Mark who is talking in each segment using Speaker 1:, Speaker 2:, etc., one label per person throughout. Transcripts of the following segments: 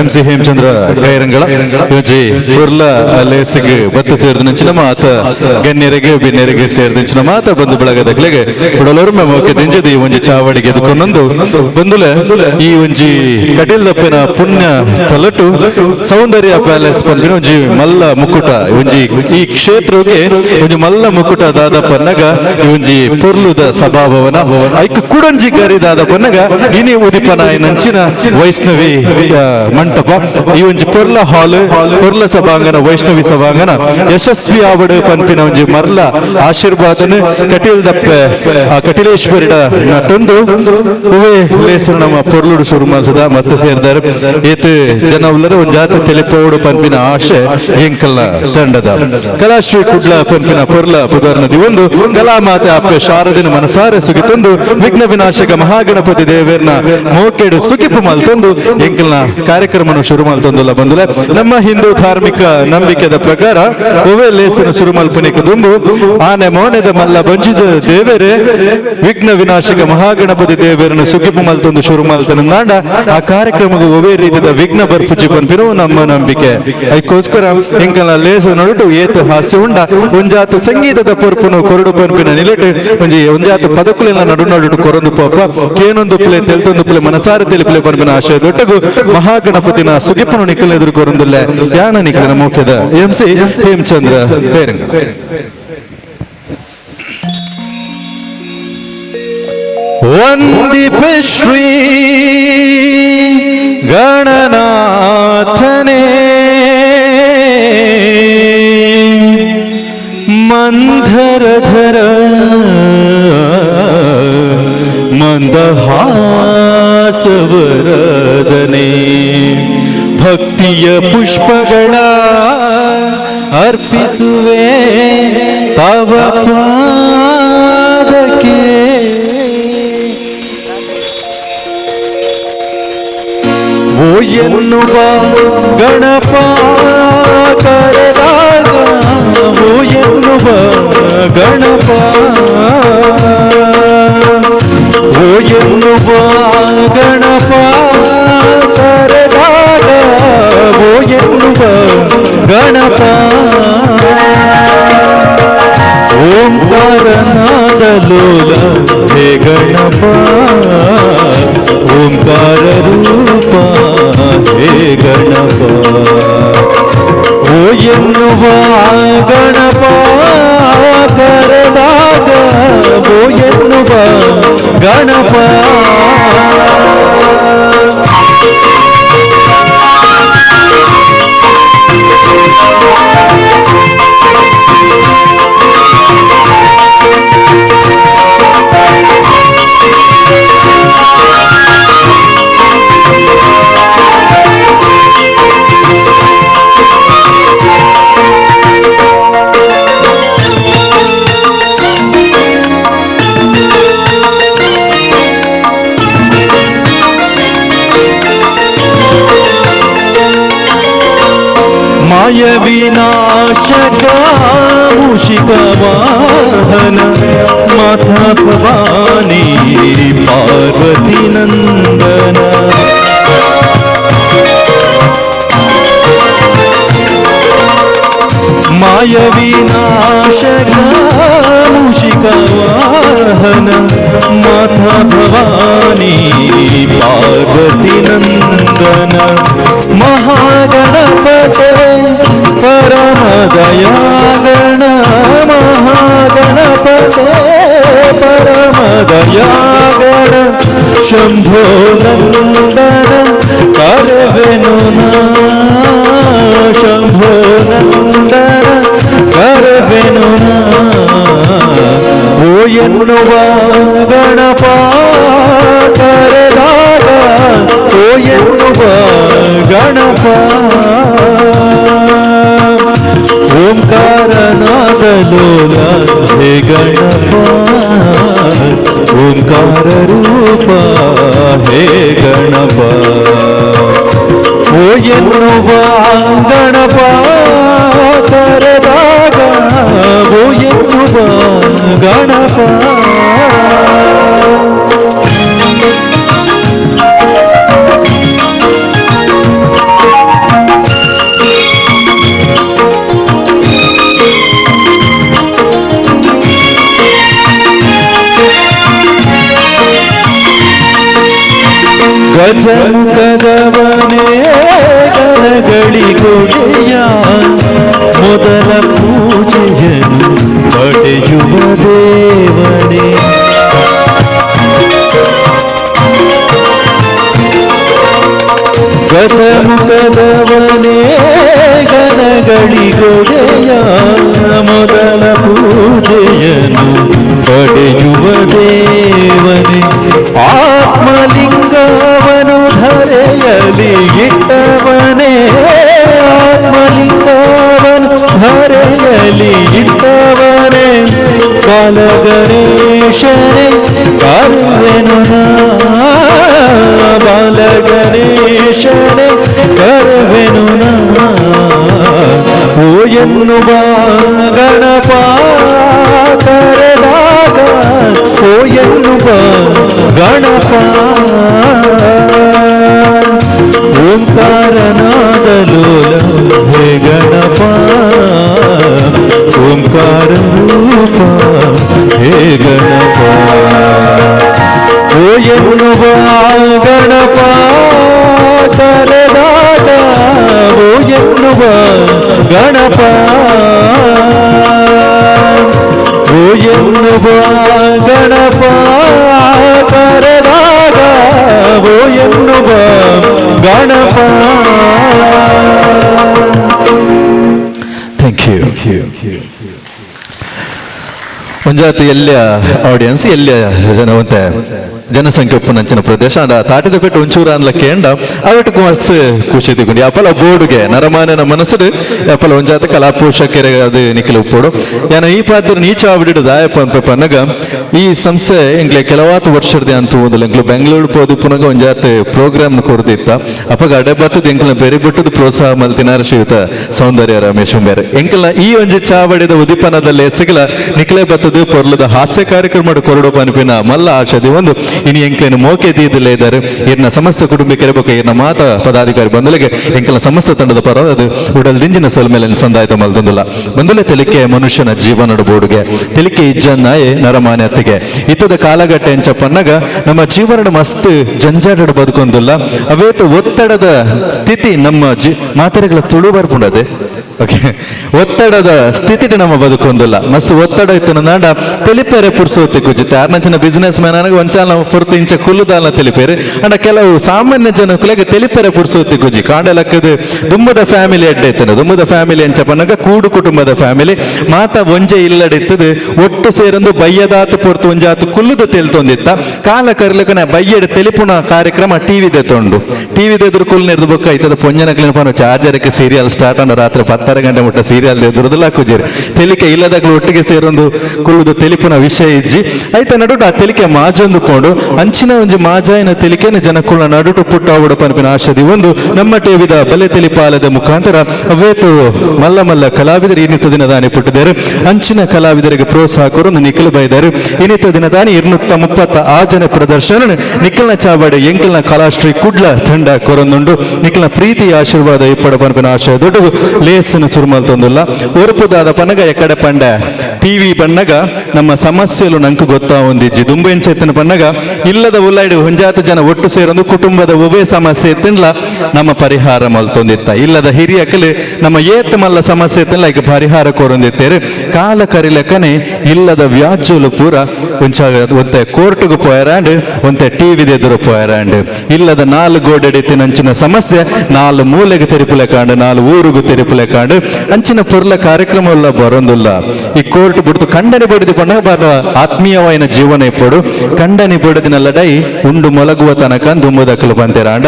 Speaker 1: M C Hemachandra Kairangala ಒಂಜಿ ಪೊರ್ಲ ಲೇಸಿಗ್ ಬತ್ತು ಸೇರ್ದಿನಂಚಿನ ಮಾತ ಗಣ್ಯರಿಗೆ ಬಿನ್ನೆರಿಗೆ ಸೇರ್ದಿಂಚಿನ ಮಾತ ಬಂಧು ಬಳಗದಕ್ಲೆಗೆ ಉಡಲೊರ್ಮೆ ಮೋಕೆ ದಿಂಜದ ಈ ಒಂಜಿ ಚಾವಡಿಗೆ ಎದುಕೊಂಡೊಂದು ಬಂದುಲೆ ಈ ಒಂಜಿ ಕಟೀಲ್ದಪ್ಪನ ಪುಣ್ಯ ತಲಟು ಸೌಂದರ್ಯ ಪ್ಯಾಲೇಸ್ ಪನ್ಪಿನ ಒಂಜಿ ಮಲ್ಲ ಮುಕ್ಕುಟ ಒಂಜಿ ಈ ಕ್ಷೇತ್ರಕ್ಕೆ ಒಂಜಿ ಮಲ್ಲ ಮುಕ್ಕುಟ ದಾದ ಪನ್ನಗ ಈ ಒಂಜಿ ಪೊರ್ಲುದ ಸಭಾಭವನ ಐಕ್ ಕುಡಂಜಿ ಗರಿ ದಾದ ಪನ್ನಗ ಇನಿ ಉದಿಪನ ನಂಚಿನ ವೈಷ್ಣವಿ ಮಂಟಪ ಈ ಒಂಜಿ ಪೊರ್ಲ ಹಾಲ್ ಪೊರ್ಲ ಸಭಾಂಗಣ ವೈಷ್ಣವಿ ಸಭಾಂಗಣ ಯಶಸ್ವಿ ಆವಡು ಪನ್ಪಿನ ಒಂಜಿ ಮರ್ಲ ಆಶೀರ್ವಾದನ ಕಟೀಲ್ ದಪ್ಪೆ ಆ ಕಟೀಲೇಶ್ವರಿಡ ನಟೊಂದು ಹೂವೇ ಲೇಸರು ನಮ್ಮ ಪೊರ್ಲುಡು ಶುರು ಮಲ್ತದ ಮತ್ತೆ ಸೇರ್ದಾರೆ ಏತ್ ಜನ ಉಲ್ಲರು ಒಂಜಾತ ತೆಲಿಪೋಡು ಪನ್ಪಿನ ಆಶೆ ಎಂಕಲ್ನ ತಂಡದ ಕಲಾಶ್ರೀ ಕುಡ್ಲ ಪನ್ಪಿನ ಪೊರ್ಲ ಪುದರ್ನದಿ ಒಂದು ಕಲಾಮಾತೆ ಅಪ್ಪೆ ಶಾರದಿನ ಮನಸಾರೆ ಸುಗಿತೊಂದು ವಿಘ್ನ ವಿನಾಶಕ ಮಹಾಗಣಪತಿ ದೇವೇರ್ನ ಮೋಕೆಡು ಸುಗಿಪು ಮಲ್ತೊಂದು ಎಂಕಲ್ನ ಕಾರ್ಯಕ್ರಮನ ಶುರು ಮಲ್ತೊಂದುಲ್ಲ ಬಂದುಲೆ ನಮ್ಮ ಹಿಂದೂ ಧಾರ್ಮಿಕ ನಂಬಿಕೆದ ಪ್ರಕಾರ ಒವೇ ಲೇಸನ ಶುರು ಮಲ್ಪನಿಕ ದುಂಬು ಆನೆ ಮೋನೆದ ಮಲ್ಲ ಬಂಜಿದ ದೇವರೇ ವಿಘ್ನ ವಿನಾಶಕ ಮಹಾಗಣಪತಿ ದೇವರನ್ನು ಸುಗಿಪು ಮಲ್ತೊಂದು ಶುರು ಮಲ್ತನ ಆ ಕಾರ್ಯಕ್ರಮಕ್ಕೆ ಒವೇ ರೀತಿಯ ವಿಘ್ನ ಬರ್ಪುಜಿ ಪನ್ಪಿನವು ನಮ್ಮ ನಂಬಿಕೆ. ಅದಕ್ಕೋಸ್ಕರ ಎಂಕಲ್ನ ಲೇಸ ನಡುಟು ಏತು ಹಾಸ್ಯ ಉಂಡ ಒಂಜಾತ ಸಂಗೀತದ ಪೊರ್ಪುನು ಕೊರಡು ಪನ್ಪಿನ ನಿಲೆಟ್ ಒಂಜಿ ಒಂಜಾತ ಪದಕುಲಿನ ನಡು ನಡುಟು ಕೊರೊಂದು ಪೋಪ ಕೇನೊಂದು ಪ್ಲೆ ತೆಲ್ತೊಂದು ಪ್ಲೆ ಮನಸಾರ ತೆಲಿಪ್ಲೆ ಪನ್ಪಿನ ಆಶಯ ದೊಟ್ಟಗು ಮಹಾಗಣಪತಿನ ಸುಗಿಪನು ನಿಕ್ಕಲ ಎದುರು ಕೊರೊಂದುಲ್ಲೆ ಯಾನ ನಿಕ್ಕಲಿನ ಮುಖ್ಯದ ಎಂ ಸಿ ಹೇಮಚಂದ್ರ ಕೈರಂಗ. ವಂದಿಪೆ ಶ್ರೀ ಗಣನಾಥನೇ ಮಂಧರಧರ ಮಂದಹಾಸವರದನೆ ಭಕ್ತಿಯ ಪುಷ್ಪಗಳ ಅರ್ಪಿಸುವೆ ತವ ಪಾದಕ್ಕೆ. ಓ ಎನ್ನುವ ಗಣಪ ಕರೆದಾಗ ಓ ಎನ್ನುವ ಗಣಪ ಓ ಎನ್ನುವ ಗಣಪ ಕರೆದಾಗ ಓ ಎನ್ನುವ ಗಣಪ ಓಂಕಾರನಾದ ಲೋಲ ಹೇ ಗಣಪ ಓಂಕಾರ ರೂಪ ಹೇ ಗಣಪ ಓ ಎನ್ನುವ ಗಣಪ ಕರೆದಾಗ ಓ ಎನ್ನುವ ಗಣಪ. ಮಾಯ ವಿನಾಶಕ ಮೂಷಿಕ ವಾಹನ ಮಾತಾ ಭವಾನಿ ಪಾರ್ವತಿ ನಂದನ ಮಾಯ ವಿನಾಶಕ ಮೂಷಿಕ ವಾಹನ ಮಾತಾ ಭವಾನಿ ಪಾರ್ವತಿ ನಂದನ ಮಹಾಗಣಪತೆ ಪರಮ ದಯಾಗಣ ಮಹಾಗಣಪತೆ ಪರಮ ದಯಾಗಣ ಶಂಭೋ ನಂದನ ಕರವೆನು ಶಂಭೋ ನಂದನ ಕರವೆನು ಓ ಎನ್ನುವ ಗಣಪ ಕರೆದಾಗ ಓ ಎನ್ನುವ ಗಣಪ ಓಂಕಾರನಾದ ಲೋಲ ಹೇ ಗಣಪ ಓಂಕಾರ ರೂಪ ಹೇ ಗಣಪ ಓ ಎನ್ನುವ ಗಣಪ ಕರೆದಾಗ ಓ ಎನ್ನುವ ಗಣಪ.
Speaker 2: ಗಜಮುಖದವನೇ ಗಣಗಳಿಗೊಡೆಯ ಮೊದಲ ಪೂಜೆಯನ್ನು ಪಡೆಯುವ ದೇವನೇ. ಗಜಮುಖದವನೇ ಗಣಗಳಿಗೊಡೆಯ ಮೊದಲ ಪೂಜೆಯನ್ನು ಪಡೆಯುವ ದೇವನೇ. ಆತ್ಮಲಿಂಗವನು ಧರೆಯಲಿ ಇಟ್ಟವನೇ, ಆತ್ಮಲಿಂಗವನು ಧರೆಯಲಿ ಇಟ್ಟವನೇ, ಬಾಲಗಣೇಶನೇ ಕರುವೆನು ನಾ, ಬಾಲಗಣೇಶನೇ ಕರುವೆನು ನಾ. ಓ ಎನ್ನುವ ಗಣಪ ಕರೆದಾಗ, ಓ ಎನ್ನುವ ಗಣಪ, ಓಂಕಾರನಾದಲೋಲ ಹೇ ಗಣಪ, ಓಂಕಾರ ರೂಪ ಹೇ ಗಣಪ. ಓ ಎನ್ನುವ ಗಣಪ ಕರೆದಾಗ, ಓ ಎನ್ನುವ ಗಣಪ, ಓ ಎನ್ನುವ ಗಣಪ ಕರೆದಾಗ, ಓ ಎನ್ನುವ ಗಣಪ.
Speaker 1: Thank you. ಒಂಜಾತಿ ಎಲ್ಲ ಆಡಿಯನ್ಸ್ ಎಲ್ಲ ಜನವಂತೆ ಜನಸಂಖ್ಯೆ ಉಪ್ಪುನಂಚಿನ ಪ್ರದೇಶ ಅಂಡ ತಾಟಿದ ಪೆಟ್ಟು ಒಂಚೂರು ಅನ್ಲ ಕೇಂಡ ಅವೆಟ್ಟು ಮಸ್ತ್ ಖುಷಿ ತಿಕೊಂಡು ಯಾಪಲ ಬೋರ್ಡ್ಗೆ ನರಮಾನ್ಯನ ಮನಸ್ಸು ಯಾಪಲ ಒಂಜಾತ ಕಲಾ ಪೋಷಕರ ಅದು ನಿಖಿಲ ಉಪ್ಪೋಡು. ಯಾನ ಈ ಪಾತ್ರ ನೀಚ ಆವಿಡಿಡು ದಾಯಪ್ಪ ಅಂತ ಪನ್ನಗ ಈ ಸಂಸ್ಥೆ ಎಂಗ್ಲೆ ಕೆಲವಾತು ವರ್ಷದ ಅಂತ ಓದಲ್ಲ ಎಂಕ್ಲು ಬೆಂಗಳೂರು ಪೋದು ಪುನಗ ಒಂಜಾತ ಪ್ರೋಗ್ರಾಮ್ ಕೊರ್ದಿತ್ತ ಅಪಗ ಅಡೆ ಬತ್ತದ ಎಂಕ್ಲ ಬೇರೆ ಬಿಟ್ಟದ ಪ್ರೋತ್ಸಾಹ ಮಲ್ತಿನಾರ ಶ್ರೀಯುತ ಸೌಂದರ್ಯ ರಮೇಶ್ ಬೇರೆ ಎಂಕಲ್ನ ಈ ಒಂಜಿ ಚಾವಡಿದ ಉದಿಪನದಲ್ಲಿ ಎಸಗಲ ನಿಕ್ಲೆ ಬತ್ತದ ಪೊರ್ಲದ ಹಾಸ್ಯ ಕಾರ್ಯಕ್ರಮ ಕೊರಡು ಪನ್ಪಿನ ಮಲ್ಲ ಆಶದಿ ಒಂದು ಇನಿ ಎಂಕ್ಲೇನು ಮೋಕೆ ದೀದಲೇ ಇದ್ದಾರೆ. ಇರ್ನ ಸಮಸ್ತ ಕುಟುಂಬಕ್ಕೆ ಬೊಕ್ಕ ಇರ್ನ ಮಾತ ಪದಾಧಿಕಾರಿ ಬಂದುಲೆಗೆ ಎಂಕಲ್ನ ಸಮಸ್ತ ತಂಡದ ಪರ ಅದು ಉಡಲ್ ದಿಂಜಿನ ಸೊಲ್ಮೇಲೆ ಸಂದಾಯ್ತ ಮಲ್ತೊಂದುಲ್ಲ. ಬಂದುಲೆ ತೆಲಿಕೆ ಮನುಷ್ಯನ ಜೀವನದ ಬೋಡುಗೆ ತೆಲಿಕೆ ಇಜ್ಜನ್ನಾಯೆ ನರಮಾನ್ಯತೆಗೆ ಇತ್ತದ ಕಾಲಘಟ್ಟ ಎಂಚ ಪನ್ನಗ ನಮ್ಮ ಜೀವನದ ಮಸ್ತ್ ಜಂಜಾಟದ ಬದುಕೊಂದುಲ್ಲ. ಅವೇತು ಒತ್ತಡದ ಸ್ಥಿತಿ ನಮ್ಮ ಮಾತೆರೆಗಳ ತುಳು ಬರ್ಪುಂಡದೆ ಓಕೆ ಒತ್ತಡದ ಸ್ಥಿತಿ ನಮ್ಮ ಬದುಕೊಂದುಲ್ಲ. ಮಸ್ತ್ ಒತ್ತಡ ಇತ್ತು ನಾಡ ತೆಲಿಪೇರೆ ಪುರ್ಸೋತಿ ಕುಜಿತೆ ಆರ್ನಂಚಿನ ಬಿಸ್ನೆಸ್ ಮ್ಯಾನ್ ಅನಗ ಒಂಚಾಲ ಪುರ್ತು ಇಂಚ ಕುಲ್ಲುದಾಲ ತೆಲಿಪೇರೆ ಅಂಡ ಕೆಲವು ಸಾಮಾನ್ಯ ಜನಕುಲೆಗೆ ತೆಲಿಪೇರೆ ಪುರ್ಸೋತಿ ಕುಜಿ ಕಾಂಡಲಕ್ಕದ ದುಮ್ಮದ ಫ್ಯಾಮಿಲಿ ಅಡ್ಡ ಇತ್ತನ ದುಮ್ಮದ ಫ್ಯಾಮಿಲಿ ಎಂಚ ಪನ್ನಗ ಕೂಡು ಕುಟುಂಬದ ಫ್ಯಾಮಿಲಿ ಮಾತ ಒಂಜೆ ಇಲ್ಲಡಿತ್ತದು ಒಟ್ಟು ಸೇರೊಂದು ಬಯ್ಯದಾತು ಪೊರ್ತು ಒಂಜಾತು ಕುಲ್ಲುದ ತೆಲ್ತೊಂದಿತ್ತ ಕಾಲ ಕರ್ಲಕನ ಬಯ್ಯಡ ತೆಲಿಪುಣ ಕಾರ್ಯಕ್ರಮ ಟಿವಿ ದೆತ್ತೊಂಡು ಟಿವಿ ದೆದುರು ಕುಲ್ ನೆರ್ದು ಬೊಕ್ಕ ಇತ್ತದ ಪೊಂಜನಕ್ಲಿನ ಪನ ಚಾರ್ಜರಕ್ಕೆ ಸೀರಿಯಲ್ ಸ್ಟಾರ್ಟ್ ಅಂಡ ರಾತ್ರಿ 10 ಗಂಟೆ ಮುಟ್ಟ ಸೀರಿಯಲ್ ದೆದುರುದಲ್ಲ ಕುಜಿರಿ ತೆಲಿಕೆ ಇಲ್ಲದಾಗಲೂ ಒಟ್ಟಿಗೆ ಸೇರೊಂದು ಕುಲ್ಲುದು ತೆಲಿಪುನ ವಿಷಯ ಇಜ್ಜಿ ಐತ ನಡುಟು ಆ ತೆಲಿಕೆ ಮಾಜೊಂದು ಪೋಂಡು ಅಂಚಿನ ಒಂಜಿ ಮಾಜಾಯಿನ ತೆಲಿಕೆನ ಜನಕುಳ ನಡುಟು ಪುಟ್ಟಾವುಡ ಪನ್ಪಿನ ಆಶದಿ ಒಂದು ನಮ್ಮ ಟಿವಿದ ಬಲೆ ತೆಲಿಪಾಲದ ಮುಖಾಂತರ ಅವೇತು ಮಲ್ಲ ಮಲ್ಲ ಕಲಾವಿದರು ಇನ್ನಿತ ದಿನದಾನಿ ಪುಟ್ಟಿದ್ದಾರೆ. ಅಂಚಿನ ಕಲಾವಿದರಿಗೆ ಪ್ರೋತ್ಸಾಹ ಕೊರೊಂದು ನಿಖಲು ಬೈದರು. ಇನ್ನಿತ ದಿನದಾನಿ 236 ಜನ ಪ್ರದರ್ಶನ ನಿಖಲ್ನ ಚಾವಡಿ ಎಂಕಲ್ನ ಕಲಾಶ್ರೀ ಕುಡ್ಲ ತಂಡ ಕೊರೊಂದುಂಡು. ನಿಖಲ್ನ ಪ್ರೀತಿ ಆಶೀರ್ವಾದ ಇಪ್ಪಡ ಪನ್ಪಿನ ಆಶಯ ದೊಡ್ಡ ಲೇಸನ ಸುರುಮಲ್ ತಂದುಲ್ಲ. ಒರುಪುದಾದ ಪನಗ ಎಕ್ಕಡೆ ಪಂಡ ಟಿವಿ ಬಣ್ಣಗ ನಮ್ಮ ಸಮಸ್ಯೆಲು ನಂಕು ಗೊತ್ತಾ ಒಂದಿಜ್ಜಿ ದುಂಬು ಎಂಚೆತ್ತಿನ ಪನ್ನಗ ಇಲ್ಲದ ಉಲ್ಲೈಡು ಹೊಂಜಾತ ಜನ ಒಟ್ಟು ಸೇರೊಂದು ಕುಟುಂಬದ ಒವ್ವೇ ಸಮಸ್ಯೆ ಎತ್ತಿನ್ಲ ನಮ್ಮ ಪರಿಹಾರ ಮಲ್ತೊಂದಿತ್ತ. ಇಲ್ಲದ ಹಿರಿಯಕಲು ನಮ್ಮ ಏತ್ ಮಲ್ಲ ಸಮಸ್ಯೆ ಎತ್ತಿನ್ಲ ಈಗ ಪರಿಹಾರ ಕೋರೊಂದಿತ್ತೇರು. ಕಾಲ ಕರಿಲೆಕ್ಕನೆ ಇಲ್ಲದ ವ್ಯಾಜ್ಯಲು ಪೂರ ಒಂಚ ಒಂತೆ ಕೋರ್ಟ್ಗೂ ಪೋಯರಾಂಡ್ ಒಂತೆ ಟಿವಿ ಎದುರು ಪೋಯರಾಂಡ್. ಇಲ್ಲದ 4 ಗೋಡೆಡಿತ್ತಿನ ಅಂಚಿನ ಸಮಸ್ಯೆ 4 ಮೂಲೆಗೆ ತೆರಿಪುಲೆ ಕಾಂಡು 4 ಊರುಗೂ ತೆರಿಪುಲೆ ಕಾಂಡು ಅಂಚಿನ ಪೊರ್ಲ ಕಾರ್ಯಕ್ರಮ ಉಲ್ಲ ಬರೊಂದುಲ್ಲ. ಈ ಕೋರ್ಟ್ ಬಿಡ್ತು ಖಂಡನೆ ಬಡಿದು ಪಂಡ ಬಾರ ಆತ್ಮೀಯವಾಯಿನ ಜೀವನ ಇಪ್ಪಡು ಖಂಡನೆ ಬಡದಿನ ಲಡೈ ಉಂಡು ಮೊಲಗುವ ತನಕ ದುಂಬುದಕ್ಕಲು ಬಂತಿರಾಂಡ.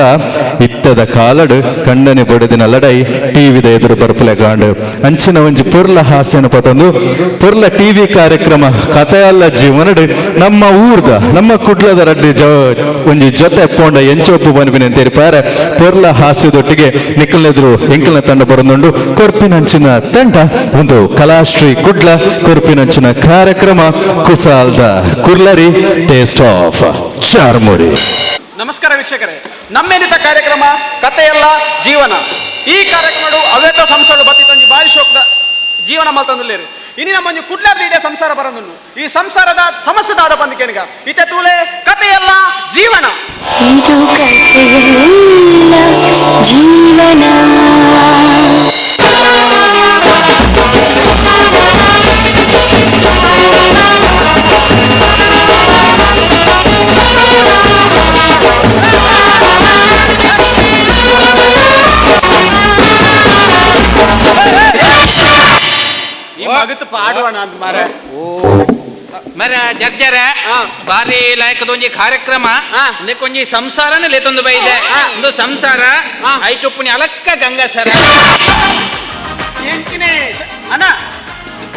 Speaker 1: ಇತ್ತದ ಕಾಲಡು ಖಂಡನೆ ಬಡದಿನ ಲಡೈ ಟಿವಿದ ಎದುರು ಬರ್ಪುಲೆ ಕಾಂಡು ಅಂಚಿನ ಒಂಜಿ ಪೊರ್ಲ ಹಾಸ್ಯನ ಪತೊಂದು ಪೊರ್ಲ ಟಿವಿ ಕಾರ್ಯಕ್ರಮ ಕಥೆಯಲ್ಲ ಜೀವನಡು ನಮ್ಮ ಊರ್ದ ನಮ್ಮ ಕುಡ್ಲದ ರಡ್ಡು ಒಂಜಿ ಜೊತೆ ಪೋಂಡ ಎಂಚೊಪ್ಪು ಬನ್ಪಿನ ಅಂತೇರಿಪಾರೆ ಪೊರ್ಲ ಹಾಸ್ಯದೊಟ್ಟಿಗೆ ನಿಕ್ಕಲ್ನೆದುರು ಎಂಕಲ್ನ ತಂಡ ಬರೊಂದುಂಡು. ಕೊರ್ಪಿನಂಚಿನ ತಂಡ ಒಂದು ಕಲಾಶ್ರೀ ಕುಡ್ಲ ಕೊರ್ಪಿನಂಚಿನ ಕಾರ್ಯಕ್ರಮ ಕುಸಾಲ್ದ ಕುರ್ಲರಿ ಟೇಸ್ಟ್ ಆಫ್ ಚಾರ್ಮುರಿ.
Speaker 3: ನಮಸ್ಕಾರ ವೀಕ್ಷಕರೇ, ನಮ್ಮೇನಿತ ಕಾರ್ಯಕ್ರಮ ಕಥೆಯಲ್ಲ ಜೀವನ. ಈ ಕಾರ್ಯಕ್ರಮಡು ಅವೇತ ಸಂಸ್ಥೆಗಳು ಬತ್ತಿತ್ತಂಜಿ ಬಾರಿ ಶೋಕದ ಜೀವನ ಮಲ್ತಂದುಲ್ಲೇರು. ಇನಿ ನಮ್ಮ ಕುಡ್ಲಾರ್ದ ಇಡೀ ಸಂಸಾರ ಬರಂದುಂಡು. ಈ ಸಂಸಾರದ ಸಮಸ್ಯೆ ದಾದ ಬಂದಿಕೆನಿಗ ಇತ್ತೆ ತೂಲೆ ಕಥೆಯಲ್ಲ ಜೀವನ.
Speaker 4: ಇದು ಕಥೆಯಲ್ಲ ಜೀವನ.
Speaker 3: ಈ ಮಗತ್ ಪಾಡುವಣ ಅಂತ ಮಾರೆ
Speaker 5: ಮರ ಜರ್ಜರ ಬಾರಿ ಲಾಯಕದೊಂಜಿ ಕಾರ್ಯಕ್ರಮ ಒಂಜಿ ಸಂಸಾರನ ಲೇತೊಂದು ಬೈದೆ ಒಂದು ಸಂಸಾರ ಐಟೊಪ್ಪುನಿ ಅಲಕ್ಕ ಗಂಗಾಸರ
Speaker 3: ಎಂಚಿನೇ ಅಣ್ಣ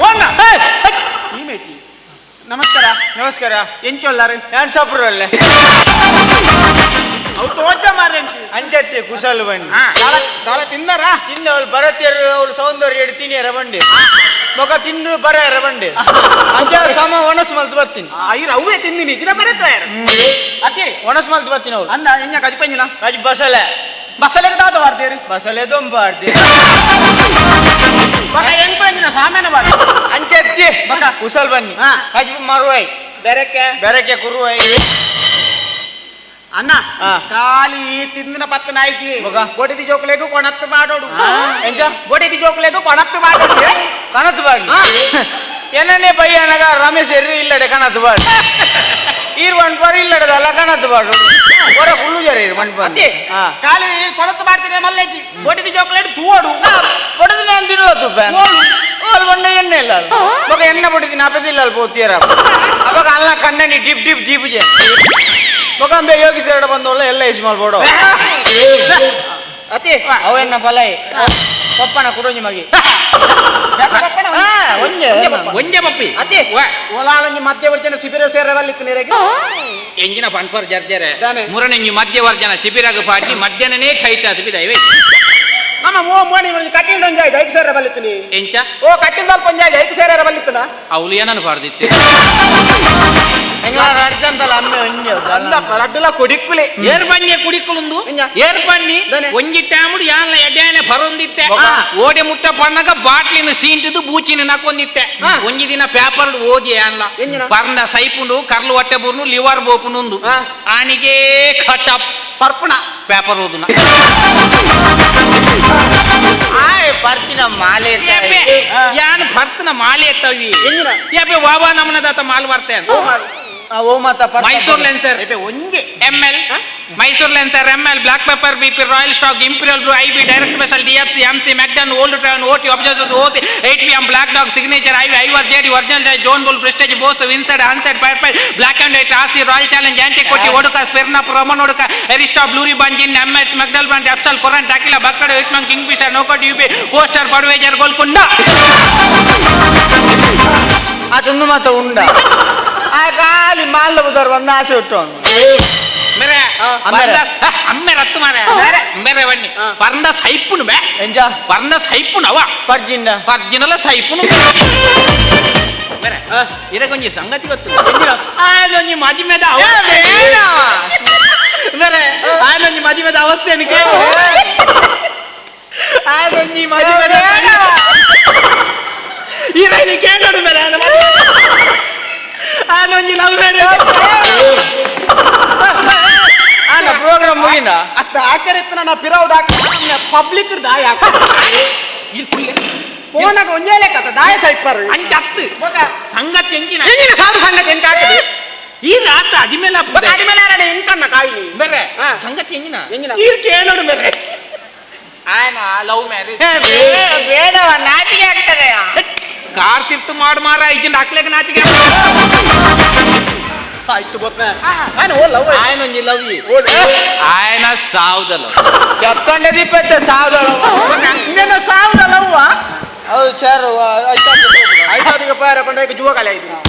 Speaker 3: ಓಣ್ಣ ಈ ಮೇಟಿ. ನಮಸ್ಕಾರ
Speaker 6: ನಮಸ್ಕಾರ.
Speaker 3: ಎಂಚೊಲ್ಲಾರು
Speaker 6: ಯಾನ್ ಸಾಪುರಲ್ಲೇ
Speaker 3: ಅವು ತೋಚ ಮಾರೆಂಚಿ
Speaker 6: ಅಂಜತ್ತೆ ಕುಶಾಲು ಬನ್ನಿ.
Speaker 3: ದಾಳ ತಿಂದಾರಾ?
Speaker 6: ತಿಂದು ಅವ್ಳು ಬರತಿಯರು ಅವ್ಳು ಸೌಂದರ್ಯ ಎಡು ತಿನಿಯರ ಬಂಡಿ ಮೊಕ ತಿಂದು ಬರೆಯರ ಬಂಡಿ ಅಂಚ ಸಮ ಒಣಸು ಮಲ್ತು ಬರ್ತೀನಿ.
Speaker 3: ಐರು ಅವೇ ತಿಂದಿನಿ ಜಿನ ಬರತ್ತಾರ ಅತಿ
Speaker 6: ಒಣಸು ಮಲ್ತು ಬರ್ತೀನಿ ಅವ್ಳು.
Speaker 3: ಅಂದ ಎಂಜ ಕಜಿಪಂಜಿನ
Speaker 6: ಕಜಿ ಬಸಲೆ
Speaker 3: ಬಸಲೆಗೆ ದಾದ ವಾರ್ದೇರಿ
Speaker 6: ಬಸಲೆ ದೊಂಬಾರ್ದೆ
Speaker 3: ಬಕ ಎಂಪಂಜಿನ ಸಾಮಾನ್ಯ ಬಾರ
Speaker 6: ಅಂಚೆತ್ತಿ
Speaker 3: ಬಕ.
Speaker 6: ಕುಶಾಲ್ ಬನ್ನಿ. ಕಜಿ ಮರುವೈ
Speaker 3: ಬೆರಕೆ
Speaker 6: ಬೆರಕೆ ಕುರುವೈ
Speaker 3: ಅಣ್ಣ ಖಾಲಿ ತಿಂದಿನ ಪತ್ತ ನಾಯ್ಕಿ ಬೊಡಿದಿ ಜೋಕ್ಲೆಗು ಕೊಣತ್ತು ಮಾಡೋಡು.
Speaker 6: ಎಂಚ?
Speaker 3: ಬೊಡಿದಿ ಜೋಕ್ಲೆಗು ಕೊಣತ್ತು ಮಾಡೋಡು.
Speaker 6: ಕನತು ಬಾಡಿ ಏನನ್ನೇ ಬಯ್ಯನಗ ರಮೇಶ್ ಎರ್ರಿ ಇಲ್ಲಡೆ ಕನತು ಬಾಡಿ ಈರ್ ಒನ್ ಪರ್ ಇಲ್ಲಡದಲ್ಲ ಕನತು ಬಾಡು ಹೊರ ಕುಳ್ಳು ಜರ ಇರು ಒನ್ ಪರ್.
Speaker 3: ಅದೇ ಖಾಲಿ ಕೊಣತ್ತು ಮಾಡ್ತೀನಿ ಮಲ್ಲೇಜಿ ಬೊಡಿದಿ ಜೋಕ್ಲೆಟ್ ತೂವಡು
Speaker 6: ಬಡದು ನಾನು ತಿನ್ನುವ ತುಪ್ಪ ಓಲ್ ಬಂಡ ಎಣ್ಣೆ ಇಲ್ಲ ಮಗ ಎಣ್ಣೆ ಬಡಿದ್ದೀನಿ ಅಪದಿಲ್ಲ ಅಲ್ಪ ಹೋಗ್ತೀರ ಅವಾಗ ಅಲ್ಲ ಕಣ್ಣನಿ ಡಿಪ್ ಡಿಪ್ ದೀಪಜೆ ಮಗ ಯೋಗಿ ಸೇರಡ ಬಂದವಲ್ಲ ಎಲ್ಲ is ಮಾಡ್ಬೋಡು
Speaker 3: ಅತಿ
Speaker 6: ಅವೆನ್ನ ಫಲೈ ಪಪ್ಪನ ಕುಡೊಂಜಿ ಮಗಿ ಒಂಜೆ
Speaker 5: ಒಂಜೆ ಪಪ್ಪಿ
Speaker 3: ಅತಿ ಓಲಾಲೊಂಜಿ ಮಧ್ಯವರ್ಜನ ಶಿಬಿರ ಸೇರವಲ್ಲಿತ್ತು ನೀರಿಗೆ
Speaker 5: ಎಂಜಿನ ಪನ್ಪರ್ ಜರ್ಜರೆ
Speaker 3: ದಾನೆ.
Speaker 5: ಮುರನೆಂಜಿ ಮಧ್ಯವರ್ಜನ ಶಿಬಿರಗ ಪಾಟಿ ಮಧ್ಯಾಹ್ನನೇ ಠೈಟ್ ಅದು ಬಿದೈವೆ
Speaker 3: ನಮ್ಮ ಮೋ ಮೋಣಿ ಒಂದು ಕಟ್ಟಿಲ್ ಒಂಜಿ ಆಯ್ತು ಐದು ಸೇರ ಬಲ್ಲಿತ್ತು ನೀ
Speaker 5: ಎಂಚ
Speaker 3: ಓ ಕಟ್ಟಿಲ್ ದಲ್ಪ ಒಂಜಿ ಆಯ್ತು ಐದು ಸೇರ ಬಲ್ಲಿತ್ತದ
Speaker 5: ಅವಳು ಏನನ್ನು ಪಾಡ್ದಿತ್ತೆ
Speaker 6: ಎಂಗ್ಲ ಅರ್ಜಂತಲ್ಲ ಅಮ್ಮೆ ಒಂಜೆ
Speaker 3: ಅಂದಪ್ಪ ಲಡ್ಡುಲ ಕೊಡಿಕ್ಕುಲೆ
Speaker 5: ಏರ್ಬನ್ನಿಯ ಕುಡಿಕುಲುಂದು
Speaker 3: ಎಂಜ?
Speaker 5: ಏರ್ಬನ್ನಿ
Speaker 3: ದಾನೆ.
Speaker 5: ಒಂಜಿ ಟ್ಯಾಮುಡು ಯಾನ್ಲ ಎಡ್ಯಾನೆ ಫರೊಂದಿತ್ತೆ ಓಡೆ ಮುಟ್ಟ ಪಣ್ಣಗ ಬಾಟ್ಲಿನ ಸೀಂಟಿದು ಬೂಚಿನ ನಕ್ಕೊಂದಿತ್ತೆ ಒಂಜಿ ದಿನ ಪೇಪರ್ ಓದಿ ಯಾನ್ಲ
Speaker 3: ಎಂಜಿನ?
Speaker 5: ಪರ್ಂದ ಸೈಪುಂಡು ಕರ್ಲು ಹೊಟ್ಟೆ ಬುರ್ನು ಲಿವರ್ ಬೋಪುನುಂದು ಆನಿಗೆ ಕಟಪ್
Speaker 3: ಪರ್ಪುಣ
Speaker 5: ಪೇಪರ್ ಓದುನ
Speaker 6: ಆಯ್ ಬರ್ತಿನ ಮಾಲೆ
Speaker 5: ಯಬ್ಬೆ, ಯಾನ್ ಭರ್ತನ ಮಾಲೆ ಎತ್ತವಿ
Speaker 3: ಎಂಜಿನ?
Speaker 5: ಯಬ್ಬೆ ವಾವಾ ನಮನದಾತ ಮಾಲ್ ಬರ್ತೇನೆ
Speaker 6: ಓ ಮಾತ
Speaker 5: Mysore ಲೆನ್ಸರ್
Speaker 3: ಒಂಜೆ
Speaker 5: M L Mysore Lancer M L black pepper B P royal stock imperial blue I B direct special D F C M C ಮೆಕ್ಡನ್ old train O T observers O C eight P M black dog signature I Ivor J D original Joy zone bull prestige Bose ವಿನ್ಸೆಡ್ ಹನ್ಸೆಡ್ fire fire black and white R C royal challenge anti ಕೋಟಿ ಒಡುಕ ಸ್ಪೆರ್ನಾ Romanov ಒಡುಕ Eristoff ಬ್ಲೂರಿ ಬಾಂಜಿನ್ M H McDowell brand Absolut Corona tequila Bacardi ವಿಟ್ಮಂಗ್ Kingfisher Knockout ಯು ಪಿ Foster's Budweiser Golconda
Speaker 6: ಅದೊಂದು ಮಾತ ಉಂಡ ಆ ಖಾಲಿ ಮಾಲ್ದ ಬುದರ್ ಬಂದ ಆಸೆ ಉಟ್ಟು
Speaker 5: ಮೇರೆ
Speaker 6: ಅಮ್ಮೆರೆ.
Speaker 5: ಅಮ್ಮೆರೆ ಅತ್ತು ಮಾರೆ ಮೇರೆ ಬನ್ನಿ ಪರ್ಂದ ಸೈಪುನು ಬೇ
Speaker 6: ಎಂಜ
Speaker 5: ಪರ್ಂದ ಸೈಪುನು ಅವ
Speaker 6: ಪರ್ಜಿಂಡ
Speaker 5: ಪರ್ಜಿನಲ ಸೈಪುನು ಮೇರೆ ಇದಕ್ಕೊಂಜಿ ಸಂಗತಿ ಗೊತ್ತು ಆನೊಂಜಿ ಮದಿಮೆದ ಅವಸ್ಥೆ ಮೇರೆ ಆನೊಂಜಿ ಮದಿಮೆದ ಅವಸ್ಥೆ എനിക്ക് ಆನೊಂಜಿ ಮದಿಮೆದ ಇರನಿ ಕೇಳೋಡು ಮೇರೆ ಆನೊಂಜಿ ಲವ್ ಮೇರೆ
Speaker 6: ಆನ ಪ್ರೋಗ್ರಾಮ್ ಮುಗಿನ
Speaker 3: ಅತ್ತ ಆಕರೆತ್ತನ ನಾ ಪಿರೌಡ್ ಹಾಕ ಪಬ್ಲಿಕ್ ದಾಯ ಫೋನಾಗ ಒಂಜೇ ಲೆಕ್ಕ ದಾಯ ಸೈಪರ್
Speaker 5: ಅಂಚ ಅತ್ತು ಸಂಗತಿ ಎಂಜಿನ
Speaker 3: ಎಂಜಿನ ಸಾಧು ಸಂಗತಿ ಎಂತ ಹಾಕದೆ
Speaker 5: ಈ ರಾತ ಅಡಿಮೇಲ
Speaker 3: ಅಡಿಮೇಲೆ ಯಾರಣ್ಣ ಎಂಕಣ್ಣ ಕಾಯಿನಿ
Speaker 5: ಬೇರೆ ಸಂಗತಿ ಎಂಜಿನ
Speaker 3: ಎಂಜಿನ?
Speaker 5: ಈರ್ ಕೇಳೋಡು ಬೇರೆ ಆಯನ ಲವ್ ಮ್ಯಾರೇಜ್
Speaker 6: ಬೇಡವ ನಾಚಿಕೆ ಆಗ್ತದೆ
Speaker 5: ಕಾರ್ ತಿರ್ತು ಮಾಡು ಮಾರ ಇಜ್ಜಿಂದ ಹಾಕ್ಲೇಕ ನಾಚಿಕೆ
Speaker 3: ಸಾಯ್ತು ಗೊತ್ತ ನಾನು ಓ ಲವ್
Speaker 6: ಆಯನೊಂಜಿ ಲವ್
Speaker 5: ಆಯನ ಸಾವ್ದಲ್ಲ
Speaker 6: ಕೆತ್ತಂಡೆ ದೀಪತ್ತೆ ಸಾವ್ದಲ್ಲ
Speaker 3: ನಿನ್ನ ಸಾವ್ದ ಲವ್ವ
Speaker 6: ಹೌದು ಸರ್
Speaker 3: ಆಯ್ತು ಪಾರ ಪಂಡ ಜುವ ಕಲೆ ಆಯ್ತು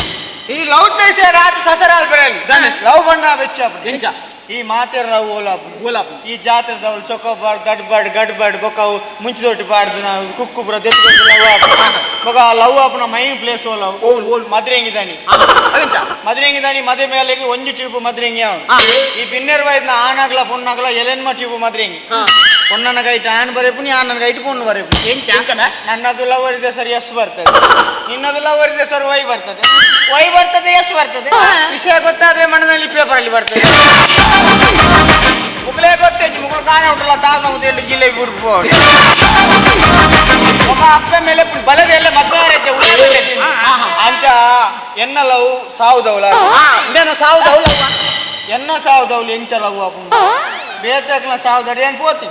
Speaker 6: ಈ ಲವ್ ತೈಸೆ ರಾತ್ರಿ ಸಸರಾಲ್ ಬರಲಿ ಲವ್ ಬಣ್ಣ ಬೆಚ್ಚ
Speaker 3: ಎಂಚ
Speaker 6: ಈ ಮಾತೆರ್ ಲವ್ ಓಲಾಪ್
Speaker 3: ಓಲಾಪ್
Speaker 6: ಈ ಜಾತ್ರೆದವ್ರು ಚೊಕೊಬಾರ್ದು ಗಡ್ಬಾಡ್ ಗಡ್ಬಾಡ್ ಬೊಕ್ಕವು ಮುಂಚಿದೊಟ್ಟಿ ಪಾಡ್ದು ನಾವು ಕುಕ್ಕುಬ್ರ ದೆತ್ತುಕೊಟ್ಟು ಲವ್ ಆಪ್ ಬೊಕ ಲವ್ ಆಪ್ನ ಮೈನ್ ಪ್ಲೇಸ್ ಓಲವ್
Speaker 3: ಓಲ್ ಓಲ್
Speaker 6: ಮದ್ರೆಂಗಿದಾನಿ
Speaker 3: ಅವೆಂಚ
Speaker 6: ಮದ್ರೆಂಗಿದಾನಿ ಮದೆ ಮೇಲೆ ಒಂಜಿ ಟ್ಯೂಬ್ ಮದ್ರೆಂಗಿ ಅವನು ಈ ಬಿನ್ನೆರ್ ವೈದ್ನ ಆನಾಗ್ಲ ಪೊನ್ನಾಗ್ಲ ಎಲೆನ್ಮ ಟ್ಯೂಬ್ ಮದ್ರೆಂಗಿ ಪೊನ್ನನ ಕೈಟ್ ಆನ್ ಬರೆಪುನಿ ಆನನ ಕೈಟ್ ಪೊಣ್ಣು ಬರೆಪುನಿ ನನ್ನದು ಲವರ್ ಇದೆ ಸರ್ ಎಸ್ ಬರ್ತದೆ ನಿನ್ನದು ಲವರ್ ಇದೆ ಸರ್ ವೈ ಬರ್ತದೆ ವೈ ಬರ್ತದೆ ಎಸ್ ಬರ್ತದೆ ವಿಷಯ ಗೊತ್ತಾದ್ರೆ ಮನದಲ್ಲಿ ಪೇಪರ್ ಅಲ್ಲಿ ಬರ್ತದೆ ಮುಗಲೇ ಗೊತ್ತೇಜಿ ಮುಗುಳು ಕಾಣ ಉಂಟಲ್ಲ ತಾಳ್ದ ಮುದ್ದೆಯಲ್ಲಿ ಜಿಲ್ಲೆ ಬಿಡ್ಬೋದು ಒಬ್ಬ ಅಪ್ಪ ಮೇಲೆ ಬಲದ ಎಲ್ಲ ಮದುವೆ ಅಂಚ ಎನ್ನ ಲವ್ ಸಾವುದವಳ
Speaker 3: ಇನ್ನೇನು ಸಾವುದವಳ
Speaker 6: ಎನ್ನ ಸಾವುದವಳು ಎಂಚ ಲವ್ ಅಪ್ಪು ಬೇತಕ್ಲ ಸಾವುದಡಿ ಏನ್ ಪೋತಿ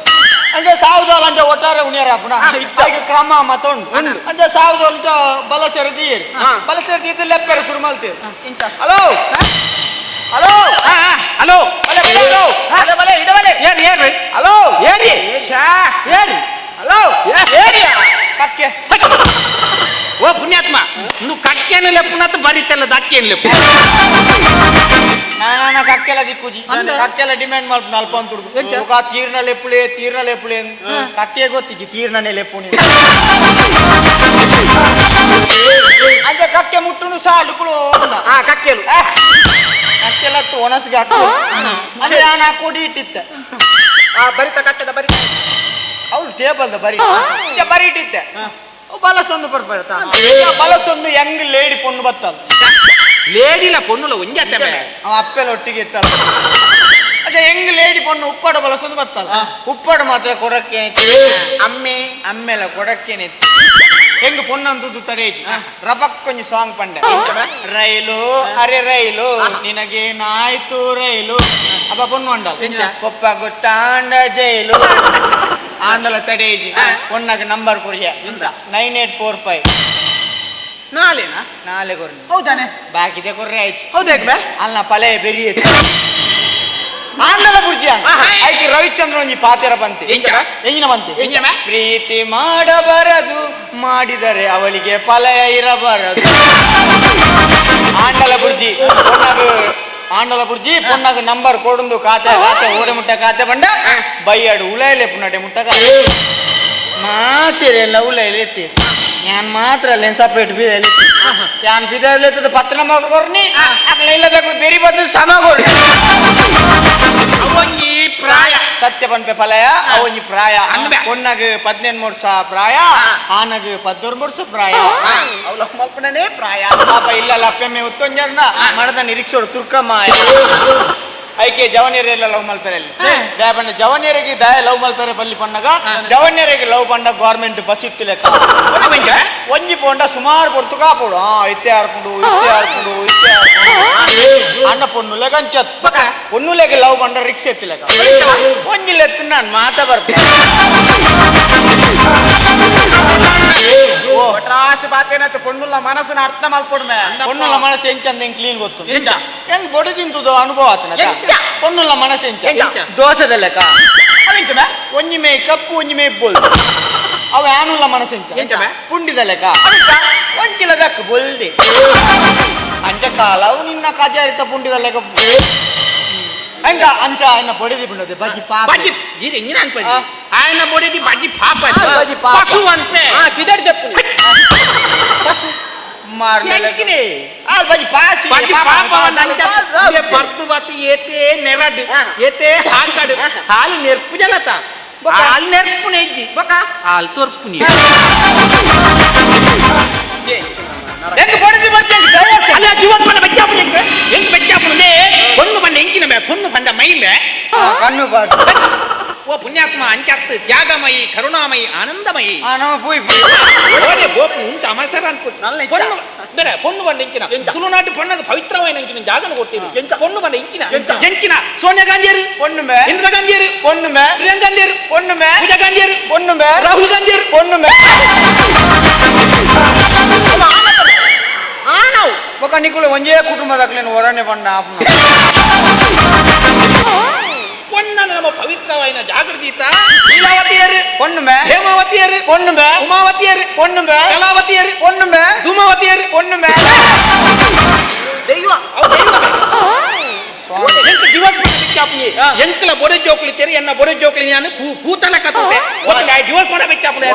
Speaker 6: ಅಂಚ ಸಾವುದವಳ ಅಂಚ ಒಟ್ಟಾರೆ ಉಣಿಯರ ಅಪ್ಪಣ ಇಚ್ಚಾಗಿ ಕ್ರಮ ಮತ್ತೊಂಡು ಅಂಚ ಸಾವುದವಳು ಅಂಚ ಬಲ ಸೇರಿದೀರಿ ಬಲ ಸೇರಿದ್ದು ಲೆಪ್ಪೆರ ಶುರು ಮಲ್ತೀರಿ hello hello
Speaker 5: hello
Speaker 6: ಬಲೆ ಬಲೆ ಹಲೋ
Speaker 3: ಬಲೆ ಬಲೆ ಇಡ ಬಲೆ
Speaker 5: ಏರಿ ಏರಿ
Speaker 6: ಹಲೋ
Speaker 5: ಏರಿ ಶಾ
Speaker 6: ಏರಿ ಹಲೋ ಏರಿ ಕಕ್ಕೆ
Speaker 5: ಓ ಪುಣ್ಯಾತ್ಮ నువ్వు ಕಕ್ಕೆನ ಲೆಪ್ಪುನತ್ತ ಬರಿತೆಲ್ಲ ದಕ್ಕೇನು ಲೆಪ್ಪು
Speaker 6: ನಾನ ಕಕ್ಕೆಲ್ಲ ದಿಕ್ಕುಜಿ ಕಕ್ಕೆಲ್ಲ ಡಿಮ್ಯಾಂಡ್ ಮಾಡ್ಪು ಅಲ್ಪ ಅಂತ ಮುಖ ತೀರ್ನ ಲೆಪ್ಪುಳೆ ತೀರ್ನ ಲೆಪ್ಪುಳೆ ಕಕ್ಕೆ ಗೊತ್ತಿಜ್ಜಿ ತೀರ್ನನೆ ಲೆಪ್ಪುನಿ ಅಂಚೆ ಕಕ್ಕೆ ಮುಟ್ಟುನು ಸಾಲು ಕುಳು
Speaker 3: ಕಕ್ಕೆಲು
Speaker 6: ಕಕ್ಕೆಲ್ಲ ಒಣಸ್ಗೆ ಹಾಕು ಅಂದ್ರೆ ನಾನು ಆ ಕೊಡಿ ಇಟ್ಟಿತ್ತೆ
Speaker 3: ಬರಿತ ಕಟ್ಟದ ಬರಿ
Speaker 6: ಅವಳು ಟೇಬಲ್ದ ಬರಿ ಬರಿ ಇಟ್ಟಿತ್ತೆ ಬಲಸೊಂದು ಬರ್ಬೇಡ ಬಲಸೊಂದು ಹೆಂಗ್ ಲೇಡಿ ಪೊಣ್ಣು ಬತ್ತಲ್ಲ
Speaker 5: ಲೇಡಿಲ ಪೊಣ್ಣುಲ ಒಂಜತ್ತೆ
Speaker 6: ಅವ ಅಪ್ಪೆಲ್ಲ ಒಟ್ಟಿಗೆ ಇತ್ತಲ್ಲ ಅದೇ ಹೆಂಗ್ ಲೇಡಿ ಪೊಣ್ಣು ಉಪ್ಪಾಡು ಬಲಸೊಂದು ಬತ್ತಲ್ಲ ಉಪ್ಪಾಡು ಮಾತ್ರ ಕೊಡಕ್ಕೆ ಅಮ್ಮೆ ಅಮ್ಮೆಲ್ಲ ಕೊಡಕ್ಕೇನೆ ಹೆಂಗ್ ಪೊಣ್ಣಂತದ್ದು ತಡೇಜಿ ರಬಕ್ ಕೊಂಚ ಸಾಂಗ್ ಪಂಡೆ ರೈಲು ಅರೆ ರೈಲು ನಿನಗೇನಾಯ್ತು ರೈಲು ಅಪ್ಪ ಪೊಣ್ಣು ಅಂಡಲ್ ಕೊಪ್ಪ ಗೊತ್ತಾಂಡ ಜೈಲು ಆಂಡಲ ತಡೇಜಿ ಪೊಣ್ಣಗೆ ನಂಬರ್ ಕೊರಿಯ 9845
Speaker 3: ನಾಲೇನಾ
Speaker 6: ನಾಲೆ ಕೊರ್ನಿ
Speaker 3: ಹೌದಾನೆ
Speaker 6: ಬಾಕಿದೆ ಕೊರ್ರೆ ಆಯ್ತು
Speaker 3: ಹೌದಾ
Speaker 6: ಅಲ್ಲ ಪಲೆ ಬೆರಿಯೆ ಆಂಡಲ ಬುರ್ಜಿ ಆಯ್ತು ರವಿಚಂದ್ರ ಒಂಜಿ ಪಾತೆರ ಬಂತೆ ಎಂಜಿನ ಬಂತೆ ಪ್ರೀತಿ ಮಾಡಬಾರದು ಮಾಡಿದರೆ ಅವಳಿಗೆ ಫಲಯ ಇರಬಾರದು ಆಂಡಲ ಬುರ್ಜಿ ಪೊನ್ನಗ ಆಂಡಲ ಬುರ್ಜಿ ಪೊನ್ನಗ ನಂಬರ್ ಕೊಡುಂದು ಖಾತೆ ಖಾತೆ ಓಡೆ ಮುಟ್ಟ ಖಾತೆ ಬಂಡ ಬೈಯಾಡು ಉಲೈಲೆ ಪುನಡೆ ಮುಟ್ಟ ಖಾತೆ ಮಾತಿರೆಲ್ಲ ಉಲೈಲೆ ಎತ್ತಿ ഞാൻ ಮಾತ್ರ ಅಲ್ಲ ಸಪ್ರೇಟ್ ಬಿದೆಲ್ಲಿ ಯಾನ್ ಬಿದೆಲ್ಲಿ ಎತ್ತದ ಪತ್ರ ನಂಬರ್ ಕೊರ್ನಿ ಅಕ್ಲ ಇಲ್ಲ ಬೇಕು ಬೇರೆ ಬದ್ದು ಸಮ ಕೊರ್ನಿ
Speaker 5: ಅವೊಂಜಿ ಪ್ರಾಯ
Speaker 6: ಸತ್ಯ ಪನ್ಪೆ ಫಲಯ ಅವೊಂಜಿ ಪ್ರಾಯ
Speaker 5: ಅಂದ್ಬೆ.
Speaker 6: ಪೊನ್ನಗ್ 18 ವರ್ಷ ಪ್ರಾಯ ಆನಗ್ 14 ವರ್ಷ ಪ್ರಾಯ
Speaker 3: ಅವಳ ಮಲ್ಪನೇ ಪ್ರಾಯ
Speaker 6: ಪಾಪ ಇಲ್ಲ ಅಪ್ಪೆಮ್ಮೆ ಉತ್ತೊಂಜರ್ನ ಮಡದ ನಿರೀಕ್ಷೋಡು ತುರ್ಕಮ್ಮ ಐಕೆ ಜವನಿಯರೆಲ್ಲ ಲವ್ ಮಲ್ಪೆರಲ್ಲಿ ದಯ ಪಂಡ ಜವನಿಯರಿಗೆ ದಯ ಲವ್ ಮಲ್ಪೆರೆ ಬಲ್ಲಿ ಪಣ್ಣಗ ಜವನಿಯರಿಗೆ ಲವ್ ಪಂಡ ಗೌರ್ಮೆಂಟ್ ಬಸ್ ಇತ್ತು ಲೆಕ್ಕ ಒಂಜಿ ಪೋಂಡ ಸುಮಾರು ಪೊರ್ತು ಕಾಪೋಡು ಇತ್ತೆ ಆರ್ಪುಂಡು ಇತ್ತೆ ಆರ್ಪುಂಡು ಇತ್ತೆ ಆರ್ಪುಂಡು ಅಣ್ಣ ಪೊಣ್ಣು ಲೆಕ್ಕ ಅಂಚತ್ ಪೊಣ್ಣು ಲೆಕ್ಕ ಲವ್ ಪಂಡ ರಿಕ್ಷೆ ಎತ್ತಿ ಲೆಕ್ಕ ಒಂಜಿ ಲೆತ್ತು ನಾನು ಮಾತಾ ಬರ್ಪೆ
Speaker 3: ಒಟ್ರಾಶಿ ಬಾತೇನತ್ತು ಪೊಣ್ಣುಲ್ಲ ಮನಸ್ಸಿನ ಅರ್ಥ ಮಲ್ಪೊಡ್ಮೆ
Speaker 6: ಪೊಣ್ಣುಲ್ಲ ಮನಸ್ಸು ಎಂಚಂದ ಹೆಂಗ್ ಕ್ಲೀನ್ ಗೊತ್ತು ಹೆಂಗ್ ಬೊಡೆ ತಿಂತುದು ಅನುಭವ ಆತನ ಪೊಣ್ಣುಲ್ಲ ಮನಸ್ಸು ಎಂಚ ದೋಸೆದ ಲೆಕ್ಕ ಒಂಜಿ ಮೇ ಕಪ್ಪು ಒಂಜಿ ಮೇ ಬೋಲ್ ಅವ ಆನುಲ್ಲ ಮನಸ್ಸು ಎಂಚ ಪುಂಡಿದ ಲೆಕ್ಕ ಒಂಚಿಲ ದಕ್ಕ ಬೊಲ್ದೆ ಅಂಚ ಕಾಲ ಅವು ನಿನ್ನ ಕಜಾರಿತ ಪುಂಡಿದ ಲೆಕ್ಕ ಹಂಗ ಅಂಚ ఆయన ಬೊಡೆದಿ ಪುಂಡದೆ ಬಜ್ಜಿ ಪಾಪ
Speaker 5: ಬಜ್ಜಿ ಇದು ಎಂಜಿನ ಅನ್ಪದಿ ఆయన ಬೊಡೆದಿ ಬಜ್ಜಿ ಪಾಪ
Speaker 6: ಬಜ್ಜಿ ಪಾಪ.
Speaker 5: ಪಶು ಅನ್ಪೆ
Speaker 3: ಕಿದಡ್ ಜಪ್ಪು
Speaker 5: ಎಂಚಿನೆ
Speaker 6: ಆ ಬಜ್ಜಿ ಪಾಸಿ
Speaker 5: ಬಜ್ಜಿ ಪಾಪ ಅಂಚ ಬರ್ತು ಬತ್ತು ಏತೆ ನೆರಡು ಏತೆ ಹಾಲು ಕಾಡು ಹಾಲು ನೆರ್ಪು ಜಲತ ಹಾಲು ನೆರ್ಪು ನೆಜ್ಜಿ
Speaker 3: ಬೊಕ
Speaker 5: ಹಾಲು ತೋರ್ಪು ನೀ
Speaker 6: ಹೆಂಗ್ ಬೊಡೆದಿ ಬರ್ತಿ
Speaker 5: ಅಲ್ಲ ಜೀವನ್ ಪಂಡ ಬೆಚ್ಚಾಪುನ ಹೆಂಗ್ ಬೆಚ್ಚಾಪುನದೇ ಪೊಣ್ಣು ಪಂಡ ಎಂಚಿನ ಬೇ ಪೊಣ್ಣು ಪಂಡ ಮೈಂಬೆ
Speaker 6: ಕಣ್ಣು ಬಾಟು
Speaker 5: ಓ ಪುಣ್ಯಾತ್ಮ ಅಂಚತ್ತು ತ್ಯಾಗಮಯಿ ಕರುಣಾಮಯಿ ಆನಂದಮಯಿ
Speaker 6: ನಮ್ಮ ಪೂಯ್
Speaker 5: ಓಡೆ ಬೋಪು ಉಂಟು ಅಮಸರ ಅನ್ಕೊಟ್ಟು ಪೊಣ್ಣು ಬೇರೆ ಪೊಣ್ಣು ಬಂಡ ಇಂಚಿನ ತುಳುನಾಟು ಪೊಣ್ಣಗ ಪವಿತ್ರವಾಯಿನ ಇಂಚಿನ ಜಾಗನ ಕೊಟ್ಟಿರು ಪೊಣ್ಣು ಬಂಡ ಇಂಚಿನ ಎಂಚಿನ ಸೋನಿಯಾ ಗಾಂಧಿಯರು
Speaker 6: ಪೊಣ್ಣು ಮೇ
Speaker 5: ಇಂದಿರಾ ಗಾಂಧಿಯರು
Speaker 6: ಪೊಣ್ಣು ಮೇ
Speaker 5: ಪ್ರಿಯಾಂಕಾ ಗಾಂಧಿಯರು
Speaker 6: ಪೊಣ್ಣು ಮೇ
Speaker 5: ಪೂಜಾ ಗಾಂಧಿಯರು
Speaker 6: ಪೊಣ್ಣು ಮೇ
Speaker 5: ರಾಹುಲ್ ಗಾಂಧಿಯರು
Speaker 6: ಪೊಣ್ಣು ಮೇ
Speaker 3: ಆನವು
Speaker 6: ಬೊಕ ನಿಕುಲು ಒಂಜೇ ಕುಟುಂಬದಕ್ಲೇನು ಹೊರನೆ ಪಂಡ
Speaker 5: ಪೊಣ್ಣನ ನಮ್ಮ ಪವಿತ್ರವಾಯಿನ ಜಾಗೃತಿತ ಲೀಲಾವತಿಯರು
Speaker 6: ಪೊಣ್ಣು ಮೇ
Speaker 5: ಹೇಮಾವತಿಯರು
Speaker 6: ಪೊಣ್ಣು ಮೇ
Speaker 5: ಉಮಾವತಿಯರು
Speaker 6: ಪೊಣ್ಣು ಮೇ
Speaker 5: ಕಲಾವತಿಯರು
Speaker 6: ಪೊಣ್ಣು ಮೇ
Speaker 5: ಧೂಮಾವತಿಯರು
Speaker 6: ಪೊಣ್ಣು ಮೇ
Speaker 3: ದೈವ
Speaker 5: ಅವು ದೈವವೇ. ಎಂಕ್ ಡಿವೋರ್ಸ್ ಬೆಚ್ಚಾಪುನಿ ಎಂಕ್ಲ ಬೊಡೆ ಜೋಕ್ಲಿ ತೆರಿ ಎನ್ನ ಬೊಡೆ ಜೋಕ್ಲಿ ನಾನು ಪೂತನ ಕತ್ತುತ್ತೆ ಒತ್ತಂಗ ಡಿವೋರ್ಸ್ ಮಾಡ ಬೆಚ್ಚಾಪುನಿ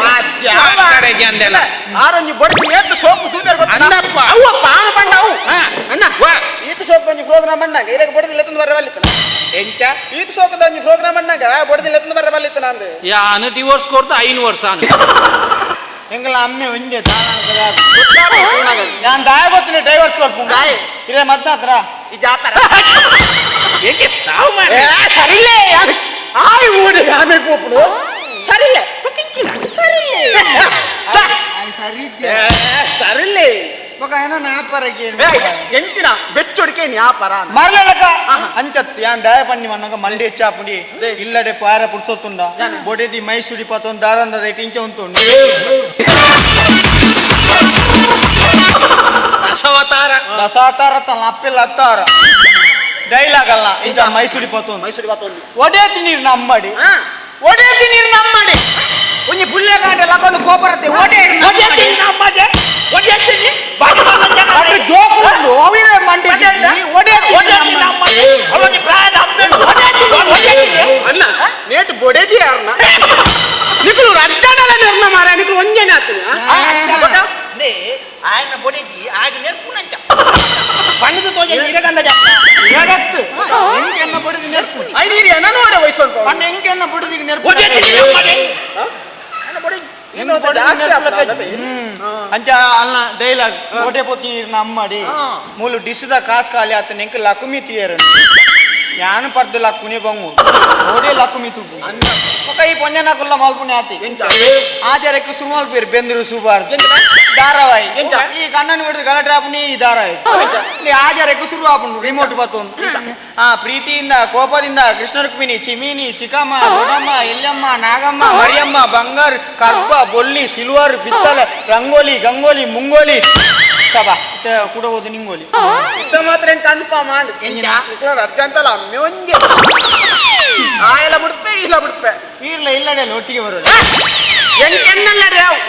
Speaker 5: ಅಂದೆಲ್ಲ
Speaker 3: ಆರೊಂಜಿ ಬೊಡೆ ಏತ್ ಸೋಪು ತೂಪೇರ್ ಗೊತ್ತ
Speaker 5: ಅಂದಪ್ಪ.
Speaker 3: ಅವು ಪಾಣ ಪಂಡ ಅವು
Speaker 5: ಅಣ್ಣ ವಾ
Speaker 3: ಈತ ಸೋಪು ಒಂಜಿ ಪ್ರೋಗ್ರಾಮ್ ಬಂಡಾಗ ಇರಕ್ಕೆ ಬೊಡೆದಿ ಲೆತ್ತೊಂದು ಬರವಲ್ಲಿತ್ತಲ್ಲ.
Speaker 5: ಎಂಚ
Speaker 3: ಈತ್ ಸೋಕದ ಒಂಜಿ ಪ್ರೋಗ್ರಾಮ್ ಅಣ್ಣಾಗ ಬೊಡದಿ ಲೆತ್ತನ ಬರ್ರೆ ಬಲ್ಲಿತ್ತು ನಂದು
Speaker 5: ಯಾನು ಡಿವೋರ್ಸ್ ಕೊಡ್ದು 5 ವರ್ಷ
Speaker 6: ಎಂಗಲ ಅಮ್ಮೆ ಒಂಜೆ ನಾನು ದಾಯ ಗೊತ್ತಿನ ಡೈವರ್ಸ್ ಕೊಡ್ಪು ಇರೇ ಮದ್ನಾತ್ರ
Speaker 3: ಈ ಜಾಪರ
Speaker 5: ಎಂಚ ಸಾವು ಮಾರ್ರೆ
Speaker 3: ಸರಿಲೇ ಆಯ್ ಊಡೆ ಆಮೆ ಪೋಪುಡು ಸರಿಲೇ ಸರಿಲೇ
Speaker 6: ಸರಿ
Speaker 3: ಸರಿಲೇ
Speaker 6: ಬೊಕ ಏನೋ ನಾಪರಕ್ಕೆ
Speaker 3: ಎಂಚಿನ ಬೆಚ್ಚೊಡಿಕೆ ನ್ಯಾಪರ
Speaker 6: ಮರಲಕ ಅಂಚತ್ ಯಾನ್ ದಾಯ ಪನ್ನಿ ಮನ್ನಗ ಮಂಡಿ ಹೆಚ್ಚಾಪುಡಿ ಇಲ್ಲಡೆ ಪಾರ ಪುಡ್ಸೊತ್ತುಂಡ ಬೊಡೆದಿ ಮೈಸೂರಿ ಪತ್ತೊಂದು ದಾರಂದದ ಇಂಚ ಉಂಟುಂಡು
Speaker 5: ದಶಾವತಾರ
Speaker 6: ದಶಾವತಾರ ತನ್ನ ಅಪ್ಪಿಲ್ಲ ಅತ್ತಾರ ಡೈಲಾಗ್ ಅಲ್ಲ ಇಂಚ ಮೈಸೂರಿ ಪತ್ತೊಂದು
Speaker 3: ಮೈಸೂರಿ ಪತ್ತೊಂದು
Speaker 6: ಒಡೆತಿ ನೀರು ನಮ್ಮಡಿ ಒಡೆತಿ ನೀರು ನಮ್ಮಡಿ ಒಂಜಿ ಪುಲ್ಯ ಗಾಂಡೆ ಲಕೊಂದು ಕೋಪರತ್ತೆ ಒಡೆ ಜೋಕುಲು ಅವಿರೇ ಮಂಡಿ ಒಡೆ
Speaker 3: ಅಣ್ಣ ನೇಟ್ ಬೊಡೆದಿ ಯಾರನ್ನ ನಿಕಲು ಅರ್ಜಾನಲ ನಿರ್ಣ ಮಾರ ನಿಕಲು ಒಂಜೇನೆ ಆತನ
Speaker 5: ఆయన బొడేది ఆగి నేర్పునంట పండుగ తోజ నిరగంద
Speaker 6: ಇರಗತ್ತು ಎಂಕೆನ್ನ ಬೊಡೆದಿ ನೆರ್ಪು
Speaker 3: ಐನೀರಿ ಅಣ್ಣ ನೋಡೆ ವಯಸ್ಸು
Speaker 6: ಅಣ್ಣ ಎಂಕೆನ್ನ ಬೊಡೆದಿಗೆ ನೆರ್ಪು ಅಂಚ ಅಲ್ಲ ಡೈಲಾಗ್ ಕೋಟೆ ಪೊತ್ತಿ ನೀರ್ನ ಅಮ್ಮಡಿ ಮೂಲು ಡಿಸ್ದ ಕಾಸ್ ಖಾಲಿ ಆತ ನೆಂಕ್ ಲಕುಮಿ ತೀಯರು ಯಾನು ಪರ್ದು ಲಕ್ಕುನಿ ಬಂಗು ಓಡೆ ಲಕ್ಕುಮಿ ತುಪ್ಪು ఒక ಈ ಪೊಂಜನಕುಲ್ಲ ಮಲ್ಪುನಿ ಆತಿ ಆಚಾರಕ್ಕೆ ಸುಮಾರು ಪೇರು ಬೆಂದರು ಸುಬಾರ್ದು ಧಾರಾವಾಹಿ ಈ ಕಣ್ಣನ್ನು ಬಿಡಿದು ಗಲಾಟೆ ಆಪುನಿ ಈ ಧಾರಾವಾಹಿ ಆಚಾರಕ್ಕೆ ಶುರು ಆಪುಂಡು ರಿಮೋಟ್ ಬತ್ತೊಂದು ಆ ಪ್ರೀತಿಯಿಂದ ಕೋಪದಿಂದ ಕೃಷ್ಣ ರುಕ್ಮಿಣಿ ಚಿಮಿನಿ ಚಿಕ್ಕಮ್ಮ ದೊಡ್ಡಮ್ಮ ಎಲ್ಲಮ್ಮ ನಾಗಮ್ಮ ಮರಿಯಮ್ಮ ಬಂಗಾರ ಕರ್ಪ ಬೊಲ್ಲಿ ಸಿಲ್ವರ್ ಪಿತ್ತಳೆ ರಂಗೋಲಿ ಗಂಗೋಲಿ ಮುಂಗೋಲಿ ಸಬಾ ಕೂಡ ಹೋದು ನಿಂಗೋಲಿ
Speaker 3: ಇತ್ತ ಮಾತ್ರ ಏನ್ ಕನ್ಫರ್ಮ್ ಮಾಡಿ ಅರ್ಜಂತಲ್ಲ ಅಮ್ಮೆ ಒಂಜೆ ಆಯಲ ಬಿಡ್ಪೆ ಇಲ್ಲ ಬಿಡ್ಪೆ
Speaker 6: ಇಲ್ಲ ಇಲ್ಲಡೆ ಒಟ್ಟಿಗೆ ಬರೋದು
Speaker 3: ಎನ್ನಲ್ಲ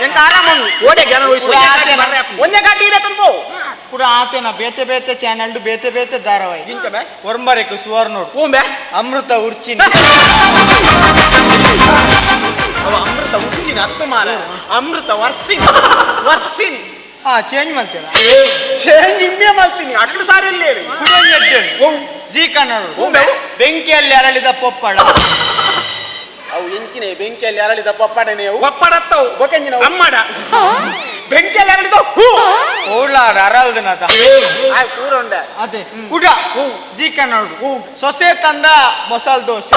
Speaker 3: ಎಂತ ಆರಾಮ ಓಡೆ ಜನ ಒಂದೇ ಗಾಡಿ ಇದೆ ತಂದು
Speaker 6: ಕೂಡ ಆತೇನ ಬೇತೆ ಬೇತೆ ಚಾನೆಲ್ ಬೇತೆ ಬೇತೆ ಧಾರಾವಾಹಿ ಒರ್ಂಬರೆಕ್ ಸುವರ್ಣೋಡು
Speaker 3: ಹೂಂಬೆ
Speaker 6: ಅಮೃತ ಉರ್ಚಿನಿ
Speaker 3: ಅವ ಅಮೃತ ಉರ್ಚಿನಿ ಹತ್ತು ಮಾರ ಅಮೃತ ವರ್ಷಿನಿ ವರ್ಷಿನಿ
Speaker 6: ಹಾ ಚೇಂಜ್ ಮಾಡ್ತೇನೆ
Speaker 3: ಚೇಂಜ್ ಇಮ್ಮೆ ಮಾಡ್ತೀನಿ ಅಟ್ಲು ಸಾರಿ ಇಲ್ಲಿ
Speaker 6: ಜಿ ಕನ್ನಡ ಬೆಂಕಿಯಲ್ಲಿ ಅರಳಿದ ಪೊಪ್ಪಳ
Speaker 3: ಅವು ಎಂಚಿನೆ ಬೆಂಕಿಯಲ್ಲಿ ಅರಳಿದ ಪಪ್ಪಡನೆ
Speaker 5: ಒಪ್ಪಡತ್ತವು
Speaker 3: ಬೊಕೆಂಜಿನ
Speaker 5: ಅಮ್ಮಡ
Speaker 3: ಬೆಂಕಿಯಲ್ಲಿ ಅರಳಿದ ಹೂ
Speaker 6: ಓಲಾಡ ಅರಳ್ದನತ
Speaker 3: ಆಯ್ ಕೂರುಂಡ
Speaker 6: ಅದೇ ಕುಡ ಜಿ ಕನ್ನಡ ಸೊಸೆ ತಂದ ಮಸಾಲ ದೋಸೆ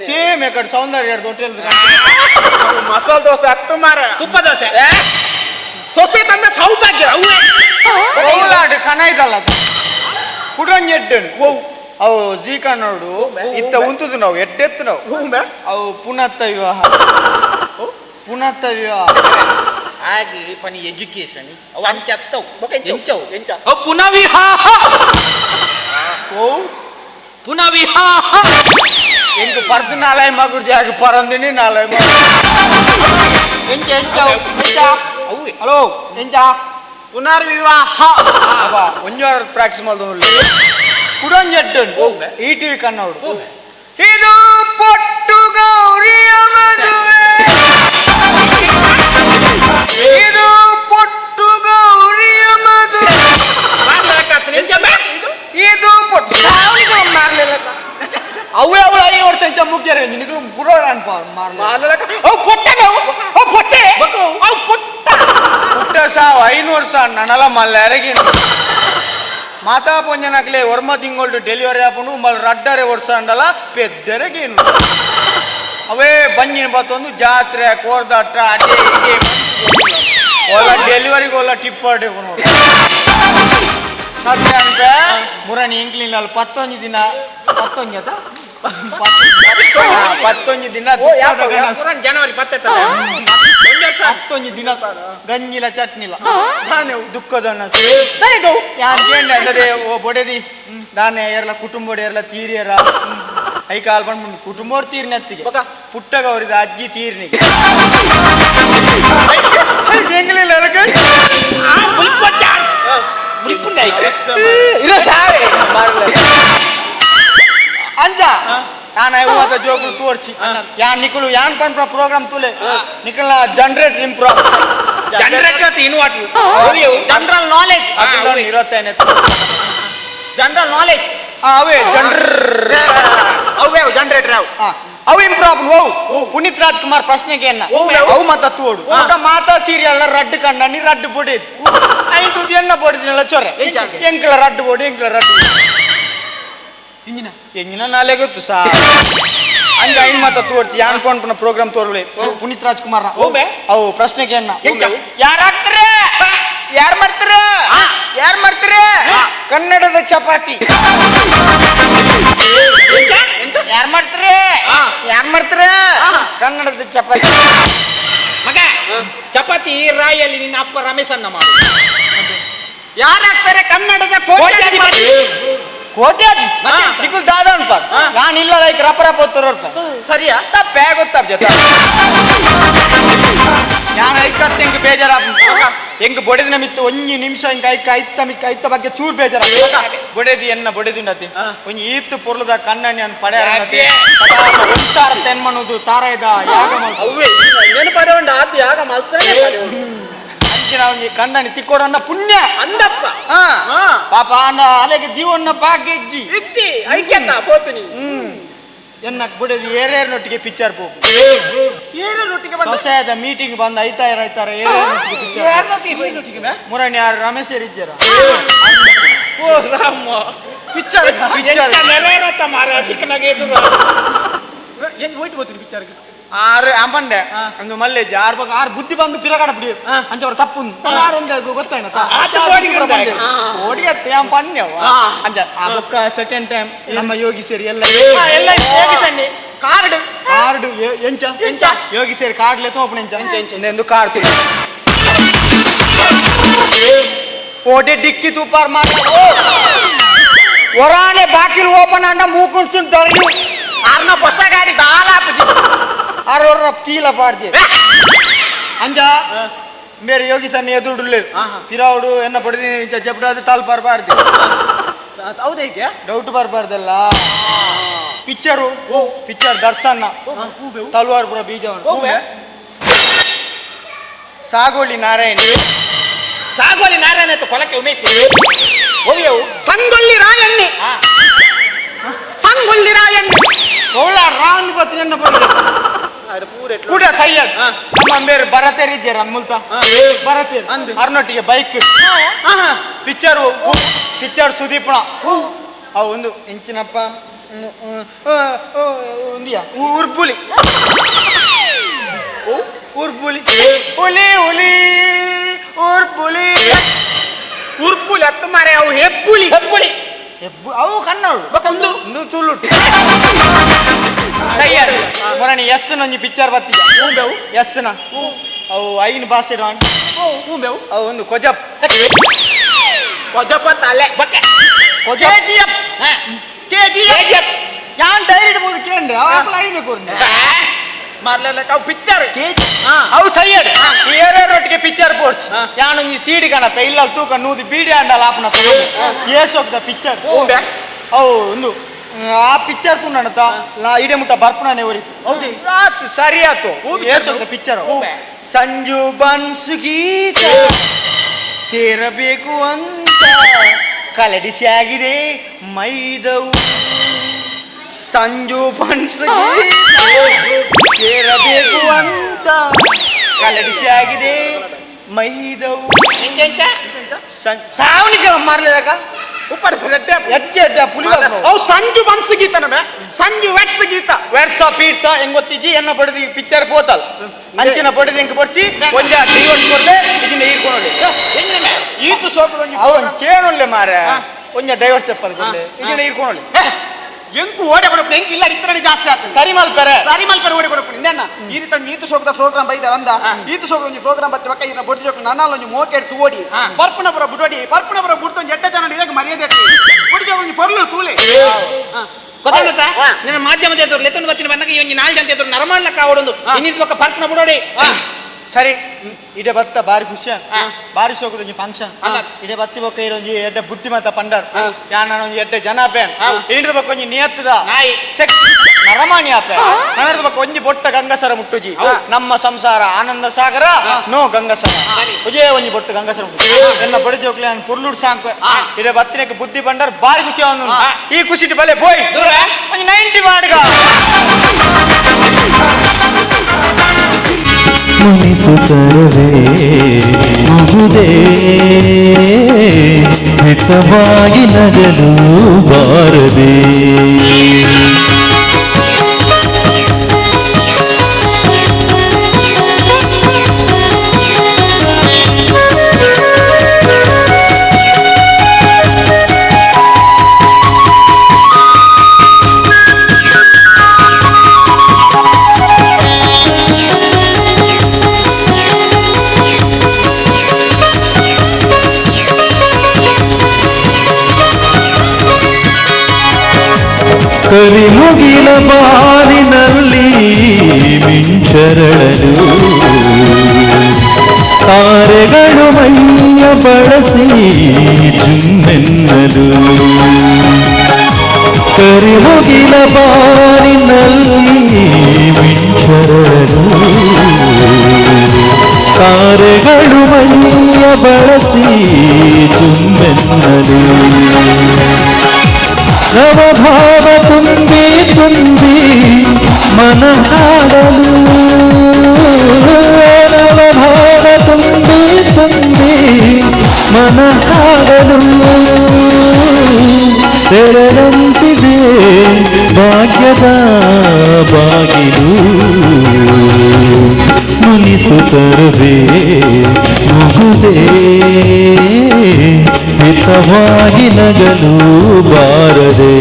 Speaker 6: ಸೇಮ್ ಎಕಡೆ ಸೌಂದರ್ಯ ಹೋಟೆಲ್
Speaker 3: ಮಸಾಲ ದೋಸೆ ಹತ್ತು ಮಾರ
Speaker 5: ತುಪ್ಪ ದೋಸೆ
Speaker 3: ಸೊಸೆ ತಂದ ಸೌಭಾಗ್ಯ ಅವೇ
Speaker 6: ಓಲಾಡು ಕನ ಇದಲ್ಲ ಕುಡೊಂಜಿ ಎಡ್ಡೆನು ಅವು ಜಿ ಕನ್ನಡು ಇತ್ತ ಉಂತುದು ನಾವು ಎಡ್ಡೆತ್ತು ನಾವು ಅವು ಪುನತ್ತ ವಿವಾಹ ಪುನತ್ತ ವಿವಾಹ
Speaker 5: ಹಾಗೆ ಪನಿ ಎಜುಕೇಶನ್ ಅವು ಅಂಚತ್ತವು ಎಂಚವು
Speaker 3: ಎಂಚ
Speaker 5: ಅವು ಪುನಃ
Speaker 6: ಓ
Speaker 5: ಪುನಃ
Speaker 6: ಎಂಕ್ ಪರ್ದು ನಾಲಾಯ್ ಮಗುడు ಜಾಗ ಪರಂದಿನಿ ನಾಲಾಯ್ ಮಗುಡು ಎಂಚ ಎಂಚ ಎಂಚ ಹಲೋ ಎಂಚ
Speaker 3: ಪುನರ್ವಿವಾಹ
Speaker 6: ಅಬ್ಬಾ ಒಂಜಿ ವಾರ ಪ್ರಾಕ್ಟೀಸ್ ಮಲ್ದು ಕುಡೊಂಜಿ ಎಡ್ಡೆನು ಈ ಟಿವಿ ಕನ್ನಡ ಇದು ಪೊಟ್ಟು ಗೌರಿಯ ಮದುವೆ ಇದು ಪೊಟ್ಟು ಗೌರಿಯ ಮದುವೆ ಇದು ಪೊಟ್ಟು ಅವೇ ಅವಳು 5 ವರ್ಷ ಇಂಚ ಮುಗ್ಯಾರ ನಿನಗೆ ಗುರೋಡ ಅನ್ಪ
Speaker 3: ಅವು ಪೊಟ್ಟೆ ಅವು ಪೊಟ್ಟೆ ಅವು ಪುಟ್ಟ
Speaker 6: ಪುಟ್ಟ ಸಾವು 5 ವರ್ಷ ನನಲ ಮಲ್ಲಾರಿಗೆ ಮಾತಾ ಪೊಂಜನಕ್ಲೆ ಒರ್ಮ ತಿಂಗಳು ಡೆಲಿವರಿ ಆಪುಂಡು ಮಲ್ ರಡ್ಡರೆ ವರ್ಷ ಅಂಡಲ ಪೆದ್ದರೆಗೇನು ಅವೇ ಬಂಜಿನ ಬತ್ತೊಂದು ಜಾತ್ರೆ ಕೋರ್ದಾಟ ಅದೇ ಇದೇ ಓಲ ಡೆಲಿವರಿಗೆ ಓಲ ಟಿಪ್ಪಾಟೆ ನೋಡು ಸತ್ಯ ಅಂತ ಮುರಣಿ ಇಂಕ್ಲಿನಲ್ಲಿ 11 ದಿನ 11 ಆತ 11 ದಿನ
Speaker 5: ಜನವರಿ 10
Speaker 6: 11 ದಿನ ಗಂಜಿಲ ಚಟ್ನಿಲ ದುಃಖದ ಯಾನ್ ಕೇಂದ್ರ ಅದೇ ಓ ಬೊಡೆದಿ ದಾನೆ ಏರ್ಲ ಕುಟುಂಬೋಡು ಏರ್ಲ ತೀರಿಯರ I call ಬಂದ್ಬಿಟ್ಟು ಕುಟುಂಬೋರು ತೀರ್ನತ್ತಿಗೆ ಪುಟ್ಟಗ ಅವರಿದ ಅಜ್ಜಿ ತೀರ್ನಿಗೆ ಬೆಂಗಳೂರಲ್ಲಿ ಅಂಜ ನಾನು ಐವತ್ತ ಜೋಗುಲು ತೋರ್ಚಿ ಯಾನ್ ನಿಕುಲು ಯಾನ್ ಪನ್ಪ ಪ್ರೋಗ್ರಾಮ್ ತುಲೆ ನಿಕಲ್ನ generator improve
Speaker 5: generator inverter
Speaker 3: general knowledge
Speaker 6: ಇರತ್ತೇನೆ
Speaker 3: general knowledge
Speaker 6: ಅವೇ
Speaker 3: ಅವೇ ಜನರೇಟರ್ ಅವು
Speaker 6: ಅವು ಇಂಪ್ರೂವ್ ಓ ಪುನೀತ್ ರಾಜ್ಕುಮಾರ್ ಪ್ರಶ್ನೆಗೆ ಏನ ಅವು ಮತ್ತ ತೋಡು ಮಾತಾ ಸೀರಿಯಲ್ ರಡ್ಡು ಕಣ್ಣಿ ರಡ್ಡು ಬೊಡಿ ಐದು ಎಣ್ಣ ಬೊಡಿದಿನಲ್ಲ ಚೊರೆ ಎಂಕ್ಲ ರಡ್ಡು ಬೊಡಿ ಎಂಕ್ಲ ರಡ್ಡು ಇಂಜಿನ ಎಂಜಿನ ನಾಳೆ ಗೊತ್ತು ಸಾ ಹಂಗ ಐನ್ ಮಾತ ತೋರ್ಸಿ ಯಾನ್ ಪೋನ್ ಪ್ರೋಗ್ರಾಮ್ ತೋರ್ಲಿ ಪುನೀತ್ ರಾಜ್ಕುಮಾರ್ ಅವು ಪ್ರಶ್ನೆಗೆ ಏನ ಯಾರು ಹಾಕ್ತಾರೆ ಯಾರು ಮಾಡ್ತಾರ ಯಾರು ಮಾಡ್ತಾರ ಕನ್ನಡದ ಚಪಾತಿ ಯಾರು ಮಾಡ್ತಾರೆ ಯಾರು ಮಾಡ್ತಾರ ಕನ್ನಡದ ಚಪಾತಿ
Speaker 5: ಮಗ ಚಪಾತಿ ರಾಯಲ್ಲಿ ನಿನ್ನ ಅಪ್ಪ ರಮೇಶನ್ನ ಮಾಡು.
Speaker 3: ಯಾರು ಹಾಕ್ತಾರೆ ಕನ್ನಡದ
Speaker 5: ಕೋಟ್ಯಾಧಿಪತಿ.
Speaker 6: ಕೋಟ್ಯಾಧಿ ಚಿಕ್ಕಲ್ ದಾದ ಅನ್ಪ ನಾನು ಇಲ್ಲ ಲೈಕ್ ರಪ್ಪ ರಪ್ಪ ತರೋರ್ಪ
Speaker 3: ಸರಿಯಾ
Speaker 6: ತಪ್ಪೇ ಗೊತ್ತಾಪ್ ಜೊತೆ ನಾನು ಐಕತ್ತೆ ಹೆಂಗ್ ಬೇಜಾರ ಹೆಂಗ್ ಬೊಡೆದಿನ ಮಿತ್ತು ಒಂಜಿ ನಿಮಿಷ ಹಿಂಗ ಐಕ ಐತ ಮಿಕ್ಕ ಐತ ಬಗ್ಗೆ ಚೂರ್ ಬೇಜಾರ ಬೊಡೆದಿ ಎನ್ನ ಬೊಡೆದುಂಡತಿ ಒಂಜಿ ಈತ್ತು ಪೊರ್ಲದ ಕಣ್ಣನಿ ಅನ್ ಪಡೆ ಒತ್ತಾರ ತೆನ್ಮನುದು ತಾರಾಯ್ದ ಯಾಗ
Speaker 3: ಅವೇ ನೆನಪಡೆ ಉಂಡು ಆದ್ ಯಾಗ ಮಲ್ತಾರೆ
Speaker 6: ಅಂಚಿನ ಒಂಜಿ ಕಣ್ಣನಿ ತಿಕ್ಕೋಡನ್ನ ಪುಣ್ಯ
Speaker 3: ಅಂದಪ್ಪ
Speaker 6: ಪಾಪ ಅಣ್ಣ ಅಲೆಗೆ ದೀವನ್ನ ಭಾಗ್ಯ ಇಜ್ಜಿ
Speaker 3: ಇಜ್ಜಿ ಐಕ್ಯತ ಪೋತುನಿ
Speaker 6: ಎನ್ನ ಬುಡದಿ ಏರೇರ್ನೊಟ್ಟಿಗೆ ಪಿಕ್ಚರ್ ಪೋಪು
Speaker 3: ಏರೇರೊಟ್ಟಿಗೆ ಬಂದ
Speaker 6: ಸೊಸೆದ ಮೀಟಿಂಗ್ ಬಂದ ಐತಾರ ಐತಾರ ಏರೇರೊಟ್ಟಿಗೆ ಪಿಕ್ಚರ್ ಮುರಣಿ ಯಾರು ರಮೇಶ್ ಇಜ್ಜರ
Speaker 5: ಓ ರಾಮ
Speaker 3: ಪಿಕ್ಚರ್
Speaker 6: ಪಿಕ್ಚರ್
Speaker 5: ನೆರೆರತ್ತ ಮಾರ ಚಿಕ್ಕನಾಗೆ ಎದುರು
Speaker 3: ಏನ್ ಹೋಯ್ತು ಪೋತುನಿ ಪಿಕ್ಚರ್
Speaker 6: ಆರು ಅಂಬಂಡೆ ಒಂದು ಮಲ್ಲೇಜ್ ಆರು ಬಗ್ಗೆ ಆರು ಬುದ್ಧಿ ಬಂದು ಪಿರಗಾಡ ಬಿಡಿ ಅಂಚವ್ರ ತಪ್ಪು ಆರು ಒಂಜ ಗೊತ್ತಾಯ್ನ ಓಡಿಗತ್ತೆ ಅಂ ಪಣ್ಯವ ಅಂಜ ಆ ಬೊಕ್ಕ ಸೆಕೆಂಡ್ ಟೈಮ್ ನಮ್ಮ ಯೋಗಿ ಸೇರಿ ಎಲ್ಲ
Speaker 3: ಎಲ್ಲ ಯೋಗಿ ಸಣ್ಣಿ ಕಾರ್ಡ್
Speaker 6: ಕಾರ್ಡ್ ಎಂಚ
Speaker 3: ಎಂಚ?
Speaker 6: ಯೋಗಿ ಸೇರಿ ಕಾರ್ಡ್ ಲೆತ್ತ ಓಪನ್ ಎಂಚ ಎಂದು ಕಾರ್ಡ್ ತು ಓಟೆ ಡಿಕ್ಕಿ ತೂಪಾರ್ ಮಾರ ಒರಾನೆ ಬಾಕಿಲ್ ಓಪನ್ ಅಂಡ ಮೂಕುಣ್ಸುನ್ ದೊರೆಯು
Speaker 3: ಆರ್ನ ಹೊಸ ಗಾಡಿ ದಾಲಾಪುಜಿ
Speaker 6: ಆರೋರ ಕೀಲ ಪಾಡ್ದಿ ಅಂಜ ಮೇರೆ ಯೋಗಿ ಸಣ್ಣ ಎದುರುಡುಲ್ಲೇರು ತಿರಾವುಡು ಎನ್ನ ಪಡೆದಿ ಇಂಚ ಜಬ್ಡಾದ ತಾಲ್ ಪಾರ್ಬಾರ್ದು
Speaker 3: ಹೌದು ಹೇಗೆ
Speaker 6: ಡೌಟ್ ಬರ್ಬಾರ್ದಲ್ಲ ಪಿಕ್ಚರು ಪಿಕ್ಚರ್ ದರ್ಶನ ತಲುವಾರ್ಪುರ ಬೀಜವನ್ನು ಸಾಗೋಳಿ ನಾರಾಯಣ
Speaker 5: ಸಾಗೋಲಿ ನಾರಾಯಣ ಆಯ್ತು ಕೊಲಕ್ಕೆ ಉಮೇಶ್
Speaker 3: ಓವಿಯವು ಸಂಗೊಳ್ಳಿ ರಾಯಣ್ಣೆ ಸಂಗೊಳ್ಳಿ ರಾಯಣ್ಣೆ
Speaker 6: ಓಳ ರಾಂಗ್ ಬತ್ತಿನ ಪಡೆದ ಕೂಡ ಸೈಯದ್ ನಮ್ಮ ಬೇರೆ ಭರತೇರಿ ಇದ್ದೀರ ಮುಲ್ತ ಭರತೇರಿ ಅರ್ನೊಟ್ಟಿಗೆ bike picture picture ಸುದೀಪಣ ಅವು ಒಂದು ಇಂಚಿನಪ್ಪ ಒಂದಿಯಾ ಉರ್ಬುಲಿ ಉರ್ಬುಲಿ ಹುಲಿ ಹುಲಿ ಉರ್ಬುಲಿ
Speaker 3: ಉರ್ಬುಲಿ ಹತ್ತು ಮಾರೆ ಅವು ಹೆಬ್ಬುಲಿ
Speaker 5: ಹೆಬ್ಬುಳಿ
Speaker 6: ಹೆಬ್ಬು ಅವು ಕನ್ನಡ
Speaker 3: ಒಂದು
Speaker 6: ಒಂದು ತುಳು ಸೈಯರ್ ಮೊರಣಿ ಎಸ್ ನೊಂಜಿ ಪಿಕ್ಚರ್ ಬತ್ತಿಯ
Speaker 3: ಊಂಬೆವು
Speaker 6: ಎಸ್ ನ ಅವು ಐನ್ ಭಾಷೆ
Speaker 3: ಊಂಬೆವು
Speaker 6: ಅವು ಒಂದು ಕೊಜಪ್
Speaker 3: ಕೊಜಪ ತಲೆ
Speaker 5: ಬಕ್ಕೆ
Speaker 6: ಕೊಜಪ್
Speaker 3: KGF KGF
Speaker 6: ಯಾನ್ ಡೈರೆಕ್ಟ್ ಬೋದು ಕೇಂದ್ರ ಅವು ಐನ್ ಕೊರ್ನೆ
Speaker 3: ಮಾರ್ಲೆಲ್ಲ ಅವು ಪಿಕ್ಚರ್
Speaker 6: ಅವು ಸೈಯರ್ ಏರೇರೊಟ್ಟಿಗೆ ಪಿಕ್ಚರ್ ಪೋರ್ಚ್ ಯಾನೊಂಜಿ ಸೀಡಿ ಕಣಪ್ಪ ಇಲ್ಲ ತೂಕ ನೂದು ಬೀಡಿ ಅಂಡಲ ಆಪನ ಏಸೋಗ್ದ ಪಿಕ್ಚರ್
Speaker 3: ಊಂಬೆ
Speaker 6: ಅವು ಒಂದು ಆ ಪಿಕ್ಚರ್ ತುಂಡಣತ ನಾ ಇಡೆ ಮುಟ್ಟ ಬರ್ಪಣನೆ ಒರಿ
Speaker 3: ಹೌದು
Speaker 6: ಆತು ಸರಿ ಆತು ಏಸೋಗ್ದ ಪಿಕ್ಚರ್ ಸಂಜು ಬನ್ಸು ಗೀತ ಸೇರಬೇಕು ಅಂತ ಕಲಡಿಸಿ ಆಗಿದೆ ಮೈದವು ಸಂಜು ಬನ್ಸು ಗೀತ ಸೇರಬೇಕು ಅಂತ ಕಲಡಿಸಿ ಆಗಿದೆ ಮೈದವು
Speaker 5: ಎಂಚ
Speaker 6: ಸಾವನಿಗೆ ಮಾರ್ಲಿದಾಕ
Speaker 3: ಉಪ್ಪಡೆ ಎಡ್ಡೆ
Speaker 6: ಎಜ್ಜೆ ಎಡ್ಡೆ ಪುಲಿ
Speaker 3: ಅವು ಸಂಜು ಬನ್ಸು ಗೀತ ನಮೆ ಸಂಜು ವೆಟ್ಸ್ ಗೀತ
Speaker 6: ವೆರ್ಸ ಪೀಡ್ಸ ಹೆಂಗ್ ಗೊತ್ತಿಜ್ಜಿ ಎನ್ನ ಬಡದಿ ಪಿಕ್ಚರ್ ಪೋತಲ್ ಅಂಚಿನ ಬಡದಿ ಹೆಂಗ್ ಬರ್ಚಿ ಒಂದೇ ಡಿವೋರ್ಸ್ ಕೊಡ್ಲೆ ಇದನ್ನ ಈರ್ಕೊನೊಳ್ಳೆ
Speaker 3: ಈತು ಸೋಪದೊಂಜಿ
Speaker 6: ಅವನ್ ಕೇಳೊಳ್ಳೆ ಮಾರ ಒಂಜ ಡೈವರ್ಸ್ ತೆಪ್ಪದು ಕೊಡ್ಲೆ ಇದನ್ನ ಈರ್ಕೊನೊಳ್ಳೆ
Speaker 3: ಎಂಕು ಓಡೆ ಕೊಡಪ್ಪು ಎಂಕ್ ಇಲ್ಲ ಇತ್ತರಡಿ ಜಾಸ್ತಿ ಆತು
Speaker 6: ಸರಿ ಮಲ್ಪರೆ
Speaker 3: ಸರಿ ಮಲ್ಪರೆ ಓಡಿ ಕೊಡಪ್ಪು ನಿನ್ನ ಈ ರೀತಿ ಒಂಜಿ ಈತು ಸೋಪದ ಪ್ರೋಗ್ರಾಮ್ ಬೈದ ಅಂದ ಈತು ಸೋಪದ ಒಂಜಿ ಪ್ರೋಗ್ರಾಮ್ ಬತ್ತೆ ಬಕ್ಕ ಈನ ಬೊಡ್ಡು ಜೋಕು ನನ್ನಲ್ಲಿ ಒಂಜಿ ಮೋಕೆಡ್ ತೂಡಿ ಪರ್ಪುನಪುರ ಬುಡೋಡಿ ಪರ್ಪುನಪುರ ಬುಡ್ತು ಒಂಜಿ ಎಡ್ಡ ಜನ ಇರಕ್ಕೆ ಮರ್ಯಾದೆ ಬೊಡ್ಡು ಜೋಕು ಒಂಜಿ ಪೊರ್ಲು ತೂಲೆ
Speaker 5: ಗೊತ್ತಾಗ್ತಾ ನಿನ್ನ ಮಾಧ್ಯಮದ ಎದುರು ಲೆತ್ತೊಂದು ಬತ್ತಿನ ಬಂದಾಗ ಈ ಒಂಜಿ ನಾಲ್ ಜನ ಎದುರು ನರಮಾಡ್ಲಕ್ಕ ಅವಡೊಂದು ಇನ್ನಿದ್ ಬೊಕ್ಕ ಪರ್ಪುನ ಬುಡೋಡಿ
Speaker 6: ಸರಿ ಇಡೆ ಬತ್ತ ಬಾರಿ ಖುಷಿ ಬಾರಿ ಶೋಕದ ಫಂಕ್ಷನ್ ಇಡೆ ಬತ್ತಿ ಬೊಕ್ಕ ಇರೊಂಜಿ ಎಡ್ಡೆ ಬುದ್ಧಿಮತ ಪಂಡರ್ ಯಾನ ಒಂಜಿ ಎಡ್ಡೆ ಜನ ಪೇನ್ ಇಂಡ್ದ ಬೊಕ್ಕ ಒಂಜಿ ನಿಯತ್ತದ ಚೆಕ್ ನರಮಾಣಿ ಆಪೆ ನನದ ಬೊಕ್ಕ ಒಂಜಿ ಬೊಟ್ಟ ಗಂಗಸರ ಮುಟ್ಟುಜಿ ನಮ್ಮ ಸಂಸಾರ ಆನಂದ ಸಾಗರ ನೋ ಗಂಗಸರ ಒಂಜೇ ಒಂಜಿ ಬೊಟ್ಟ ಗಂಗಸರ ಮುಟ್ಟುಜಿ ಎನ್ನ ಬಡಿ ಜೋಕ್ಲೆ ನಾನು ಪುರ್ಲುಡ್ ಸಾಂಕ್ ಇಡೆ ಬತ್ತಿನಕ್ಕೆ ಬುದ್ಧಿ ಪಂಡರ್ ಬಾರಿ ಖುಷಿ ಅವನು ಈ ಖುಷಿಟ್ ಬಲೆ ಪೋಯ್ ಒಂಜಿ 90 ಮಾಡ್ಗ
Speaker 2: ಮುನಿಸುತ್ತರವೇ ಮುಗುದೇ ಹಿತವಾಗಿ ನಗಲು ಬಾರದೆ. ಕರಿಮುಗಿಲ ಬಾರಿನಲ್ಲಿ ಮಿಂಚರಳಲು ತಾರೆಗಳು ಮೈಯ ಬಳಸಿ ಜುಮ್ಮೆನ್ನಲು. ಕರಿಮುಗಿಲ ಬಾರಿನಲ್ಲಿ ಮಿಂಚರಳಲು ತಾರೆಗಳು ಮೈಯ ಬಳಸಿ ಜುಮ್ಮೆನ್ನಲು. ನವಭಾವ ತುಂಬಿ ತುಂಬಿ ಮನ ಹಾಡಲು ನವಭಾವ ತುಂಬಿ ತುಂಬಿ ಮನ ಹಾಡಲು ತೆರೆದಂತಿದೆ ಭಾಗ್ಯದ ಬಾಗಿಲು. ಮುನಿಸುತ್ತರವೇ ಮುಗುದೇ ಹಿತವಾಗಿ ನಗಲು ಬಾರದೆ.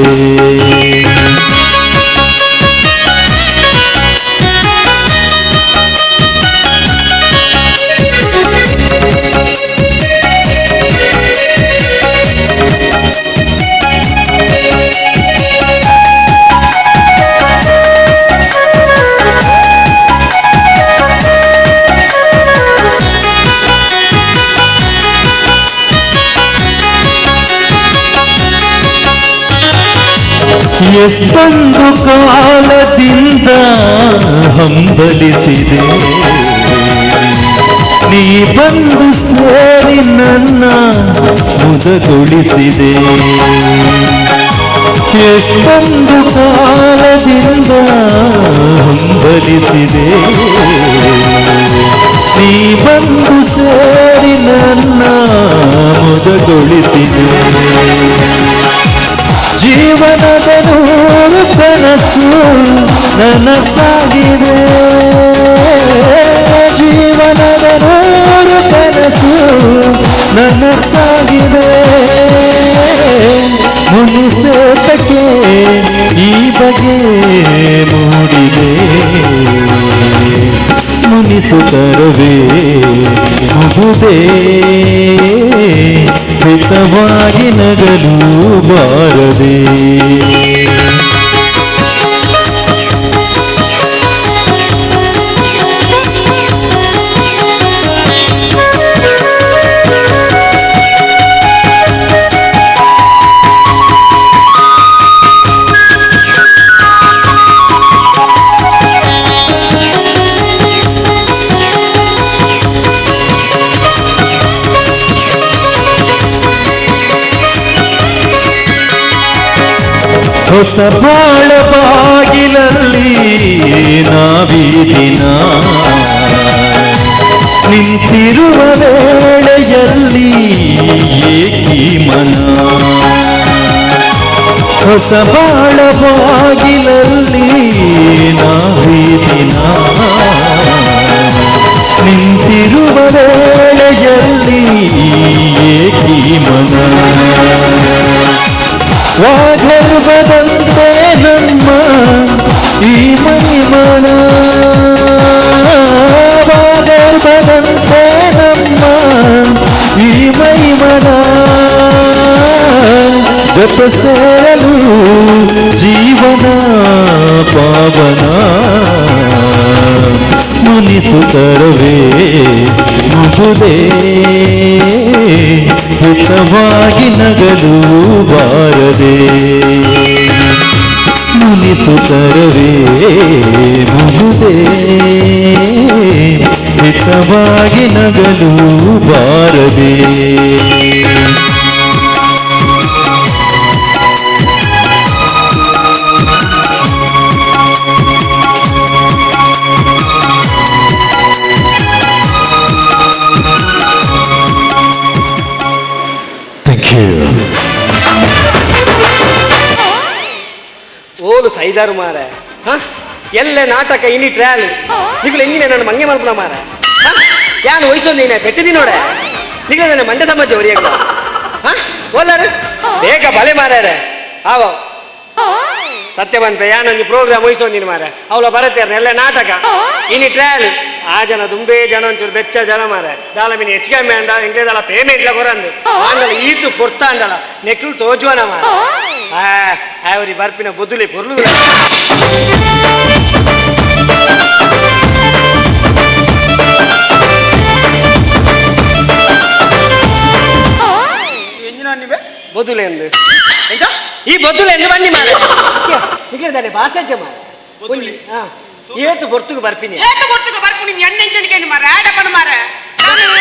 Speaker 2: ಎಷ್ಟೊಂದು ಕಾಲದಿಂದ ಹಂಬಲಿಸಿದೆ ನೀ ಬಂದು ಸೇರಿ ನನ್ನ ಮುದಗೊಳಿಸಿದೆ. ಎಷ್ಟೊಂದು ಕಾಲದಿಂದ ಹಂಬಲಿಸಿದೆ ನೀ ಬಂದು ಸೇರಿ ನನ್ನ ಮುದಗೊಳಿಸಿದೆ. ಜೀವನದ ನೂರು ಕನಸು ನನಸಾಗಿದೆ ಜೀವನದ ನೂರು ಕನಸು ನನಸಾಗಿದೆ. ಮುನಿಸೇತಕ್ಕೆ ಈ ಬಗೆ ಮೂಡಿದೆ ಮುನಿಸುತ್ತರವೇ ಮುಗುದೇ ಹಿತವಾಗಿ ನಗಲು ಬಾರದೆ. ಹೊಸ ಬಾಳ ಬಾಗಿಲಲ್ಲಿ ನಾವೀ ದಿನ ನಿಂತಿರುವ ವೇಳೆಯಲ್ಲಿ ಏಕಿ ಮನ. ಹೊಸ ಬಾಳ ಬಾಗಿಲಲ್ಲಿ ನಾವೀ ದಿನ ನಿಂತಿರುವ ವೇಳೆಯಲ್ಲಿ ಏಕಿ ಮನ. ವಾಗರ್ಭದಂತೆ ನಮ್ಮ ಈ ಮೈಮನ ವಾಗರ್ಭದಂತೆ ನಮ್ಮ ಈ ಮೈಮನ ಜೊತೆ ಸೇರಲು ಜೀವನ ಪಾವನ. ಮುನಿಸುತ್ತರವೇ ಮುಗುದೇ ಹಿತವಾಗಿ ನಗಲು ಬಾರದೆ ಮುನಿಸುತ್ತರವೇ ಮುಗುದೇ ಹಿತವಾಗಿ ನಗಲು ಬಾರದೆ.
Speaker 7: ಓಲು ಸೈದಾರು ಮಾರ ಎಲ್ಲ ನಾಟಕ ಇನಿ ಟ್ರಾಲ್ ನಿಗುಲು ಎಂಗಿನ ನಾನು ಮಂಗೆ ಮಲ್ಪುನ ಮಾರ ಯಾನು ವಯಸ್ಸೊಂದು ನೀನೆ ಪೆಟ್ಟಿದಿ ನೋಡೆ ನಿಗುಲು ನನ್ನ ಮಂಡ್ಯ ಸಮಾಜ ಒರಿಯಗ ಓಲಾರು ಬೇಗ ಬಲೆ ಮಾರಾರೆ ಆವ ಸತ್ಯ ಬಂದ್ಪೆ ಯಾನೊಂದು ಪ್ರೋಗ್ರಾಮ್ ವಹಿಸೊಂದಿನ ಮಾರ ಅವಳ ಬರತ್ತೇರ್ನ ಎಲ್ಲ ನಾಟಕ ಇನಿ ಟ್ರಾಲ್ ಆ ಜನ ತುಂಬೇ ಜನ ಒಂಚೂರು ಬೆಚ್ಚ ಜನ ಮಾರ ದಾಲ ಮೀನು ಹೆಚ್ಚು ಕಮ್ಮಿ ಅಂಡ ಎಂಗ್ಲೇದಾಲ ಪೇಮೆಂಟ್ಲ ಕೊರಂದು ಆಂಡಲ ಈತು ಪೊರ್ತ ಅಂಡಲ ನೆಕ್ಲು ತೋಜುವನ ಮಾರ ಅವ್ರಿ ಬರ್ಪಿನ ಬೊದುಲೆ ಪೊರ್ಲು. ಬೊದುಲೆ ಎಂದು ಈ ಬೊದುಲೆ ಎಂದು ಬನ್ನಿ ಮಾರ ನಿಗ್ಲೇದಾನೆ ಬಾಸಜ್ಜ ಮಾರ ಏತು ಪೊರ್ತುಗು ಬರ್ಪಿನಿ
Speaker 3: ಏತು ಪೊರ್ತುಗು ಬರ್ಪಿನಿ ಎಣ್ಣೆ ಇಂಜನಿಗೆ ಮಾರ ಆಡ ಪಣ್ಣ ಮಾರ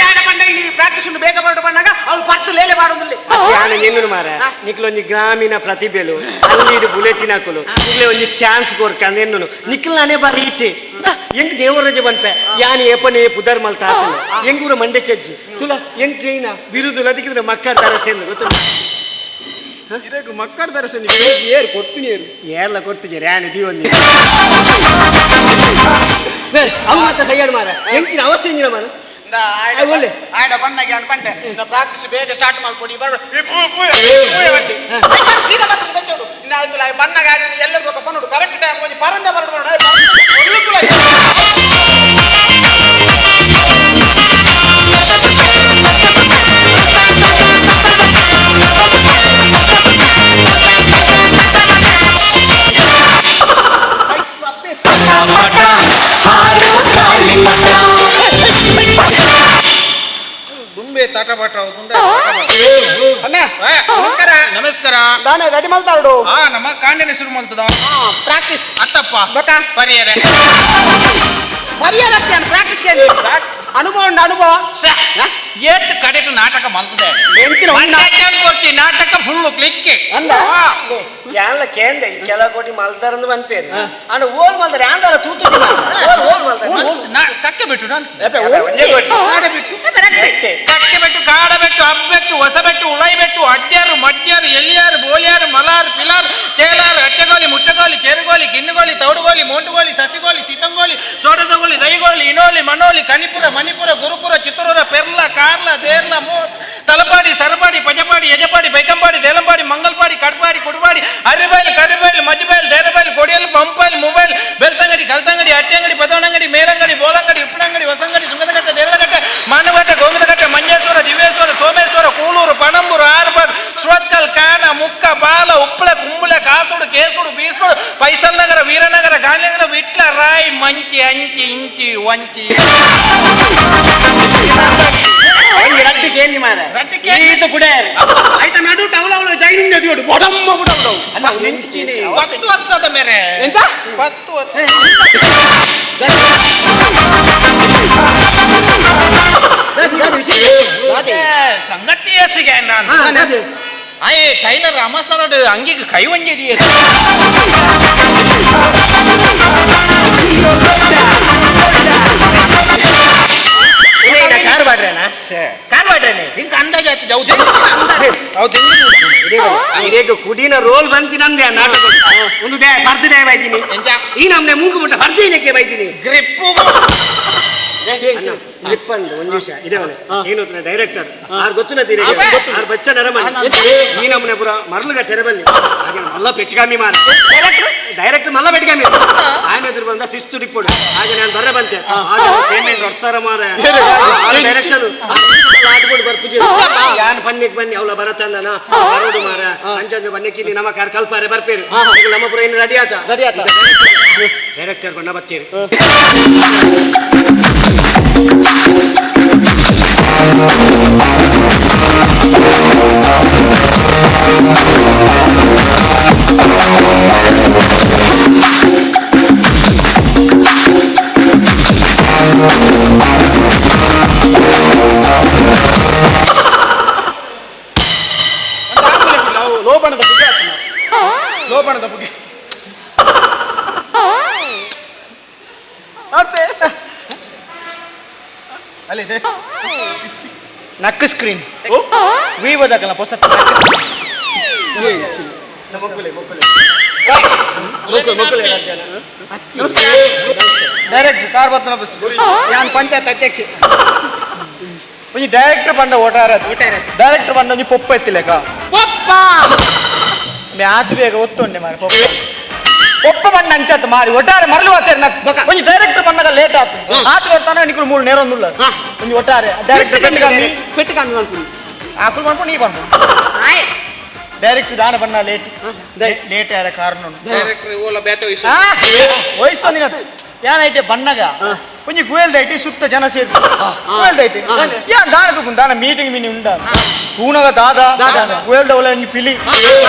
Speaker 3: ಆಡ ಪಂಡ ಇಲ್ಲಿ ಪ್ರಾಕ್ಟೀಸ್ ಉಂಟು ಬೇಗ ಬರಡು ಬಂದಾಗ ಅವ್ಳು ಪತ್ತು ಲೇಲೆ ಮಾಡೋದಿಲ್ಲ.
Speaker 7: ಯಾನು ನಿನ್ನನು ಮಾರ ನಿಕ್ಲೊಂಜಿ ಗ್ರಾಮೀಣ ಪ್ರತಿಭೆಲು ಅಲ್ಲಿ ಇಡು ಬುಲೆ ತಿನ್ನಕುಲು ನಿಕ್ಲೆ ಒಂಜಿ ಚಾನ್ಸ್ ಕೊರ್ಕ ನಿನ್ನನು ನಿಕ್ಲಾನೆ ಬಾರಿ ಇತ್ತೆ ಹೆಂಗ್ ದೇವರಜೆ ಬನ್ಪೆ ಯಾನ್ ಏಪನೆ ಪುದರ್ ಮಲ್ತ ಹೆಂಗೂರ ಮಂಡೆ ಚಜ್ಜಿ ತುಲ ಹೆಂಗ್ ಕೈನ ಬಿರುದು ಲದಕಿದ್ರೆ ಮಕ್ಕಳ ತರಸೆಂದು ಗೊತ್ತು
Speaker 3: ಇದಕ್ಕೆ ಮಕ್ಕಳ ತರಸೆ ಏರು ಕೊಡ್ತೀನಿ ಏರು
Speaker 7: ಏರ್ಲ ಕೊಡ್ತಿದ್ದೀರಿ ಯಾನು ದೀವೊಂದಿ ಅವು ಮತ್ತೆ ಸೈಯಾಡ್ ಮಾರ ಹೆಂಚಿನ ಅವಸ್ಥೆ ಇಂಜಿನ ಮಾರ ಒಳ್ಳೆ
Speaker 3: ಆಯ್ಡ ಬಣ್ಣಗೆ ಅನ್ ಪಂಡೆ ಪ್ರಾಕ್ಟೀಸ್ ಬೇಗ ಸ್ಟಾರ್ಟ್ ಮಾಡ್ಕೊಡಿ ಸೀದಾ ಮತ್ತೆ ಬೆಚ್ಚೋಡು ಇನ್ನು ಆಯ್ತು ಬಣ್ಣ ಗಾಡಿ ಎಲ್ಲರಿಗೂ ಬನ್ನೋಡು ಕರೆಕ್ಟ್ ಟೈಮ್ ಕೊಂಚ ಪರಂದೆ ಬರಡು.
Speaker 5: ನಮಸ್ಕಾರ ನಮಸ್ಕಾರ.
Speaker 3: ದಾನೆ ರೆಡಿ ಮಲ್ತಾಡು.
Speaker 5: ನಮ್ಮ ಕಾಂಡನೆ ಶುರು ಮಲ್ತದ
Speaker 3: ಪ್ರಾಕ್ಟೀಸ್
Speaker 5: ಅತ್ತಪ್ಪ
Speaker 3: ಬಕ
Speaker 5: ಪರಿಯರೆ
Speaker 3: ಪರಿಯರ ಪ್ರಾಕ್ಟೀಸ್ ಅನುಭವ ಉಂಡು ಅನುಭವ.
Speaker 5: ಏತ್ ಕಡೆಟು ನಾಟಕ ಮಲ್ತದೆ ಕೊಡ್ತಿ ನಾಟಕ ಫುಲ್ ಕ್ಲಿಕ್
Speaker 3: ಅಂದ
Speaker 7: ಯಾನ್ಲ ಕೇಂದ್ರ ಕೆಲ ಕೋಟಿ ಮಲ್ತಾರಂದು ಬಂದ್ಪೇರು ಅಂಡ ಓಲ್ ಮಲ್ತಾರೆ ಆಂಡಲ ತೂತು ಓಲ್ ಓಲ್ ಮಲ್ತಾರೆ
Speaker 5: ಕಕ್ಕೆ ಬಿಟ್ಟು ನಾನು
Speaker 7: ಕಕ್ಕೆ
Speaker 5: ಬೆಟ್ಟು ಕಾಡ ಬೆಟ್ಟು ಅಬ್ಬೆಟ್ಟು ಹೊಸಬೆಟ್ಟು ಉಳೈಬೆಟ್ಟು ಅಡ್ಡ್ಯಾರು ಮಡ್ಯಾರು ಎಲಿಯಾರು ಬೋಲಿಯಾರು ಮಲಾರು ಪಿಲಾರು ಚೇಲಾರು ಅಟ್ಟೆಗೋಲಿ ಮುಟ್ಟಗೋಲಿ ಚೆರುಗೋಲಿ ಗಿಣ್ಣುಗೋಲಿ ತೌಡುಗೋಲಿ ಮೋಂಡುಗೋಲಿ ಸಸಿಗೋಲಿ ಸೀತಂಗೋಲಿ ಸೋಡದಗೋಲಿ ದೈಗೋಲಿ ಇನೋಲಿ ಮನೋಲಿ ಕಣಿಪುರ ಮಣಿಪುರ ಗುರುಪುರ ಚಿತ್ರೂರ ಪೆರ್ಲ ಕಾರ್ಲ ದೇರ್ಲ ಮೋ ತಲಪಾಡಿ ಸರಪಾಡಿ ಪಜಪಾಡಿ ಯಜಪಾಡಿ ಬೈಕಂಪಾಡಿ ದೇಲಂಪಾಡಿ ಮಂಗಲ್ಪಾಡಿ ಕಡ್ಪಾಡಿ ಕುಡುಪಾಡಿ ಅರಿಬೈಲ್ ಕರಿಬೈಲ್ ಮಜ್ಬೈಲ್ ದೇರಬೈಲ್ ಕೊಡಿಯಲ್ ಪಂಪೈಲ್ ಮೊಬೈಲ್ ಬೆಳ್ತಂಗಡಿ ಕಲ್ತಂಗಡಿ ಅಟ್ಟಂಗಡಿ ಪದವನಂಗಡಿ ಮೇಲಂಗಡಿ ಬೋಲಂಗಡಿ ಉಪ್ಪಿನಂಗಡಿ ಹೊಸಂಗಡಿ ಸುಂಗದಘಟ್ಟ ದೇರಳಘಟ್ಟ ಮಾನಘಟ್ಟ ಗೋವಿಂದಘಟ್ಟ ಮಂಜೇಶ್ವರ ದಿವ್ಯೇಶ್ವರ ಸೋಮೇಶ್ವರ ಕೂಳೂರು ಪಣಂಬೂರು ಆರ್ಬಾರ್ ಸುರತ್ಕಲ್ ಕಾನ ಮುಕ್ಕ ಬಾಲ ಉಪ್ಪಳ ಕುಂಬಳ ಕಾಸುಡು ಕೇಸುಡು ಬೀಸುಡು ಪೈಸಲ್ ನಗರ ವೀರನಗರ ಗಾಂಧಿನಗರ ವಿಟ್ಲ ರಾಯ್ ಮಂಚಿ ಅಂಚಿ ಇಂಚಿ ವಂಚಿ 10 ವರ್ಷದ ಮೇರೆ 10 ವರ್ಷ ಸಂಗತಿ ನಾನು ಆಯ್ ಟೈಲರ್ ರಾಮಸರಡು ಅಂಗಿಗೆ ಕೈ ಒಂಜಿದೆಯೇ
Speaker 7: ಕಾರ್ ಬಾಡ್ರೇನಾ ಕಾರ್ ಬಾಡ್ರೇನೆ
Speaker 5: ಹಿಂಗೆ ಅಂದಾಜು ಆಯ್ತದೆ ಹೌದು ಹೌದು
Speaker 7: ಇದೇಗ ಕುಡಿನ ರೋಲ್ ಬಂತಿ ನಂದೆ ನಾಟಕ ಒಂದು they ಪರ್ದು they ಬೈತೀನಿ ಈ ನಮ್ನೆ ಮೂಗು ಮುಟ್ಟ ಪರ್ದು ಏನಕ್ಕೆ ಬೈತೀನಿ
Speaker 5: ಗ್ರಿಪ್ಪು
Speaker 7: ನಿಪ್ಪಂಡು ಒಂದು ನಿಮಿಷ ಇದೇವನೆ ಏನು ಡೈರೆಕ್ಟರ್ ಆರು ಗೊತ್ತಿನ ತೀರೆ ಆರು ಬಚ್ಚ ನರಮನಿ ಈ ನಮ್ಮನೆ ಪುರ ಮರಳುಗ ತೆರಬಲ್ಲಿ ಹಾಗೆ ಮಲ್ಲ ಪೆಟ್ಟಿಗಾಮಿ ಮಾರ ಡೈರೆಕ್ಟರ್ ಮಲ್ಲ ಪೆಟ್ಟಿಗಾಮಿ ఆయన ಎದುರು ಬಂದ ಶಿಸ್ತು ರಿಪೋರ್ಟ್ ಹಾಗೆ ನಾನು ಬರ್ರೆ ಬಂತೆ ಪೇಮೆಂಟ್ ವರ್ಷಾರ ಮಾರ ಡೈರೆಕ್ಷನ್ ಆಟ್ಕೊಂಡು ಬರ್ಪುಜಿ ಯಾನ್ ಬನ್ನಿಕ್ ಬನ್ನಿ ಅವಳ ಬರತಂದನ ಬರೋಡು ಮಾರ ಅಂಚಂಚ ಬನ್ನಿಕ್ಕಿ ನಮ್ಮ ಕಾರ್ ಕಲ್ಪಾರೆ ಬರ್ಪೇರು ನಮ್ಮ ಪುರ ಇನ್ನು ರೆಡಿ ಆತ
Speaker 3: ರೆಡಿ ಆತ.
Speaker 7: ಡೈರೆಕ್ಟರ್ ಬಣ್ಣ ಬತ್ತೀರಿ.
Speaker 3: ಲೋಬಣದ ಬುಗೆ ಆತನ. ಲೋಬಣದ ಬುಗೆ ಆಸೆ ಅಲ್ಲಿದೆ
Speaker 6: ನಕ್ ಸ್ಕ್ರೀನ್ ವಿವೋದಕಲ್ಲ ಹೊಸ ಡೈರೆಕ್ಟರ್ ಕಾರ್ ಬತ್ತನ ಬಸ್
Speaker 3: ನಾನು ಪಂಚಾಯತ್ ಅಧ್ಯಕ್ಷ
Speaker 6: ಒಂಜಿ ಡೈರೆಕ್ಟರ್ ಪಂಡ ಓಟಾರ ಡೈರೆಕ್ಟರ್ ಪಂಡ ಒಂಜಿ ಪೊಪ್ಪ ಎತ್ತಿಲೆಕ
Speaker 3: ಪಪ್ಪ
Speaker 6: ಮ್ಯಾಚ್ ಬೇಗ ಒತ್ತುಂಡೆ ಮಾರಿ ಪೊಪ್ಪ ಪೊಪ್ಪ ಪಂಡ ಅಂಚತ್ ಮಾರಿ ಒಟ್ಟಾರೆ ಮರಳು ಆತೇರ್ ನತ್ ಒಂಜಿ ಡೈರೆಕ್ಟರ್ ಪಂಡಗ ಲೇಟ್ ಆತು ಆತು ಬರ್ತಾನೆ ನಿಕುಲು ಮೂರು ನೇರೊಂದುಲ್ಲ ಒಂಜಿ ಒಟ್ಟಾರೆ ಡೈರೆಕ್ಟರ್ ಪೆಟ್ಟು ಕಮ್ಮಿ
Speaker 3: ಪೆಟ್ಟು ಕಮ್ಮಿ ಅನ್ಕೊಂಡು
Speaker 6: ಆಕುಲು ಪನ್ಪು ನೀ ಪನ್ಪು ಡೈರೆಕ್ಟರ್ ದಾನ ಬಣ್ಣ ಲೇಟ್ ಲೇಟ್ ಆದ ಕಾರಣ
Speaker 5: ಡೈರೆಕ್ಟರ್ ಓಲ ಬೇತ ವಿಷಯ
Speaker 6: ವಯಸ್ಸೊಂದಿನ ಯಾನೈಟೆ ಬಣ್ಣಗ ಒಂಜಿ ಗುವೆಲ್ ದೈಟಿ ಸುತ್ತ ಜನ ಸೇರಿ ಗುವೆಲ್ ದೈಟಿ ಯಾನ್ ದಾನ ತೂಕುನ್ ದಾನ ಮೀಟಿಂಗ್ ಮಿನಿ ಉಂಡ ತೂನಗ ದಾದ ಗುವೆಲ್ ದವಲ ಒಂಜಿ ಪಿಲಿ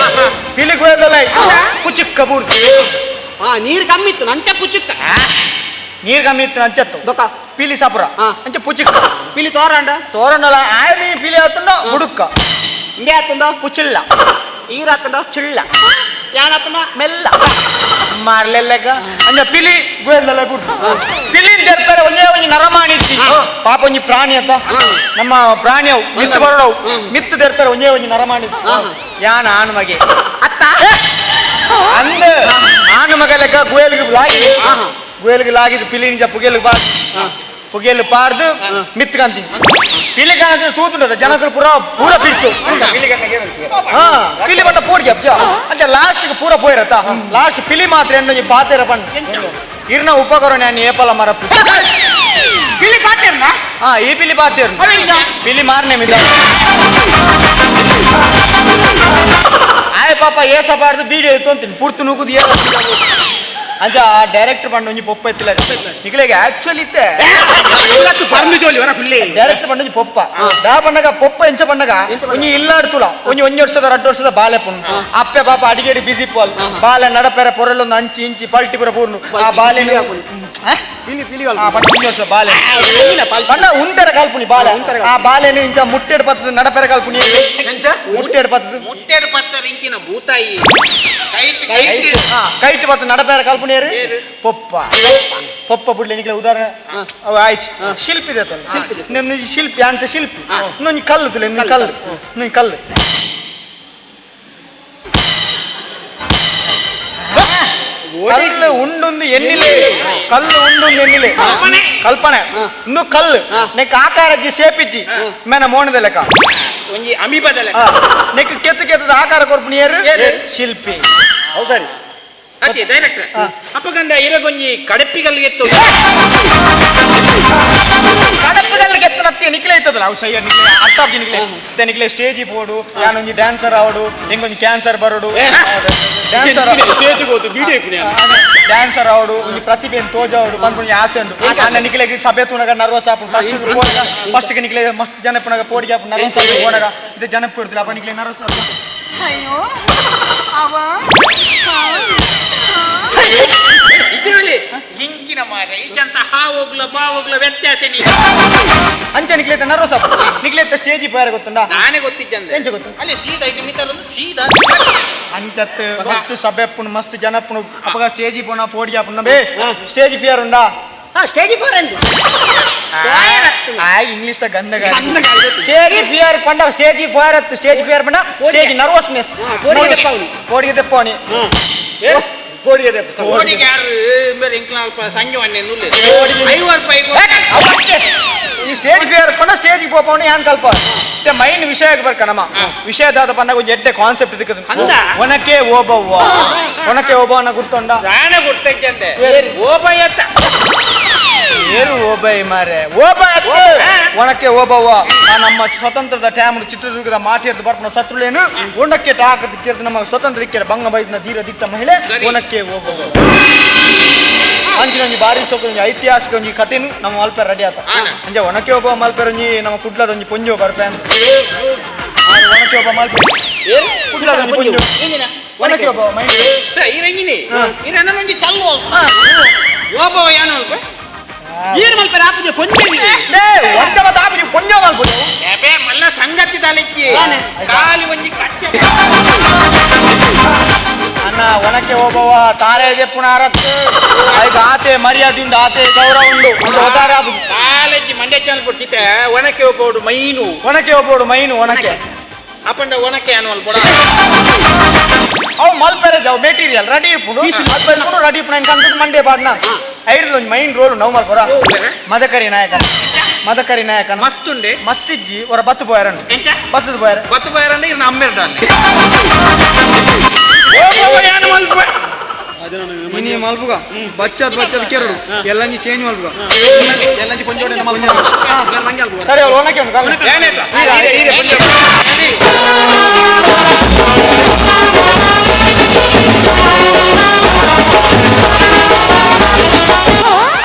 Speaker 6: ಪಿಲಿ ಗುವೆಲ್ ದವಲ ಕುಚಿಕ್ಕ ಬೂರ್ದು
Speaker 3: ಹಾ ನೀರು ಕಮ್ಮಿ ಇತ್ತು ನಂಚ ಪುಚುಕ್ಕ
Speaker 6: ನೀರ್ ಕಮ್ಮಿ ಇತ್ತು ಅಂಚತ್ತು
Speaker 3: ಬೊಕ
Speaker 6: ಪಿಲಿ ಸಪುರ ಅಂಚ ಪುಚಿಕ್ಕ
Speaker 3: ಪಿಲಿ ತೋರಂಡ
Speaker 6: ತೋರಣಲ ಆಯ್ ಪಿಲಿ ಆತುಂಡ ಬುಡುಕ್ಕ
Speaker 3: ಇಂಗೆ ಆತುಂಡ
Speaker 6: ಪುಚಿಲ್ಲ
Speaker 3: ಈರಾತುಂಡ
Speaker 6: ಚಿಲ್ಲ
Speaker 3: ಯಾನಾತುಂಡ
Speaker 6: ಮೆಲ್ಲ ಮಾರ್ಲೆಲ್ಲಗ ಅಂಚ ಪಿಲಿ ಗುವೆಲ್ದಲ್ಲ ಬುಡ್ದು ಪಿಲಿ ದರ್ಪರೆ ಒಂದೇ ಒಂಜಿ ನರಮಾಣಿ ಇತ್ತಿ. ಪಾಪ ಒಂಜಿ ಪ್ರಾಣಿ ಅಂತ ನಮ್ಮ ಪ್ರಾಣಿ ಅವು ಮಿತ್ತು ಬರೋಡವು ಮಿತ್ತು ದರ್ಪರೆ ಒಂದೇ ಒಂಜಿ ನರಮಾಣಿ ಇತ್ತಿ. ಯಾನ ಆನು ಮಗೆ
Speaker 3: ಅತ್ತ
Speaker 6: ಅಂದ ಆನು ಮಗ ಲೆಕ್ಕ ಗುವೆಲ್ಗೆ ಲಾಗಿ ಗುವೆಲ್ಗೆ ಲಾಗಿದ್ದು ಪಿಲಿ ನಿಂಚ ಪುಗೆಲ್ಗೆ ಬಾರ್ದು ಪುಗೆಲ್ ಪಾರ್ದು ಮಿತ್ತು ಕಾಂತಿ ಪಿಲಿ ಕಾಣಂದ್ರೆ ತೂತುಂಡದ ಜನಗಳು ಪೂರ ಪೂರ ಪಿರ್ಚು ಹಾ ಪಿಲಿ ಬಂಡ ಪೋಡಿಗೆ ಅಬ್ಜ ಅಂದ್ರೆ ಲಾಸ್ಟ್ ಪೂರ ಪೋಯಿರತ್ತ ಲಾಸ್ಟ್ ಪಿಲಿ ಮಾತ್ರ ಎಂಡೊಂಜಿ ಪಾತೆರ ಪಂಡ ಇರ್ನ ಉಪಕರಣ ನಾನು ಏಪಲ ಮರ
Speaker 3: ಪಿಲಿ ಪಾತೇರ್ನ
Speaker 6: ಹಾ ಈ ಪಿಲಿ ಪಾತೇರು
Speaker 3: ಅವೆಂಚ?
Speaker 6: ಪಿಲಿ ಮಾರನೆ ಮಿದ ಆಯ್ ಪಾಪ ಏಸ ಬಾರ್ದು ಬೀಡಿ ತೊಂತೀನಿ ಪುರ್ತು ನೂಕುದು ಏ ಅಂಚ ಆ ಡೈರೆಕ್ಟರ್ ಪಂಡ ಒಂಜಿ ಪೊಪ್ಪ ಎತ್ತಿಲ್ಲ ನಿಕ್ಲೆಗೆ ಆಕ್ಚುಲಿ ಇತ್ತೆ
Speaker 3: ಪರಂದು ಜೋಲಿ ಹೊರ ಕುಲ್ಲಿ
Speaker 6: ಡೈರೆಕ್ಟರ್ ಪಂಡ ಒಂಜಿ ಪೊಪ್ಪ ದಾ ಪಣ್ಣಗ ಪೊಪ್ಪ ಎಂಚ ಪಣ್ಣಗ ಒಂಜಿ ಇಲ್ಲಾಡ್ತುಲ ಒಂಜಿ ಒಂಜಿ ವರ್ಷದ ರಡ್ಡು ವರ್ಷದ ಬಾಲೆ ಪುಣ್ಣು ಅಪ್ಪೆ ಪಾಪ ಅಡಿಗೆಡಿ ಬಿಸಿ ಪೋಲ್ ಬಾಲೆ ನಡಪೆರೆ ಪೊರಲೊಂದು ಅಂಚಿ ಇಂಚಿ ಪಲ್ಟಿ ಪುರ ಪೂರ್ಣು ಆ ಬಾಲೆ
Speaker 3: ಪಿಲಿ ಪಿಲಿ
Speaker 6: ಆ ಪಂಡ ಒಂಜಿ ವರ್ಷ ಬಾಲೆ ಪಂಡ ಉಂಟರ ಕಲ್ಪುನಿ ಬಾಲೆ ಆ ಬಾಲೆನು ಇಂಚ ಮುಟ್ಟೆಡ್ ಪತ್ತದ ನಡಪೆರೆ ಕಲ್ಪುನಿ ಮುಟ್ಟೆಡ್ ಪತ್ತದ
Speaker 5: ಮುಟ್ಟೆಡ್ ಪತ್ತರ ಇಂಚಿನ ಭೂತಾಯಿ kite kite
Speaker 6: kite ಪತ್ತ ನಡಪೆರೆ ಕಲ್ಪುನಿಯರು ಪೊಪ್ಪ ಪೊಪ್ಪ ಬುಡ್ಲೆ ನಿಕ್ಲೆ ಉದಾಹರಣೆ ಅವು ಆಯ್ತು ಶಿಲ್ಪಿ ಶಿಲ್ಪಿ ಶಿಲ್ಪಿ ಅಂತ ಶಿಲ್ಪಿ ಇನ್ನೊಂದು ಕಲ್ಲು ತುಲೆ ಇನ್ನೊಂದು ಕಲ್ಲು ಇನ್ನೊಂದು ಕಲ್ಲು ಕಲ್ಲು ಉಂಡುಂದು ಎನ್ನಿಲೆ ಕಲ್ಲು ಉಂಡುಂದು ಎನ್ನಿಲೆ ಕಲ್ಪನೆ ಇನ್ನು ಕಲ್ಲು ನೆಕ್ ಆಕಾರಜ್ಜಿ ಸೇಪಿಜ್ಜಿ ಮೇನ ಮೋಣದ ಲೆಕ್ಕ
Speaker 5: ಒಂಜಿ ಅಮೀಬದ ಲೆಕ್ಕ
Speaker 6: ನೆಕ್ ಕೆತ್ತು ಕೆತ್ತದ ಆಕಾರ ಕೊರ್ಪುನಿಯರು ಶಿಲ್ಪಿ
Speaker 7: ಹೌದು ಸರಿ
Speaker 5: ಅತಿ ಡೈರೆಕ್ಟರ್ ಅಪ್ಪಗಂಡ ಇರಗೊಂಜಿ ಕಡಪಿಗಲ್ಲು ಎತ್ತು
Speaker 6: ಕಡಪದಲ್ಲಿ ಕೆತ್ತನತ್ತಿ ನಿಕ್ಲೆ ಇತ್ತದಲ್ಲ ಅವು ಸಯ್ಯ ನಿಕ್ಲೆ ಅರ್ಥ ಆಗ್ತಿ ನಿಕ್ಲೆ ಇತ್ತೆ ನಿಕ್ಲೆ ಸ್ಟೇಜ್ ಪೋಡು ಯಾನೊಂಜಿ ಡ್ಯಾನ್ಸರ್ ಆವಡು ಹೆಂಗೊಂಜಿ ಕ್ಯಾನ್ಸರ್ ಬರೋಡು ಡ್ಯಾನ್ಸರ್
Speaker 3: ಸ್ಟೇಜ್ ಹೋತು ವಿಡಿಯೋ
Speaker 6: ಡ್ಯಾನ್ಸರ್ ಆವಡು ಒಂಜಿ ಪ್ರತಿಭೆಯನ್ನು ತೋಜಾವಡು ಪನ್ಪುಂಜಿ ಆಸೆ ಉಂಡು ಆಂಡ ನಿಕ್ಲೆಗ್ ಸಭೆ ತೂನಗ ನರ್ವಸ್ ಆಪುಂಡು ಫಸ್ಟ್ ಪೋನಗ ಫಸ್ಟ್ ನಿಕ್ಲೆ ಮಸ್ತ್ ಜನ ಪುನಗ ಪೋಡಿಗೆ ಆಪುಂಡು ನರ್ವಸ್ ಆಪುಂಡು ಪೋನಗ ಇದು ಜನ ಪೋಡ್ತಿಲ್ಲ ಅಪ್ಪ ನಿಕ್ಲೆ ನರ್ವಸ್
Speaker 3: ಅಯ್ಯೋ ಅವ
Speaker 5: ಇದರಲ್ಲಿ ಇಂಚಿನ ಮಾರ ಈಚಂತ ಹಾವೋಗ್ಲ ಬಾವೋಗ್ಲ ವ್ಯತ್ಯಾಸ ನೀ
Speaker 6: ಅಂಚೆ ನಿಕ್ಲೆ ನರ್ವಸ್ ಆಪುಂಡು ನಿಕ್ಲೆ ಸ್ಟೇಜ್ ಪೋಯಾರ ಗೊತ್ತುಂಡಾ
Speaker 5: ನಾನೇ ಗೊತ್ತಿದ್ದಂದ್ರೆ
Speaker 6: ಎಂಚ ಗೊತ್ತು
Speaker 5: ಅಲ್ಲಿ ಸೀದಾ ಇಟ್ಟು ಮಿತ್ತಲೊಂದು ಸೀದಾ
Speaker 6: ಅಂಚತ್ ಮಸ್ತ್ ಸಭೆ ಪುಣು ಮಸ್ತ್ ಜನ ಪುಣು ಅಪಗ ಸ್ಟೇಜ್ ಪೋಣ ಪೋಡಿಗೆ ಆಪುಂಡು ಬೇ ಸ್ಟೇಜ್ ಫಿಯರ್ ಉಂಡಾ
Speaker 7: ಹಾ ಸ್ಟೇಜ್ ಪೋರಂడి
Speaker 6: ಆ ಇಂಗ್ಲಿಷ್ ಗಂಧ ಸ್ಟೇಜ್ ಫಿಯರ್ ಪಂಡ ಸ್ಟೇಜ್ ಫಿಯರ್ ಅತ್ತು ಸ್ಟೇಜ್ ಫಿಯರ್ ಪಂಡ ಸ್ಟೇಜ್ ನರ್ವಸ್ನೆಸ್
Speaker 3: ಕೋಡಿಗೆ ತೆಪ್ಪಾವಣಿ.
Speaker 6: ಕೋಡಿಗೆ ತೆಪ್ಪಾವಣಿ
Speaker 5: ಕೋಡಿಗೆ ಯಾರು ಬೇರೆ ಇಂಕ್ಲ ಸಂಜೆ ಐವತ್ತು ರೂಪಾಯಿ.
Speaker 6: ಈ ಸ್ಟೇಜ್ ಫಿಯರ್ ಪಂಡ ಸ್ಟೇಜ್ ಪೋಪವನ ಯಾನ್ ಕಲ್ಪ ಮೈನ್ ವಿಷಯ ಬರ್ಕ ನಮ್ಮ ವಿಷಯ ದಾದ ಪಂಡ ಒಂಜಿ ಎಡ್ಡೆ ಕಾನ್ಸೆಪ್ಟ್ ದಿಕ್ಕದು. ಒನಕೆ ಓಬವ್ವ, ಒನಕೆ ಓಬವ್ವನ ಗುರ್ತೊಂಡ
Speaker 5: ದಾನ ಗುರ್ತಂತೆ ಓಬಯ್ಯತ್ತ
Speaker 6: ಏರು ಓಬಯ್ ಮಾರೆ ಓಬಯ್ಯ ಒನಕೆ ಓಬವ್ವ. ಆ ನಮ್ಮ ಸ್ವತಂತ್ರದ ಟೈಮ್ ಚಿತ್ರದುರ್ಗದ ಮಾಟಿಯರ್ದು ಬರ್ಪಣ ಸತ್ರುಳೇನು ಒಣಕ್ಕೆ ಟಾಕದ ನಮ್ಮ ಸ್ವತಂತ್ರ ಇಕ್ಕರೆ ಬಂಗ ಬೈದ್ನ ಧೀರ ದಿಟ್ಟ ಮಹಿಳೆ ಒನಕೆ ಓಬವ್ವ. ಅಂಚಿನ ಒಂಜಿ ಬಾರಿ ಸೊಕ್ಕ ಒಂಜಿ ಐತಿಹಾಸಿಕ ಒಂಜಿ ಕಥೆನು ನಮ್ಮ ಮಲ್ಪೆ ರೆಡಿ ಆತ. ಅಂಚೆ ಒನಕೆ ಒಬ್ಬ ಮಲ್ಪೆರ ಒಂಜಿ ನಮ್ಮ ಕುಡ್ಲದ ಒಂಜಿ ಪೊಂಜೋ ಬರ್ಪೆ ಅಂತ. ಒನಕೆ ಒಬ್ಬ ಮಲ್ಪೆ ಕುಡ್ಲದ ಒಂಜಿ ಪೊಂಜೋ ಒನಕೆ ಒಬ್ಬ
Speaker 5: ಒಂಜಿ ಚಲ್ಲು ಓಬವ್ವ ಏನು ಮಲ್ಪೆ
Speaker 3: ಏನು ಮಲ್ಪೆರ ಆಪುಜಿ ಪೊಂಜೆ
Speaker 6: ಒಂದೇ ಮತ್ತೆ ಆಪುಜಿ ಪೊಂಜೋ ಮಲ್ಪುಜಿ
Speaker 5: ಏಬೆ ಮಲ್ಲ ಸಂಗತಿ ದಾಲಿಕ್ಕಿ ಖಾಲಿ ಒಂಜಿ ಕಚ್ಚೆ.
Speaker 6: ಅಣ್ಣ ಒನಕೆ ಓಬವ್ವ ತಾರೆ ಪುನಾರ ಐಗ ಆತೆ ಮರ್ಯಾದೆ ಉಂಡು, ಆತೆ ಗೌರವ ಉಂಡು.
Speaker 5: ಕಾಲೇಜಿ ಮಂಡ್ಯ ಚಾನಲ್ ಕೊಟ್ಟಿದ್ದೆ ಒನಕೆ ಒಬ್ಬೋಡು ಮೈನು,
Speaker 6: ಒನಕೆ ಒಬ್ಬೋಡು ಮೈನು ಒನಕೆ
Speaker 5: ಅಪ್ಪಂಡ ಒನಕೆ ಅನ್ನುವಲ್ ಪೊಡ
Speaker 6: ಅವು ಮಲ್ಪೆರೆ ಜಾವ್ ಮೆಟೀರಿಯಲ್ ರೆಡಿ ಇಪ್ಪುಡು ಮಲ್ಪೆರೆ ರೆಡಿ ಇಪ್ಪು ನಂಗೆ ಕಂತದ ಮಂಡ್ಯ ಪಾಡ್ನ ಐಡ್ದು ಒಂಜಿ ಮೈನ್ ರೋಲ್ ನಾವು ಮಲ್ಪೊರ ಮದಕರಿ ನಾಯಕ, ಮದಕರಿ ನಾಯಕ
Speaker 5: ಮಸ್ತ್ ಉಂಡೆ
Speaker 6: ಮಸ್ತ್ ಇಜ್ಜಿ ಹೊರ ಬತ್ತು ಪೋಯರನು ಬತ್ತದ ಪೋಯರ
Speaker 5: ಬತ್ತು ಪೋಯರಂದ್ರೆ ಇರ್ನ ಅಮ್ಮೆರ್ಡಲ್ಲಿ
Speaker 6: ಇನಿ ಮಲ್ಪುಗ ಬಚ್ಚದ್ ಬಚ್ಚದ್ ಕೆರಡು ಎಲ್ಲಂಜಿ ಚೇಂಜ್ ಮಲ್ಪುಗ
Speaker 3: ಎಲ್ಲಂಜಿ ಪೊಂಜೋಡೆ ಮಲ್ಪುಗ.
Speaker 6: ಸರಿ ಅವ್ರು ಒಣಕೆ ಉಂಟು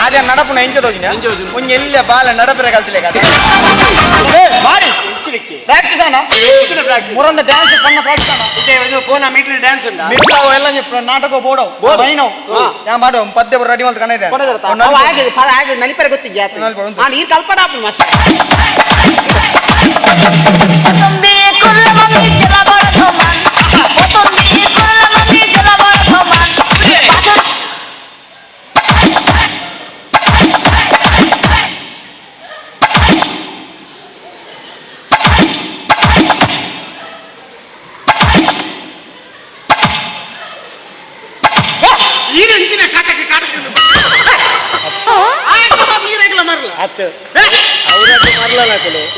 Speaker 6: ಅದೇ ನಡಪುನ ಎಂಚದೋಜಿನ ಒಂಜಿ ಎಲ್ಲ ಬಾಲ ನಡಪುರ ಕಲ್ತಿಲೆ ಬಾರಿ ಪ್ರಾಕ್ಟೀಸ್ ಅಣ್ಣ ಮುರಂದ ಡ್ಯಾನ್ಸ್ ಪಣ್ಣ ಪ್ರಾಕ್ಟೀಸ್
Speaker 7: ಫೋನ ಮಿಡ್ಲ್ ಡ್ಯಾನ್ಸ್ ಉಂಡ
Speaker 6: ಮಿಡ್ಲಾವು ಎಲ್ಲ ನಾಟಕ ಬೋಡವು ಬೈನವು ಯಾ ಮಾಡು ಪದ್ಯ ರೆಡಿ ಮಲ್ತ ಕಣ ಇದೆ
Speaker 3: ಹಾಗೆ ನಲಿಪರೆ ಗೊತ್ತಿದ್ಯಾ ನೀರು ಕಲ್ಪಡ ಆಪುಂಡು ಮಾಸ್ಟರ್.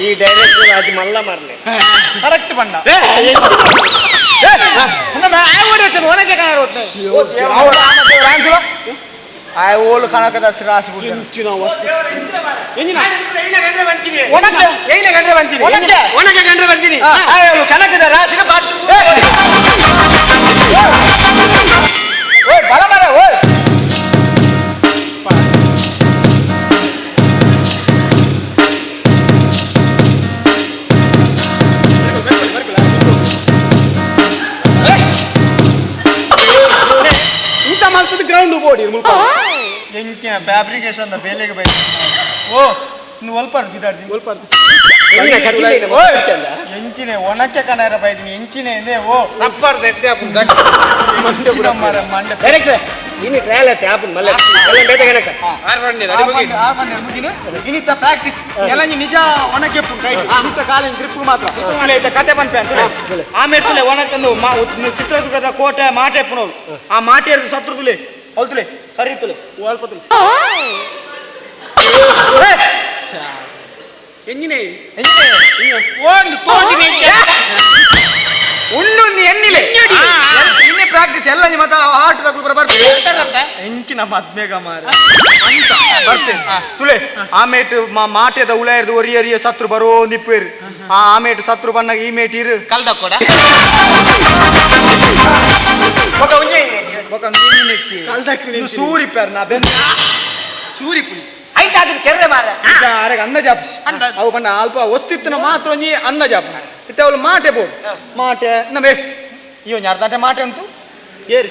Speaker 7: ಈ ಡೈರೆಕ್ಟರ್ ಅದು ಮಲ್ಲ ಮಾರ್ಲೆ
Speaker 6: ಕರೆಕ್ಟ್ ಬಣ್ಣ ಓಲು ಕನಕದ ರಾಸಿ
Speaker 7: ಬಂತೀನಿ ಕನಕದ ರಾಸಿಗೆ
Speaker 6: ಬಲ ಮರ ಓಯ್.
Speaker 3: ಇಂಥ ಮಲ್ಪದ ಗ್ರೌಂಡ್ ಬೋಡಿ ಮುಲ್ಪ
Speaker 6: ಎಂಚಿನ ಫ್ಯಾಬ್ರಿಕೇಶನ್ ಬೇಲೆಗೆ ಬೈ ಓ ನೀವು ಒಲ್ಪಾರ್ದು ಬಿದಾರ್ದಿ
Speaker 3: ಒಲ್ಪಾರ್ದು
Speaker 6: ಎಂಚಿನೆ ಒಣಕ್ಕೆ ಕನಾರ ಬೈದಿನಿ ಎಂಚಿನೆ ಎಂದೇ ಓ
Speaker 5: ರಬ್ಬರ್ ದೆಡ್ಡೆ
Speaker 6: ಮಂಡೆ ಮಾರ ಮಂಡೆ
Speaker 7: ಡೈರೆಕ್ಟರ್ ಇನ್ನು ಟ್ರಯಲ್ ಆಯ್ತು ಆಪನ್ ಮಲ್ಲ ಎಲ್ಲ ಬೇತೆ ಕನಕ
Speaker 6: ಮುಗಿನ ಇನ್ನಿತ್ತ ಪ್ರಾಕ್ಟೀಸ್ ಎಲ್ಲ ನಿಜ ಒಣಕ್ಕೆ ರೈಟ್ ಇನ್ನಿತ್ತ ಕಾಲಿನ ಗ್ರಿಪ್ ಮಾತ್ರ ಇತ್ತ ಕತೆ ಪನ್ಪೆ ಅಂತ ಆಮೇಲೆ ಒಣಕಂದು ಚಿತ್ರದುರ್ಗದ ಕೋಟೆ ಮಾಟೆ ಪುನವ್ರು ಆ ಮಾಟೆ ಹಿಡಿದು ಸತ್ರುದುಲೆ ಹೊಲ್ತುಲೆ ಸರಿ ತುಲೆ
Speaker 3: ಒಲ್ಪతుಲೆ ಎಂಜಿನೇ
Speaker 5: ಓಂಡು ತೋಜಿನ
Speaker 6: ಉಣ್ಣು ಎನ್ನಿಲೆ ಇನ್ನೇ ಪ್ರಾಕ್ಟೀಸ್ ಎಲ್ಲ ನಿಮ್ಮ ಆಟದ ಬರ್ತೀನಿ ಎಂಚಿನ ಮದ್ಮೇಗ ಮಾರ ಅಂತ ಬರ್ತೇನೆ ತುಲೆ ಆಮೇಟ್ ಮಾಟೆದ ಉಳ ಇರ್ದು ಒರಿ ಅರಿಯ ಸತ್ರು ಬರೋ ನಿಪ್ಪೇರು ಆ ಆಮೇಟ್ ಸತ್ರು ಬಣ್ಣಗ ಈ ಮೇಟ್ ಇರು
Speaker 5: ಕಲ್ದ ಕೊಡ
Speaker 6: ಸೂರಿಪೇರ್ ನಾ ಬೆನ್
Speaker 3: ಸೂರಿಪುಲಿ ಐತ ಅದನ್ನ ಕೆರ್ರೆ ಮಾರ
Speaker 6: ಅರೆಗೆ ಅಂದಾಜಾಪ್ ಅವು ಬಣ್ಣ ಅಲ್ಪ ವಸ್ತಿತ್ತಿನ ಮಾತ್ರ ಒಂಜಿ ಅಂದಾಜಾಪ್ ಇತ್ತೆ ಅವಳು ಮಾಟೆ ಬೋಡು ಮಾಟೆ ನಮೇ ಈ ಒಂಜಿ ಅರ್ಧಾಟೆ ಮಾಟೆ ಅಂತು
Speaker 3: ಏರು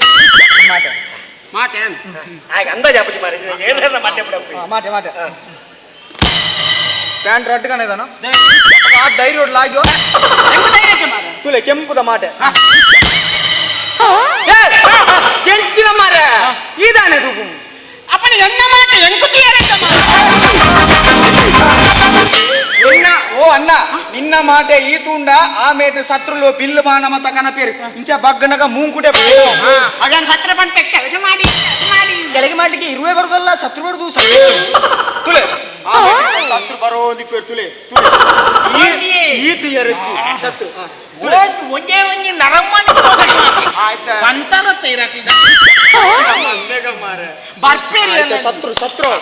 Speaker 6: ಮಾಟೆ
Speaker 3: ಮಾಟೆ
Speaker 7: ಆಗ ಅಂದಾಜು ಅಪ್ಪುಜಿ ಮಾರೆ ಏನಾರ ಮಾಟೆ ಬಿಡಪ್ಪ
Speaker 6: ಮಾಟೆ ಮಾಟೆ ಪ್ಯಾಂಟ್ ರಡ್ಡು ಕಣ ಆ ಡೈರಿ ಹೊಡ್ಲ ಆಗ್ಯೋ ತುಲೆ ಕೆಂಪುದ ಮಾಟೆ ಕೆಂಚಿನ ಮಾರ ಇದಾನೆ ತೂಪು
Speaker 5: ಅಪ್ಪನ ಎನ್ನ ಮಾಟೆ ಎಂಕುತಿ
Speaker 6: ನಿನ್ನ ಓ ಅಣ್ಣ ನಿನ್ನ ಮಾಟೆ ಈ ತುಂಡ ಆ ಮೇಟ್ ಸತ್ರುಲು ಬಿಲ್ಲು ಬಾಣ ಮತ್ತ ಕನಪೇರು ಇಂಚ ಬಗ್ಗನಗ ಮೂಂಕುಟೆ
Speaker 3: ಅವನ ಸತ್ರ ಬಂದು ಕೆಳಗೆ ಮಾಡಿ
Speaker 6: ಕೆಳಗೆ ಮಾಡ್ಲಿಕ್ಕೆ ಇರುವೆ ಬರುದಲ್ಲ ಸತ್ರು ಬರುದು ತುಲೆ ಸತ್ರು ಬರೋದಿಕ್ಕೆ ತುಲೆ ತುಲೆ ಈತು ಎರತ್ತಿ ಸತ್ರು
Speaker 5: ಒಂದೇ ಒಂಜಿ ನರಮ್ಮನೆ
Speaker 6: ಆಯ್ತಾ
Speaker 5: ಪಂತರ ತೈರಾಕಿದ
Speaker 3: ಬರ್ಪೇರಿ
Speaker 6: ಸತ್ರು ಸತ್ರು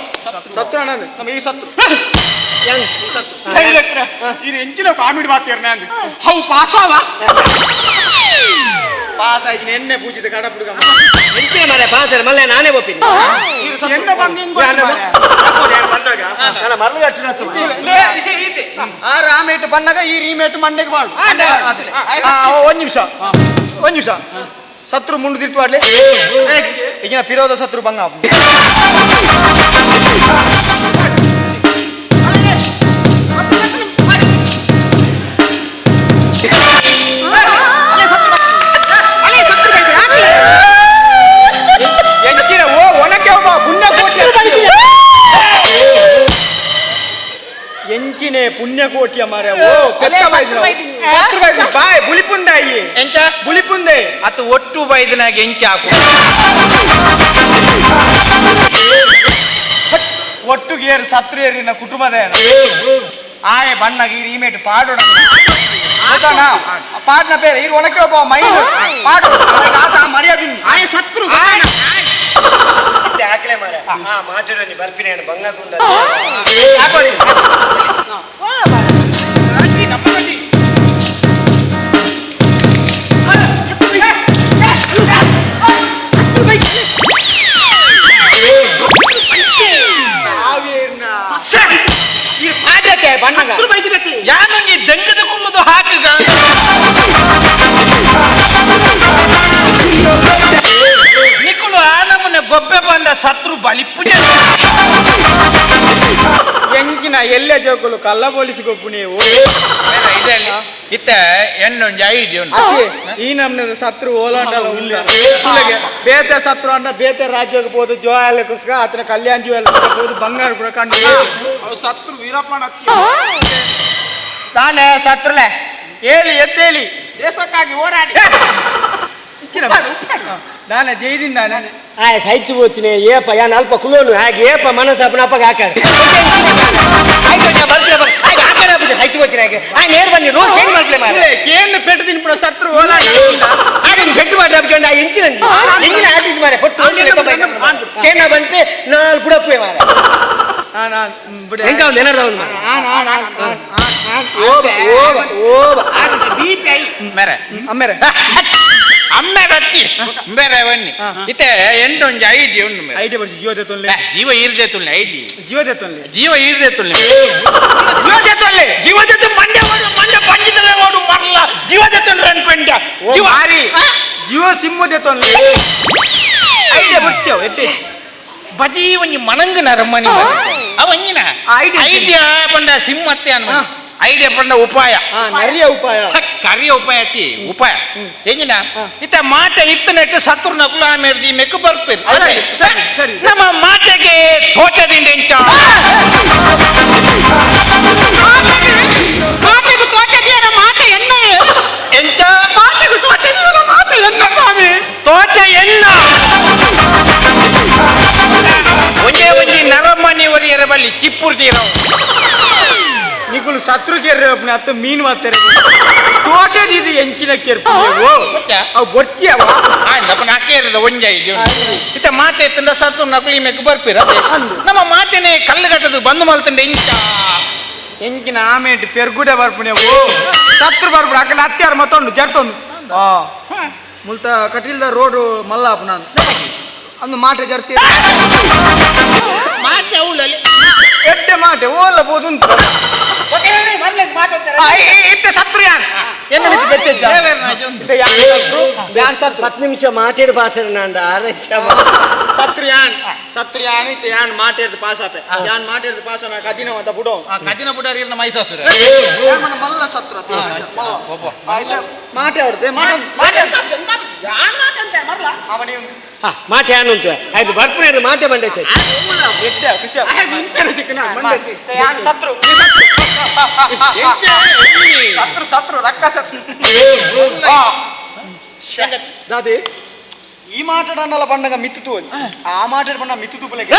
Speaker 6: ಸತ್ರು ಅಣ್ಣ ನಮ್ಮ ಈ ಸತ್ರು
Speaker 3: ಇದು ಎಂಚಿನ ಕಾಮಿಡಿ ಮಾತಿರ್ನ ಅಂದ್ how ಪಾಸಾವ
Speaker 6: ಪಾಸ್ ಆಯ್ತು ಎಣ್ಣೆ ಪೂಜಿದ ಕಡ ಹುಡುಗ
Speaker 7: ಎಂಚಿನ ಮಾರೆ ಪಾಸರ ಮಲ್ಲೆ ನಾನೇ ಒಪ್ಪಿನಿ
Speaker 3: ಎಣ್ಣೆ ಬಂದು ಹಿಂಗ್
Speaker 7: ನನ್ನ ಮರಳು ಕಟ್ಟಿನತ್ತು
Speaker 6: ಆ ರಾಮೇಟ್ ಬಣ್ಣಗ ಈ ರೀಮೇಟ್ ಮಂಡೆಗೆ ಮಾಡು ಒಂದ್ ನಿಮಿಷ ಒಂದ್ ನಿಮಿಷ ಸತ್ರು ಮುಂಡು ತಿರ್ತು ಆಡ್ಲಿ ಈಗಿನ ಪಿರೋದ ಸತ್ರು ಬಂಗ ಎಂಚಿನ ಓ ಒಣಕ್ಕೆ ಒಬ್ಬ ಪುಣ್ಯಕೋಟಿ ಎಂಚಿನೆ ಪುಣ್ಯಕೋಟಿಯ ಮಾರ ಓ ಪೆತ್ತ ಬೈದ್ರು. ಸತ್ರು ಬೈದ್ರು. ಬಾಯ್ ಬುಲಿಪುಂದಾಯಿ
Speaker 5: ಎಂಚ
Speaker 6: ಬುಲಿಪುಂದೆ
Speaker 5: ಅತು ಒಟ್ಟು ಬೈದನಾಗ ಎಂಚ ಹಾಕು
Speaker 6: ಒಟ್ಟುಗೇರು ಸತ್ರು ಏರಿನ ಕುಟುಂಬದ ಆಯೆ ಬಣ್ಣಗ ಈ ರೀಮೇಟ್ ಪಾಡೋಣ ಪಾಡ್ನ ಬೇರೆ ಈ ಒಣಕ್ಕೆ ಒಬ್ಬ ಮೈನ್ ಪಾಡು ಆತ ಮರ್ಯಾದೆ
Speaker 3: ಆಯ್ ಸತ್ರು
Speaker 7: ಹಾಕ್ಲೆ ಮಾರೆ ಆ ಮಾತಾಡೋನಿ ಬರ್ಪಿನ ಏನು ಬಂಗ ತುಂಡ
Speaker 6: ಬಣ್ಣಗ
Speaker 5: ಯಾನೊಂಜಿ ದಂಗದ ಕುಲ್ಲುದು ಹಾಕುಗ ನಿಕುಲು ಆ ನಮೂನೆ ಗೊಬ್ಬೆ ಬಂದ ಸತ್ರು ಬಲಿಪು
Speaker 6: ಎಂಕಿನ ಎಲ್ಲೆ ಜೋಕುಲು ಕಲ್ಲ ಪೊಲೀಸ್ ಗೊಪ್ಪು ನೀವು
Speaker 5: ಇದರಲ್ಲಿ ಇತ್ತ ಎಣ್ಣೊಂಜಿ ಐಡಿ ಉಂಟು
Speaker 6: ಅದೇ ಈ ನಮ್ನ ಸತ್ರು ಓಲಾಂಡಲ ಉಲ್ಲ ಉಲ್ಲಗೆ ಬೇತೆ ಸತ್ರು ಅಂಡ ಬೇತೆ ರಾಜ್ಯಕ್ಕೆ ಹೋದು ಜೋಯಾಲ ಕುಸ್ಕ ಆತನ ಕಲ್ಯಾಣ ಜೋಯಾಲ ಹೋದು ಬಂಗಾರ ಕೂಡ ಕಂಡು
Speaker 3: ಅವು ಸತ್ರು ವೀರಪ್ಪನ ಅತ್ತಿ
Speaker 6: ತಾನೇ ಸತ್ರುಲೆ ಹೇಳಿ ಎದ್ದೇಳಿ
Speaker 3: ದೇಶಕ್ಕಾಗಿ ಹೋರಾಡಿ
Speaker 6: ನಾನೇ ಜೈದಿಂದ ನಾನೇ
Speaker 7: ಆಯ್ ಸೈತು ಹೋಗ್ತೀನಿ ಏಪ ಯಾನ್ ಅಲ್ಪ ಕುಲೋನು ಹಾಗೆ ಏಪ ಮನಸ್ಸು ಅಪ್ಪನ ಅಪ್ಪಗೆ ಹಾಕಾರೆ ಸೈತು ಹೋಗ್ತೀನಿ ಹಾಗೆ ಆ ನೇರ್ ಬನ್ನಿ ರೂಲ್ ಚೇಂಜ್ ಮಾಡ್ಲೆ ಮಾರೆ
Speaker 6: ಕೇಂದ್ರ ಪೆಟ್ಟು ತಿನ್ಬಿಡ ಸತ್ರು ಓಲಾಂಡ
Speaker 7: ಹಾಗೆ ನೀನು ಪೆಟ್ಟು ಮಾಡಿ ಅಪ್ಪ ಆ ಎಂಚಿನ ಎಂಜಿನ ಆರ್ಟಿಸ್ಟ್ ಮಾರೆ ಪೊಟ್ಟು ಕೇನ ಬಂದ್ಪೆ ನಾಲ್ ಪುಡಪ್ಪೆ ಮಾರೆ ಎಂಕ ಒಂದು ಏನಾರ್ದ ಅವ್ನು ಮಾರೆ
Speaker 6: ಓಬ ಓಬ ಓಬ
Speaker 3: ಬಿ ಪಿ I
Speaker 5: ಮೇರೆ
Speaker 6: ಅಮ್ಮೇರೆ
Speaker 5: ಅಮ್ಮೆ ಬತ್ತಿ ಬೇರೆ ಬನ್ನಿ ಇತ್ತೆ ಎಂಟೊಂಜಿ ಐಡಿ ಉಂಡು ಮೇರೆ
Speaker 6: ಐಡಿ ಬರ್ಸಿ ಜಿಯೋ ತೊನ್ಲೆ
Speaker 5: ಜೀವ ಈರ್ದೆ ತುಲ್ಲೆ ಐಡಿ
Speaker 6: ಜಿಯೋ ತೊನ್ಲೆ
Speaker 5: ಜೀವ ಈರ್ದೆ ತುಲ್ಲೆ
Speaker 6: ಜಿಯೋ ತೊನ್ಲೆ
Speaker 5: ಜೀವ ಜೊತೆ ಮಂಡೆ ಓಡು ಮಂಡೆ ಪಂಜಿದರೆ ಓಡು ಮರಲ ಜೀವ ಜೊತೆ ರನ್ ಪೆಂಡ
Speaker 6: ಓ ಮಾರಿ ಜಿಯೋ ಸಿಮ್ ತೊನ್ಲೆ ಐಡಿಯಾ ಬರ್ಚೋ ಎತ್ತೆ
Speaker 5: ಬಜಿ ಒಂಜಿ ಮನಂಗ್ ನರಮನಿ ಅವಂಜಿನ
Speaker 6: ಐಡಿಯಾ
Speaker 5: ಐಡಿಯಾ ಪಂಡ ಸಿಮ್ ಅತ್ತೆ ಅನ್ಮ ಐಡಿಯಾ ಪಂಡ ಉಪಾಯ
Speaker 6: ನರಿಯ ಉಪಾಯ
Speaker 5: ಕರಿಯ ಉಪಾಯ ಅತಿ ಉಪಾಯ ಎಂಜಿನ ಇತ್ತ ಮಾತೆ ಇತ್ತು ನೆಟ್ಟು ಸತ್ರು ನಕುಲ ಮೇರ್ದಿ ಮೆಕ್ಕು ಬರ್ಪೇರು
Speaker 6: ಸರಿ, ಸರಿ, ಸರಿ.
Speaker 5: ನಮ್ಮ ಮಾತೆಗೆ ತೋಟದಿಂದ ಎಂಚ
Speaker 3: ಮಾತೆಗೂ ತೋಟದಿಯರ ಮಾತೆ ಎಣ್ಣೆ
Speaker 5: ಎಂಚ
Speaker 3: ಮಾತೆಗೂ ತೋಟದಿಯರ ಮಾತೆ ಎಣ್ಣ ಸ್ವಾಮಿ
Speaker 5: ತೋಟ ಎಣ್ಣ ಒಂದೇ ಒಂಜಿ ನರಮನಿ ಒರಿಯರ ಬಲ್ಲಿ ಚಿಪ್ಪುರ್ ತೀರ
Speaker 6: ನಿಕುಲು ಸತ್ರು ಕೆರ್ರೆ ಒಪ್ಪನೆ ಅತ್ತ ಮೀನು ಮಾತಾರೆ ತೋಟದ ಇದು ಎಂಚಿನ ಕೆರ್ಪು ಅವು ಬೊರ್ಚಿ ಅವ
Speaker 5: ಆಯ್ತಪ್ಪ ನಾಕೇರದ ಒಂಜ ಐಡಿ ಇತ್ತ ಮಾತೆ ಇತ್ತಂದ ಸತ್ರು ನಕುಲಿ ಮೆಕ್ಕು ಬರ್ಪಿರ ನಮ್ಮ ಮಾತೆನೆ ಕಲ್ಲು ಕಟ್ಟದು ಬಂದು ಮಲ್ತಂಡೆ ಇಂಚ
Speaker 6: ಎಂಕಿನ ಆಮೇಟ್ ಪೆರ್ಗುಡೆ ಬರ್ಪುಣೆ ಓ ಸತ್ರು ಬರ್ಪುಣ ಅಕ್ಕನ ಅತ್ಯಾರ ಮತ್ತೊಂದು ಜರ್ತೊಂದು ಆ ಮುಲ್ತ ಕಟೀಲ್ದ ರೋಡು ಮಲ್ಲ ನಾನು ಅಂದು ಮಾಟೆ ಜರ್ತಿ
Speaker 5: ಮಾತೆ ಅವಳಲ್ಲಿ
Speaker 6: ಎಡ್ಡೆ ಮಾಟೆ ಓಲ್ಲ ಬೋದುಂಟು ಇತ್ತೆ ಸತ್ರು ಯಾನ್ ಎನ್ನ ಮಿತ್ತು ಬೆಚ್ಚೆಜ್ಜ ಇತ್ತೆ ಯಾನ್ ಸತ್ರು ಯಾನ್ ಸತ್ರು
Speaker 7: ಪತ್ತು ನಿಮಿಷ ಮಾತಾಡಿ ಪಾಸರ ನಾಂಡ ಆರಚ್ಚ
Speaker 6: ಸತ್ರು ಯಾನ್ ಸತ್ರು ಯಾನ್ ಇತ್ತೆ ಯಾನ್ ಮಾಟೇರ್ದು ಪಾಸ್ ಆಪೆ ಯಾನ್ ಮಾಟೇರ್ದು ಪಾಸ್ ಆನ ಕದಿನ ಅಂತ ಬುಡೋ
Speaker 5: ಕದಿನ ಪುಟಾರಿ ಮೈಸಾಸುರ
Speaker 3: ಮಲ್ಲ ಸತ್ರ
Speaker 6: ಮಾಟೆ ಅವ್ರದ್ದೆ ಮಾಟೆ
Speaker 3: ಯಾನ್ ಮಾತೆ ಅಂತ ಮರ್ಲ
Speaker 6: ಅವನೇ
Speaker 7: ಮಾಟೆ ಆನುಂತು ಆಯ್ತು ಬರ್ಪುಣ ಮಾಟೆ ಮಂಡೆ
Speaker 3: ಸತ್ರು ಸತ್ರು ಸತ್ರು ರಕ್ಕ ಸತ್ರು ದಾದಿ ಈ ಮಾಟಡನ್ನಲ್ಲ ಬಂಡಗ ಮಿತ್ತು ಆ ಮಾಟಡ್ ಬಂಡ ಮಿತ್ತು ತೂಪಲೆಗೆ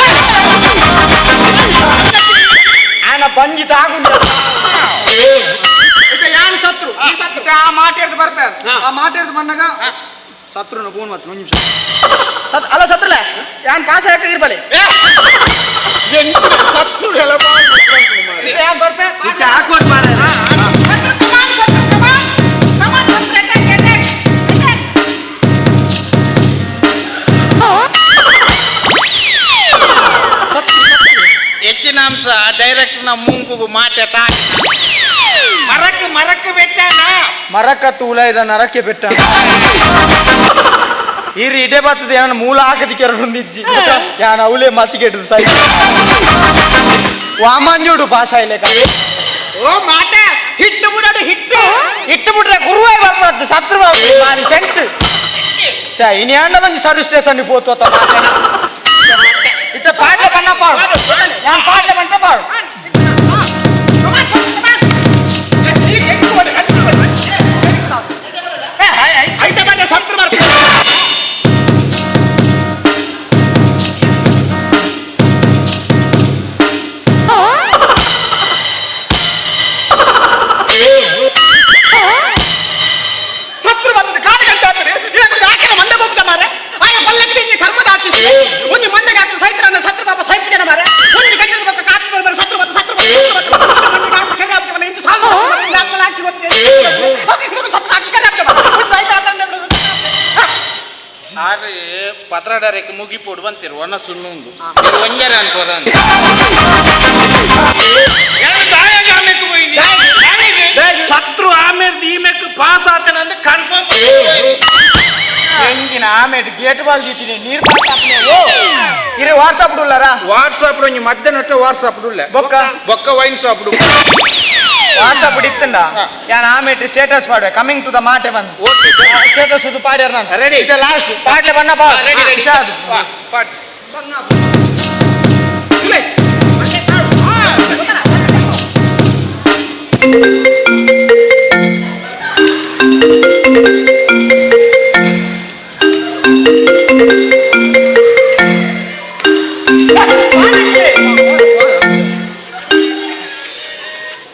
Speaker 3: ಆನ ಬಂಜಿ ತಾಗುಂಡ ಇತ್ತೆ ಯಾನ್ ಸತ್ರು ಇತ್ತೆ ಆ ಮಾಟೆಡ್ದು ಬರ್ಪೇರ್ ಆ ಮಾಟೆಡ್ದು ಬಂಡಗ ಸತ್ರುನ ಫೋನ್ ಮತ್ತೆ ಒಂದು ನಿಮಿಷ ಸತ್ ಅಲ್ಲ ಸತ್ರುಲೆ ಯಾನ್ ಪಾಸ್ ಹಾಕಿ ಇರ್ಬಲೆ ಸತ್ರು ಎಲ್ಲ ಯಾನ್ ಬರ್ಪೆ
Speaker 7: ಇತ್ತೆ ಹಾಕೋದು ಮಾರ್ರೆ
Speaker 5: ಸತ್ರು ಕಮಾನ್ ಕಮಾನ್ ಸತ್ರು ಅಟ್ಯಾಕ್ ಅಟ್ಯಾಕ್ ಅಟ್ಯಾಕ್. ಹೆಚ್ಚಿನ ಅಂಶ ಡೈರೆಕ್ಟ್ ನ ಮೂಂಕುಗು ಮಾಟೆ ತಾಯಿ ಮರಕ್ಕೆ ಮರಕ್ಕೆ ಬೆಟ್ಟಾನ
Speaker 6: ಮರಕ್ಕ ತೂಲ ಇದ ನರಕ್ಕೆ ಬೆಟ್ಟ ಇರಿ ಇಡೇ ಬರ್ತದೆ ಯಾನ ಮೂಲ ಹಾಕದಿಕ್ಕೆ ಎರಡು ನಿಜ್ಜಿ ಯಾನ ಅವಲೇ ಮತ್ತಿಗೆಟ್ಟದು ಸೈ ವಾಮಂಜೋಡು ಪಾಸ್ ಆಯ್ಲೇಕ
Speaker 5: ಓ ಮಾಟೆ ಹಿಟ್ಟು ಬಿಡೋಡು ಹಿಟ್ಟು
Speaker 6: ಇಟ್ಟು ಬಿಟ್ರೆ ಗುರುವಾಯ್ ಬರ್ಬಾರ್ದು ಸತ್ರು ಮಾರಿ ಸೆಂಟ್ ಶಾ ಇನಿ ಅಂಡ ಬಂದು ಸರ್ವಿಸ್ ಸ್ಟೇಷನ್ ಪೋತು ಇತ್ತ ಪಾಟ್ಲೆ ಬಣ್ಣ ಪಾಡು ಯಾನ್ ಪಾಟ್ಲೆ ಬಂಟ ಪಾಡು
Speaker 5: ಸತ್ರು ಬರ್ಪ
Speaker 3: ಸತ್ರು ಬರ್ತದೆ ಕಾಲು ಗಂಟೆ ಆಗ್ತದೆ ಇದಕ್ಕೊಂದು ಆಕೆನ ಮಂಡೆ ಹೋಗ್ತಾ ಮಾರೆ ಆಯ ಪಲ್ಲಕ್ಕಿ ಇಂಜಿ ಕರ್ಮದ ಆರ್ಟಿಸ್ಟ್ ಒಂದು ಮಂಡೆಗೆ ಹಾಕಿದ ಸೈತ್ರನ್ನ ಸತ್ರು ಪಾಪ ಸೈಪ್ ಜನ ಮಾರೆ ಒಂದು ಗಂಟೆ ಪಕ್ಕ ಕಾತದ ಮಾರೆ ಸತ್ರು ಬತ್ತ ಸತ್ರು ಬತ್ತ ಸತ್ರು ಬತ್ತ ಸತ್ರು ಮಂಡೆಗೆ ಹಾಕಿ ಕೆರೆ ಹಾಕಿ ಮನೆ ಇಂಜಿ ಸಾಲು ನಾಲ್ಕು ಹಾಕಿ ಗೊತ್ತಿದೆ ಇದಕ್ಕೊಂದು ಸತ್ರು ಹಾಕಿ ಕೆರೆ ಹಾಕಿ ಮಾರೆ ಒಂದು ಸೈತ್ರ
Speaker 5: ಆರು ಪತ್ರಡರಕ್ಕೆ ಮುಗಿಪೋಡು ಬಂತಿರು ಒಣ ಸುಣ್ಣುಂದು ಒಂಜರ ಅನ್ಕೋರ ಸತ್ರು ಆಮೇಲೆ ಈ ಮೆಕ್ ಪಾಸ್ ಆತನ ಅಂದ್ರೆ ಕನ್ಫರ್ಮ್
Speaker 6: ಎಂಗಿನ ಆಮೇಲೆ ಗೇಟ್ ಬಾಲ್ ದೀತೀನಿ ನೀರು ಪಾಸ್ ಹಾಕ್ಲೆ ಇರೆ ವಾಟ್ಸಪ್ ಉಳ್ಳಾರಾ
Speaker 5: ವಾಟ್ಸಪ್ ಒಂಜಿ ಮಧ್ಯಾಹ್ನ ವಾಟ್ಸಪ್ ಉಳ್ಳೆ
Speaker 6: ಬೊಕ್ಕ
Speaker 5: ಬೊಕ್ಕ ವೈನ್ ಶಾಪ್
Speaker 6: ವಾಟ್ಸಪ್ ಇತ್ತಂಡ ಯಾನ್ ಆಮೇಲೆ ಸ್ಟೇಟಸ್ ಪಾಡುವೆ ಕಮಿಂಗ್ ಟು the ಮಾಟೆ ಬಂದು
Speaker 5: ಓಕೆ
Speaker 6: ಸ್ಟೇಟಸ್ ಇದು ಪಾಡ್ಯಾರ ನಾನು
Speaker 5: Ready.
Speaker 6: ಇದೆ ಲಾಸ್ಟ್ ಪಾಡ್ಲೆ ಬಣ್ಣ ಪಾ
Speaker 5: ರೆಡಿ ರೆಡಿ ಪಾಟ್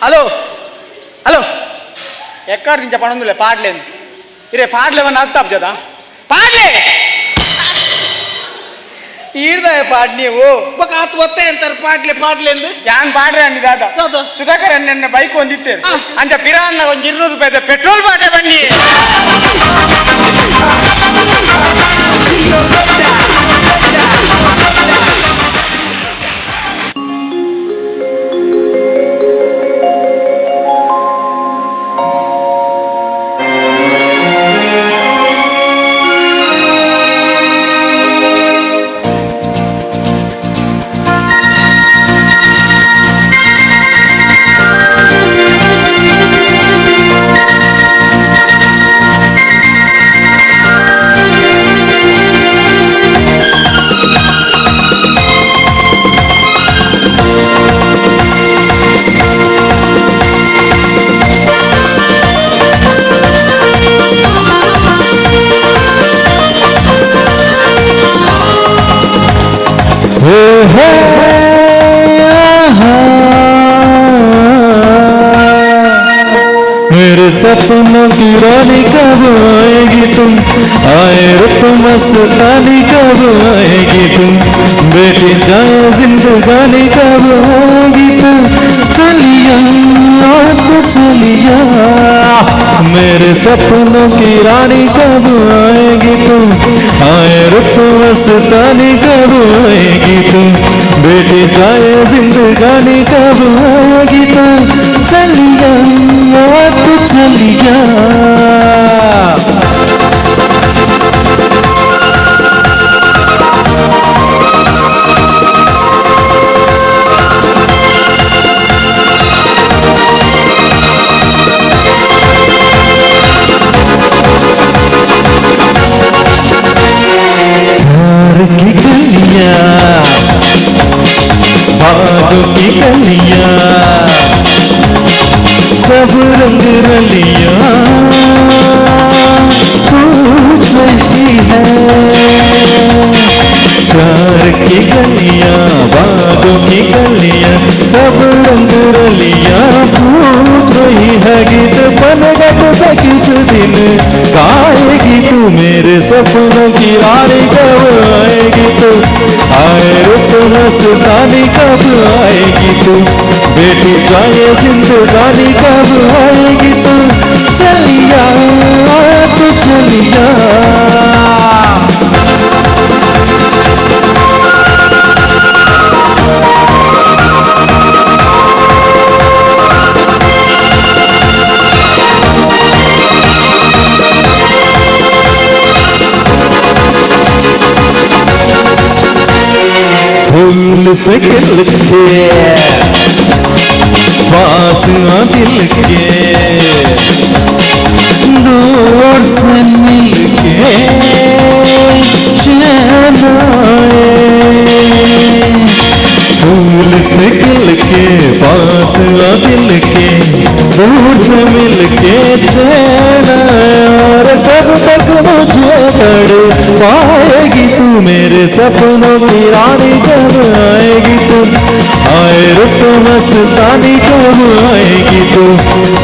Speaker 6: ಹಲೋ ಹಲೋ ಎಕ್ಕಡ ದಿಂಚ ಪಣೊಂದುಲ್ಲೆ ಪಾಡ್ಲೇನು ಇರೆ ಪಾಡ್ಲೆ ಬಂದು ಅರ್ಥ ಆಪ್ಜದ ಪಾಡ್ಲೆ ಈರ್ದ ಪಾಡ್ ನೀವು
Speaker 5: ಬೊಕ್ಕ ಆತ್ ಒತ್ತೆ ಅಂತಾರೆ ಪಾಡ್ಲೆ ಪಾಡ್ಲೆ ಅಂದು
Speaker 6: ಯಾನ್ ಪಾಡ್ರೆ ಅಂದಿ ದಾದ ಸುಧಾಕರ್ ಅನ್ನ ಬೈಕ್ ಒಂದಿತ್ತೇನೆ ಅಂಚ ಪಿರಾನ್ನ ಒಂಜಿ 200 ರೂಪಾಯಿ ಪೆಟ್ರೋಲ್ ಪಾಟೆ ಬನ್ನಿ
Speaker 2: मेरे सपनों की रानी कब आएगी तुम, आए रुत मस्तानी कब आएगी तुम, बेटी जाए जिंदगानी कब आएगी तुम, चलिया तो चलिया। मेरे सपनों की रानी कब आएगी तुम, आए रुत मस्तानी कब आएगी तुम, बेटी जाए जिंदगानी कब आएगी तुम, चलिया तो चलिया। बागों की कलियां सब रंग रलियां पूछ रही है। प्यार की गलियां बागों की गलियां सब रंग रलियां पूछ रही है। गीत पनघट पे किस दिन गाएगी तू मेरे सपनों की रानी कब आएगी तू, आए रुत मस्तानी कब आएगी तू, बेटी जाए जिंदगानी कब आएगी तू, चलिया तू चलिया। फूल से खिल के पास आ दिल के, दूर से मिल के चैन आए। फूल से खिल के पास आ दिल के, दूर से मिल के चैन आए। और कब तक मुझे तड़ पाएगी तू मेरे सपनों की रानी कब आएगी तू, आए रुत मस्तानी कब आएगी तू,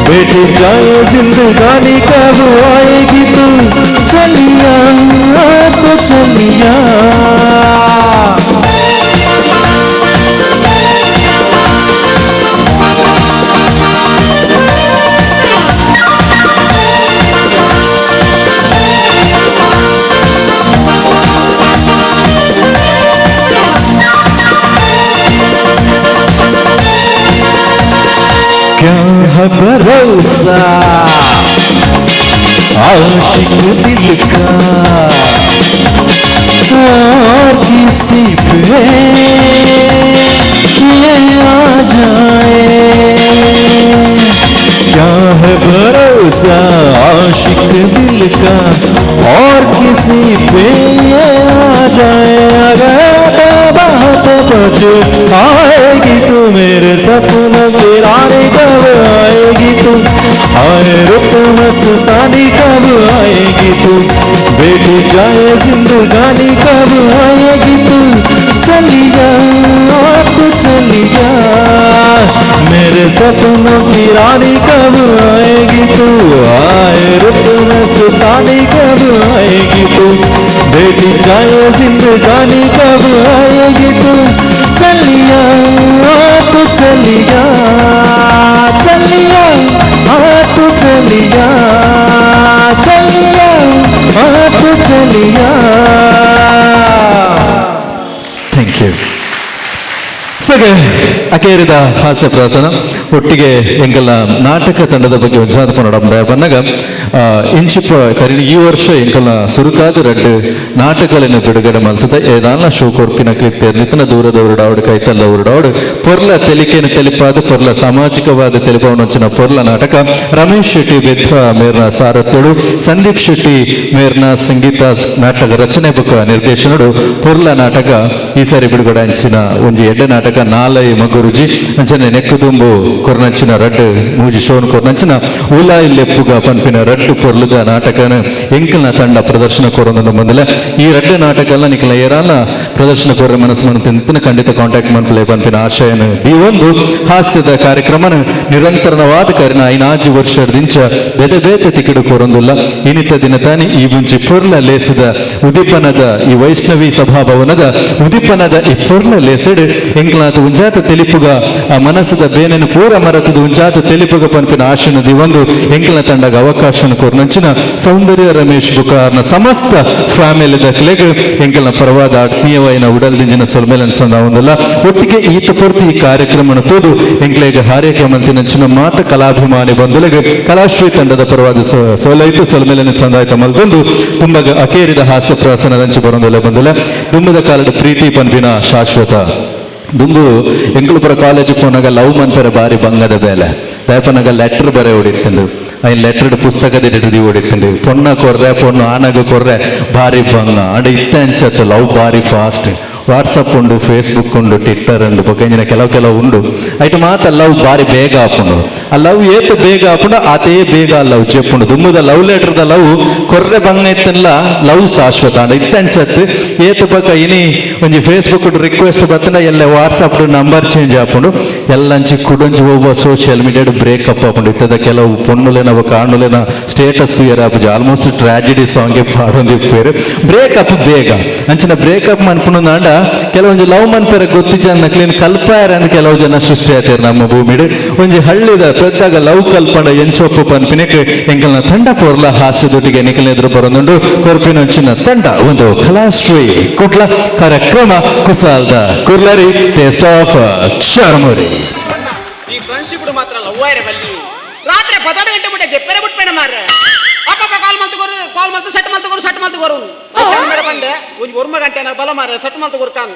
Speaker 2: बेटी जाए जिंदगानी कब आएगी तू, चलिया तो चलिया। क्या है भरोसा आशिक दिल का, और किसी पे ये आ जाए। क्या है भरोसा आशिक दिल का, और किसी पे ये आ जाए। अगर बात पहुँच आएगी तू मेरे सपनों की रानी कब आएगी तू, आए रुत मस्तानी कब आएगी तू, बेटी जाए जिंदगानी कब आएगी तू, चलिया तू चलिया मेरे सपनों की रानी कब आएगी तू, आए रुत मस्तानी कब आएगी तू, बेटी जाए जिंदगानी कब आएगी तू, चलिया तू चलिया, चलिया तू चलिया, चलिया तू चलिया।
Speaker 1: Thank you. ಸಗೆ ಅಕೇರಿದ ಹಾಸ್ಯ ಪ್ರಹಸನ ಒಟ್ಟಿಗೆ ಎಂಕಲ್ನ ನಾಟಕ ತಂಡದ ಬಗ್ಗೆ ಒಂದು ಪನ್ನಡ ಬನ್ನಗ ಇಂಚಿಪ್ಪ ಕರಿನ ಈ ವರ್ಷ ಎಂಕಲ್ನ ಸುರುಕಾದ ರಡ್ಡು ನಾಟಕಗಳನ್ನು ಬಿಡುಗಡೆ ಮಲ್ತದೆ. ಏನಾಲ ಶೋ ಕೊರ್ಪಿನ ಕೃತ್ಯ ನಿತನ ದೂರದ ಉರುಡಾವಡು ಕೈತಲ್ಲ ಉರುಡಾವಡು ಪೊರ್ಲ ತೆಲಿಕೆನ ತೆಲಿಪಾದ ಪೊರ್ಲ ಸಾಮಾಜಿಕವಾದ ತೆಲಿಪವನೊಂಚಿನ ಪೊರ್ಲ ನಾಟಕ ರಮೇಶ್ ಶೆಟ್ಟಿ ಬೆದ್ರ ಮೇರ್ನ ಸಾರಥ್ಯಡು, ಸಂದೀಪ್ ಶೆಟ್ಟಿ ಮೇರ್ನ ಸಂಗೀತ ನಾಟಕ ರಚನೆ ಬೊಕ್ಕ ನಿರ್ದೇಶನಡು ಪೊರ್ಲ ನಾಟಕ ಈ ಸಾರಿ ಬಿಡುಗಡೆ ಅಂಚಿನ ಒಂಜಿ ಎಡ್ಡೆ ನಾಟಕ ನಾಲೈ ಮಗುರುಜಿ ಅಂಚನೆ ನೆಕ್ಕುದುಂಬು ಕೊರ್ನಂಚಿನ ರಡ್ಡು ಮೂಜಿ ಶೋನ್ ಕೊರ್ನಂಚಿನ ಉಲಾಯಿ ಲೆಪ್ಪುಗ ಪನ್ಪಿನ ರಡ್ಡು ಪೊರ್ಲುದ ನಾಟಕನ ಎಂಕಲ್ನ ತಂಡ ಪ್ರದರ್ಶನ ಕೊರೊಂದು ಬಂದಲೆ. ಈ ರಡ್ಡು ನಾಟಕ ಎಲ್ಲ ನಿಕಲ ಏರಾಲ ಪ್ರದರ್ಶನ ಕೊರ್ರೆ ಮನಸ್ಸು ಮನತಿನ ಖಂಡಿತ ಕಾಂಟ್ಯಾಕ್ಟ್ ಮನ್ಪಲೆ ಪನ್ಪಿನ ಆಶಯನ ಈ ಒಂದು ಹಾಸ್ಯದ ಕಾರ್ಯಕ್ರಮನ ನಿರಂತರವಾದ ಕರಿನ ಐನಾಜಿ ವರ್ಷದಿಂಚ ಬೇತೆ ಬೇತೆ ತಿಕಿಡು ಕೊರೊಂದುಲ್ಲ. ಇನ್ನಿತ ದಿನ ತಾನಿ ಈ ಮುಂಚೆ ಪೊರ್ಲ ಲೇಸದ ಉದೀಪನದ ಈ ವೈಷ್ಣವಿ ಸಭಾಭವನದ ಉದೀಪನದ ಈ ಪೊರ್ಲ ಲೇಸೆಡ್ ಎಂಕ್ಲಾತ ಉಂಜಾತ ತೆಲಿಪುಗ ಆ ಮನಸ್ಸದ ಬೇನೆನು ಪೂರ ಮರತದ ಉಂಜಾತ ತೆಲಿಪುಗ ಪನ್ಪಿನ ಆಶನದಿ ಒಂದು ಎಂಕಲ್ನ ತಂಡಗ ಅವಕಾಶನ ಕೊರ್ನಂಚಿನ ಸೌಂದರ್ಯ ರಮೇಶ್ ಬುಕಾರ್ನ ಸಮಸ್ತ ಫ್ಯಾಮಿಲಿದ ಕ್ಲೆಗ್ ಎಂಕಲ್ನ ಪರವಾದ ಆತ್ಮೀಯವಾಯಿನ ಉಡಲ್ದಿಂಜಿನ ಸೊಲ್ಮೇಲನ್ ಸಂದ ಒಂದಲ್ಲ. ಒಟ್ಟಿಗೆ ಈತ ಪೂರ್ತಿ ಈ ಕಾರ್ಯಕ್ರಮನ ತೋದು ಎಂಕ್ಲೆಗ್ ಹಾರೈಕೆ ಮಲ್ತಿನಂಚಿನ ಮಾತ ಕಲಾಭಿಮಾನಿ ಬಂಧುಲೆಗ್ ಕಲಾಶ್ರೀ ತಂಡದ ಪರವಾದ ಸೋಲೈತು ಸೊಲ್ಮೇಲನ್ ಸಂದಾಯ್ತ ಮಲ್ತೊಂದು ತುಂಬಗ ಅಕೇರಿದ ಹಾಸ್ಯ ಪ್ರಹಸನದಂಚು ಬರೊಂದುಲ್ಲ ಬಂದುಲ. ದುಂಬದ ಕಾಲದ ಪ್ರೀತಿ ಪನ್ಪಿನ ಶಾಶ್ವತ ದುಂಬು ಎಂಕುಲುಪುರ ಕಾಲೇಜ್ ಪೋನಾಗ ಲವ್ ಮನ್ಪೆರೆ ಬಾರಿ ಬಂಗದ ಬೇಲೆ ದಾಯಪನಾಗ ಲೆಟರ್ ಬರೆ ಹೊಡಿತ್ತಂಡು ಐನ್ ಲೆಟರ್ಡ್ ಪುಸ್ತಕದ ಹಿಡಿದು ಹೊಡಿತ್ತಂಡು ಪೊಣ್ಣ ಕೊರ್ರೆ ಪೊಣ್ಣು ಆನಗ ಕೊರ್ರೆ ಬಾರಿ ಬಂಗ ಅಂಡ ಇತ್ತ ಅಂಚತ್ತು ಲವ್ ಬಾರಿ ಫಾಸ್ಟ್. ವಾಟ್ಸಪ್ ಉಂಡು, ಫೇಸ್ಬುಕ್ ಉಂಡು, ಟ್ವಿಟ್ಟರ್ ಉಂಡು, ಬೊಕ್ಕ ಇಂಜಿನ ಕೆಲವು ಕೆಲವು ಉಂಡು. ಐಟ್ ಮಾತ ಲವ್ ಬಾರಿ ಬೇಗ ಆಪುಂಡು. ಆ ಲವ್ ಏತ್ ಬೇಗ ಆಪುಂಡು ಆತೇ ಬೇಗ ಲವ್ ಚೆಪ್ಪುಂಡು. ದುಮ್ಮುದ ಲವ್ ಲೆಟರ್ದ ಲವ್ ಕೊರ್ರೆ ಬಂಗ ಇತ್ತನ್ಲ ಲವ್ ಶಾಶ್ವತ ಅಂಡ ಇತ್ತಂಚತ್ ಏತ್ ಬೊಕ್ಕ ಇನಿ ಒಂಜಿ ಫೇಸ್ಬುಕ್ ರಿಕ್ವೆಸ್ಟ್ ಬತ್ತನ ಎಲ್ಲ ವಾಟ್ಸಪ್ ನಂಬರ್ ಚೇಂಜ್ ಆಪುಂಡು. ಎಲ್ಲಂಚಿ ಕುಡೊಂಜಿ ಒಬ್ಬ ಸೋಷಿಯಲ್ ಮೀಡಿಯಾ ಬ್ರೇಕಪ್ ಆಪುಂಡು. ಇತ್ತದ ಕೆಲವು ಪೊಣ್ಣುಲೆನ ಬೊಕ್ಕ ಆಣ್ಣುಲೆನ ಸ್ಟೇಟಸ್ ತುಯರ್ ಆಪುಜಿ, ಆಲ್ಮೋಸ್ಟ್ ಟ್ರಾಜಿಡಿ ಸಾಂಗ್ ಪಾಡೊಂದಿಪ್ಪೇರು. ಬ್ರೇಕಪ್ ಬೇಗ ಅಂಚಿನ ಬ್ರೇಕಪ್ ಮನ್ಪುಂಡು. ಕೆಲವೊಂಜಿ ಲವ್ ಮನ್ಪೆರೆ ಗೊತ್ತಿಜ ಕ್ಲೀನ್ ಕಲ್ಪಾಯರ ಅಂದ್ ಕೆಲವು ಜನ ಸೃಷ್ಟಿ ಆತೇರು ನಮ್ಮ ಭೂಮಿಡ್. ಒಂಜಿ ಹಳ್ಳಿದ ಪೆದ್ದಾಗ ಲವ್ ಕಲ್ಪಂಡ ಎಂಚೊಪ್ಪು ಪನ್ಪಿನಕ್ ಎಂಕಲ್ನ ತಂಡ ಪೋರ್ಲ ಹಾಸ್ಯದೊಟ್ಟಿಗೆ ನಿಕಲ್ನ ಎದುರು ಬರೊಂದುಂಡು. ಕೊರ್ಪಿನೊಂಚಿನ ತಂಡ ಒಂದು ಕಲಾಶ್ರೀ ಕುಟ್ಲ ಕಾರ್ಯಕ್ರಮ ಕುಸಾಲ್ದ ಕುರ್ಲರಿ ಟೇಸ್ಟ್ ಆಫ್ ಚಾರ್ಮುರಿ.
Speaker 3: ಈ ಫ್ರೆಂಡ್ಶಿಪ್ ಮಾತ್ರ ಲವ್ ಆಯ್ರೆ ಬಲ್ಲಿ ರಾತ್ರಿ 12 ಗಂಟೆ ಬಿಟ್ಟೆ ಜೆಪ್ಪರೆ ಬಿಟ್ಪೇಣ ಮಾರ್ರೆ. ಅಪ್ಪ ಕಾಲ್ ಮಲ್ತಗೋರು ಕಾಲ್ ಮಲ್ತು ಸೆಟ್ ಮಲ್ತಗೋರು ಸೆಟ್ ಮಲ್ತಗೋರು ಬಂಡೆ ಒಂಜಿ ಒರ್ಮ ಗಂಟೆ ಬಲ ಮಾರ್ರೆ ಸೆಟ್ ಮಲ್ತಗೋರು ಕಾನ್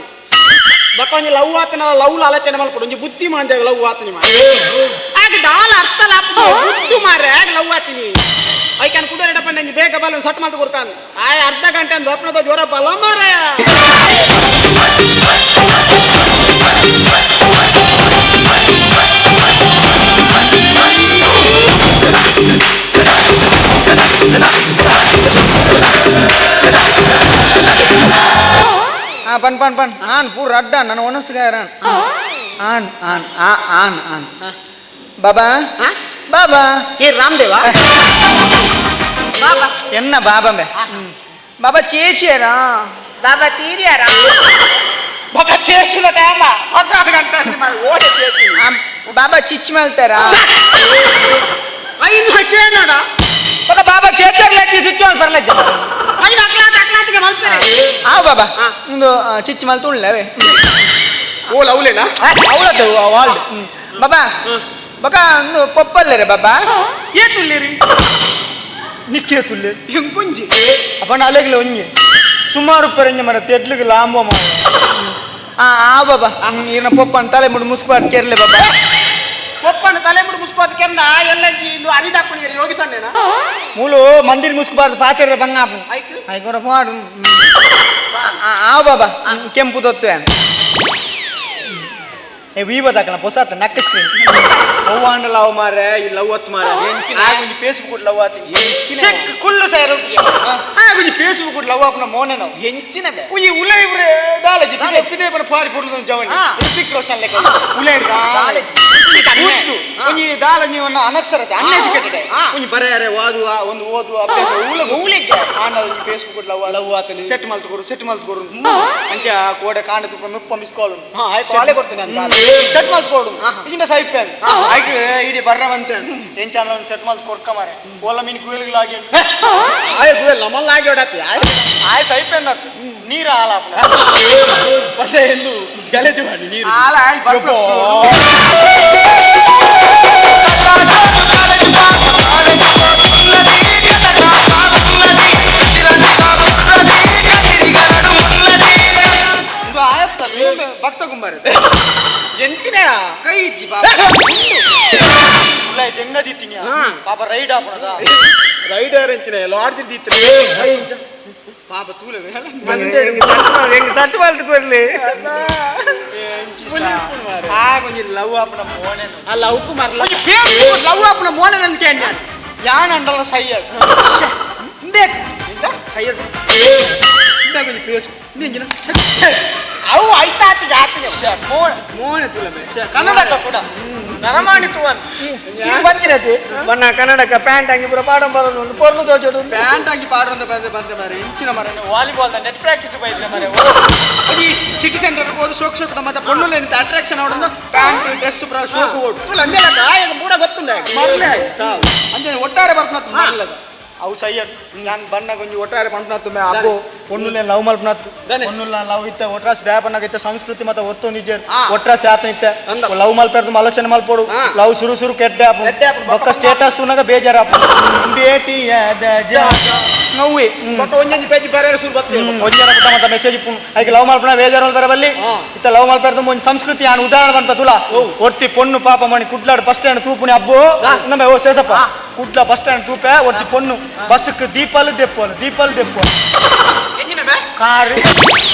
Speaker 3: ಬೊಕ್ಕ ಒಂಜಿ ಲವ್ ಆತನ ಲವ್ ಆಲೋಚನೆ ಮಲ್ಪಡು ಒಂಜಿ ಬುದ್ಧಿ ಮಾಂಜಾಗ ಲವ್ ಆತನಿ ಮಾರ್ರೆ. ಆಗ ದಾಲ ಅರ್ಥ ಲಾಪು ಬುದ್ಧಿ ಮಾರ್ರೆ ಆಗ ಲವ್ ಆತೀನಿ. ಐಕಾನ್ ಕುಡರೆ ಪಂಡೆ ಬೇಗ ಬಲ ಸೆಟ್ ಮಲ್ತಗೋರು ಕಾನ್ ಆ ಅರ್ಧ ಗಂಟೆ ಅಂದ್ ಒಪ್ಪನದ ಜ್ವರ ಬಲ ಮಾರ್ರೆ.
Speaker 6: ಪನ್ ಪನ್ ಪನ್ ಆನ್ ಪೂರ ಅಡ್ಡ ನನ್ನ ಒನಸ್ಗಾರ ಆನ್ ಆನ್ ಆ ಆನ್ ಆನ್ ಬಾಬಾ ಬಾಬಾ
Speaker 3: ಏ ರಾಮದೇವ ಬಾಬಾ
Speaker 6: ಎನ್ನ ಬಾಬಾ ಬಾಬಾ ಚೇಚಿಯರಾ
Speaker 3: ಬಾಬಾ ತೀರಿಯಾರಾ ಬಾಬಾ ಚೇಚಿನ ಟೈಮ 12 ಗಂಟೆ ಓಡಿ ಚೇಚಿ
Speaker 6: ಬಾಬಾ ಚಿಚ್ಚಿ ಮಲ್ತಾರಾ
Speaker 3: ಐದು ಕೇಳೋಣ
Speaker 6: ಬಾಬಾ ಬಾಬಾ ಚೇಚರ್ಲಜ್ಜಿ ಚುಚ್ಚು ಮಲ್ಪರ್ಲಜ್ಜ
Speaker 3: ಐದು ಅಕ್ಲಾತ ಅಕ್ಲಾತಿಗೆ ಮಲ್ಪರೆ
Speaker 6: ಆ ಬಾಬಾ ಒಂದು ಚಿಚ್ಚಿ ಮಲ್ತು ಉಳ್ಳವೇ
Speaker 3: ಓ ಲವ್ಲೇನಾ
Speaker 6: ಅವಳದ್ದು ವಾಲ್ಡ್ ಬಾಬಾ ಬಕ ಒಂದು ಪೊಪ್ಪಲ್ಲರೆ ಬಾಬಾ
Speaker 3: ಏ ತುಲ್ಲಿರಿ
Speaker 6: ನಿಕ್ಕೇ ತುಲ್ಲೆ
Speaker 3: ಹಿಂಗುಂಜಿ
Speaker 6: ಅಪ್ಪ ಅಲೆಗ್ಲ ಒಂಜಿ ಸುಮಾರು ಪೆರಂಜ ಮರ ತೆಡ್ಲಿಗೆ ಲಾಂಬೋ ಮಾರ ಆ ಆ ಬಾಬಾ ಈರ್ನ ಪೊಪ್ಪನ ತಲೆ ಮುಡು ಮುಸ್ಕುಬಾರ್ದು ಕೇರ್ಲೆ ಬಾಬಾ
Speaker 3: ಪೊಪ್ಪನ ತಲೆ ಮುಡು ಮುಸ್ಕೋದು ಕೆಂಡ ಎಲ್ಲ ಇಂದು ಅರಿದಾಕೊಂಡಿರಿ ಯೋಗಿ ಸನ್ನೇನಾ
Speaker 6: ಮೂಲು ಮಂದಿರ ಮುಸ್ಕುಬಾರ್ದು ಪಾತೆರ ಬಂಗ
Speaker 3: ಐಕ್
Speaker 6: ಐಕೊರ ಪಾಡು ಆ ಬಾಬಾ ಕೆಂಪು ದೊತ್ತು ಏ ವಿವೋ ದಾಕನ ಹೊಸಾತ ನಕ್ಕ ಸ್ಕ್ರೀನ್ ಅವ್ವ ಅಂಡ ಲವ್ ಮಾರೆ ಈ ಲವ್ ಅತ್ ಮಾರೆ ಒಂಜಿ ಫೇಸ್ಬುಕ್ ಲವ್ ಆತಿ
Speaker 3: ಚೆಕ್ ಕುಲ್ಲು ಸೈರು
Speaker 6: ಆ ಒಂಜಿ ಫೇಸ್ಬುಕ್ ಲವ್ ಆಪನ ಮೋನೆ ನಾವು
Speaker 3: ಎಂಚಿನ
Speaker 6: ಒಂಜಿ ಉಲೈ ಇಬ್ರೆ ದಾಲಜಿ ಪಿದೆ ಪಿದೆ ಬರ ಪಾರಿ ಪುರ್ಲು ಜವನಿ ರಿತಿಕ್ ರೋಷನ್ ಲೆಕ್ಕ ಉಲೈ ದಾಲಜಿ ಉದ್ದು ಒಂಜಿ ದಾಲಜಿ ಒನ್ನ ಅನಕ್ಷರ ಅನ್ಎಜುಕೇಟೆಡ್ ಒಂಜಿ ಬರೆಯರೆ ವಾದು ಒಂದು ಓದು ಅಭ್ಯಾಸ ಉಲ
Speaker 3: ಉಲೆಗೆ
Speaker 6: ಆಂಡ ಒಂಜಿ ಫೇಸ್ಬುಕ್ ಲವ್ ಲವ್ ಆತನಿ ಸೆಟ್ ಮಲ್ತುಕೊರು ಸೆಟ್ ಮಲ್ತುಕೊರು ಅಂಚ ಕೋಡೆ ಕಾಂಡ ತುಪ್ಪ ಮುಪ್ಪ ಮಿಸ್ ಕಾಲ್
Speaker 3: ಹಾ ಆಯ್ತು ಕಾಲೇ ಕೊಡ್ತೀನಿ ನಾನು
Speaker 6: ಸೆಟ್ ಮಲ್ತ್ಕೊಡು ಈಗಿನ ಸೈಪೇನ್ ಆಯ್ತು ಇಡೀ ಬರ್ರ ಬಂತೆ ಎಂಚಾನ ಒಂದು ಸೆಟ್ ಮಲ್ತ್ ಕೊರ್ಕ ಮಾರೆ ಓಲ ಮೀನ್ ಕುಯಲ್ಗಳಾಗಿ
Speaker 3: ಆಯ್ ಕುಯಲ್ ನಮ್ಮಲ್ಲ ಆಗಿ ಹೊಡತಿ
Speaker 6: ಆಯ್ ಸೈಪೇನ್ ಅತ್ತು ನೀರು ಹಾಲ
Speaker 3: ಪಶೆ ಎಂದು ಗಲೇಜು ಮಾಡಿ ನೀರು
Speaker 6: ಹಾಲ ಆಯ್ ಬರ್ಪೋ ಭಕ್ತ ಕುಂಬಾರ
Speaker 3: ಎಂಚಿನ
Speaker 6: ಕೈ ಇಜ್ಜಿ ಪಾಪ ದೆಂಗದಿತ್ತೀನಿ ಪಾಪ ರೈಡ್ ಆಪಣದ
Speaker 3: ರೈಡರ್ ಎಂಚಿನ ಲಾಡ್ಜ್ ದೀತ್ರಿ
Speaker 6: ಪಾಪ ತೂಲೆ
Speaker 7: ಸಟ್ ಮಲ್ತು
Speaker 6: ಆ ಒಂಜಿ ಲವ್ ಆಪಣ ಮೋನೆ
Speaker 3: ಆ ಲವ್ ಕುಮಾರ್ ಒಂಜಿ ಫೇಸ್ಬುಕ್ ಲವ್ ಆಪಣ ಮೋನೆ ನನ್ ಕೇಂದ್ರ
Speaker 6: ಯಾನ್ ಅಂಡಲ ಸೈಯರ್
Speaker 3: ಬೇಕು
Speaker 6: ಸೈಯರ್ ಇಂದ ಒಂಜಿ ಫೇಸ್ಬುಕ್ ನಿಂಜಿನ
Speaker 3: ಅವು ಐತಾತಿಗೆ ಆತಿಗೆ
Speaker 6: ಮೋನೆ ಮೋನೆ ತೂಲೆ ಕನ್ನಡಕ ಕೂಡ ನರಮಾಣಿ ತೂವನ್
Speaker 7: ಬಂದಿರತಿ ಬಣ್ಣ ಕನ್ನಡಕ ಪ್ಯಾಂಟ್ ಅಂಗಿ ಪೂರ ಪಾಡ ಬರೋದು ಒಂದು ಪೊರ್ಲು ತೋಚೋಡು
Speaker 6: ಪ್ಯಾಂಟ್ ಅಂಗಿ ಪಾಡುವಂತ ಬಂದ ಬಂದ ಮಾರೆ ಇಂಚಿನ ಮರ ವಾಲಿಬಾಲ್ ನೆಟ್ ಪ್ರಾಕ್ಟೀಸ್ ಬೈದ್ರೆ ಮರೆ ಈ ಸಿಟಿ ಸೆಂಟರ್ ಹೋದ ಶೋಕ್ ಶೋಕ್ ಮತ್ತೆ ಪೊಣ್ಣುಲೆ ಅಟ್ರಾಕ್ಷನ್ ಅವಡನ್ನು ಪ್ಯಾಂಟ್ ಡ್ರೆಸ್ ಪೂರ ಶೋಕ್ ಓಡು
Speaker 3: ಅಂದೆ ಪೂರ ಗೊತ್ತುಂಡ
Speaker 6: ಮರ್ಲೆ ಸಾವು ಅಂಚನೆ ಒಟ್ಟಾರೆ ಬರ್ಪನತ್ತು ಮರ್ಲದ ಅವು ಸೈಯರ್ ನಾನು ಬಣ್ಣ ಗೊಂಜಿ ಒಟ್ಟಾರೆ ಪಂಪನತ್ತು ಮೇ ಅಬ್ಬೋ ಪೊಣ್ಣುಲೆ ಲವ್ ಮಲ್ಪನತ್ತು ಪೊಣ್ಣುಲ ಲವ್ ಇತ್ತ ಒಟ್ರಾಸ್ ಡ್ಯಾಪನಾಗ ಇತ್ತ ಸಂಸ್ಕೃತಿ ಮತ್ತೆ ಒತ್ತೊಂದು ಇಜ್ಜೆ ಒಟ್ರಾಸ್ ಯಾತನ ಇತ್ತ ಲವ್ ಮಲ್ಪೆರ್ದು ಆಲೋಚನೆ ಮಲ್ಪೋಡು ಲವ್ ಸುರು ಸುರು ಕೆಟ್ಟ ಬೊಕ್ಕ ಸ್ಟೇಟಸ್ ತುನಾಗ ಬೇಜಾರಪ್ಪ ಭೇಟಿಯಾದ ನೋವೆ
Speaker 3: ಬಟ್ ಒಂಜೊಂಜಿ ಪೇಜ್ ಬೇರೆ ಸುರು ಬರ್ತದೆ
Speaker 6: ಒಂಜರ ಪುಟ್ಟ ಮತ್ತೆ ಮೆಸೇಜ್ ಇಪ್ಪು ಐಕ್ ಲವ್ ಮಲ್ಪನ ಬೇಜಾರು ಮಲ್ಪರ ಬಲ್ಲಿ ಇತ್ತ ಲವ್ ಮಲ್ಪೆರ್ದು ಒಂಜಿ ಸಂಸ್ಕೃತಿ ಯಾನ್ ಉದಾಹರಣೆ ಬಂತ ತುಲಾ ಒರ್ತಿ ಪೊಣ್ಣು ಪಾಪ ಮಣಿ ಕುಡ್ಲಾಡು ಬಸ್ ಸ್ಟ್ಯಾಂಡ್ ತೂಪುನಿ ಅಬ್ಬೋ ನಮ್ಮ ಓ ಶೇಷಪ್ಪ ಕುಡ್ಲ ಬಸ್ ಸ್ಟ್ಯಾಂಡ್ ತೂಪೆ ಒರ್ತಿ ಪೊಣ್ಣು ಬಸ್ಕ್ ದೀಪಾಲು ದೆಪ್ಪೋಲು ದೀಪಾಲು ದೆಪ್ಪೋಲು ಕಾರು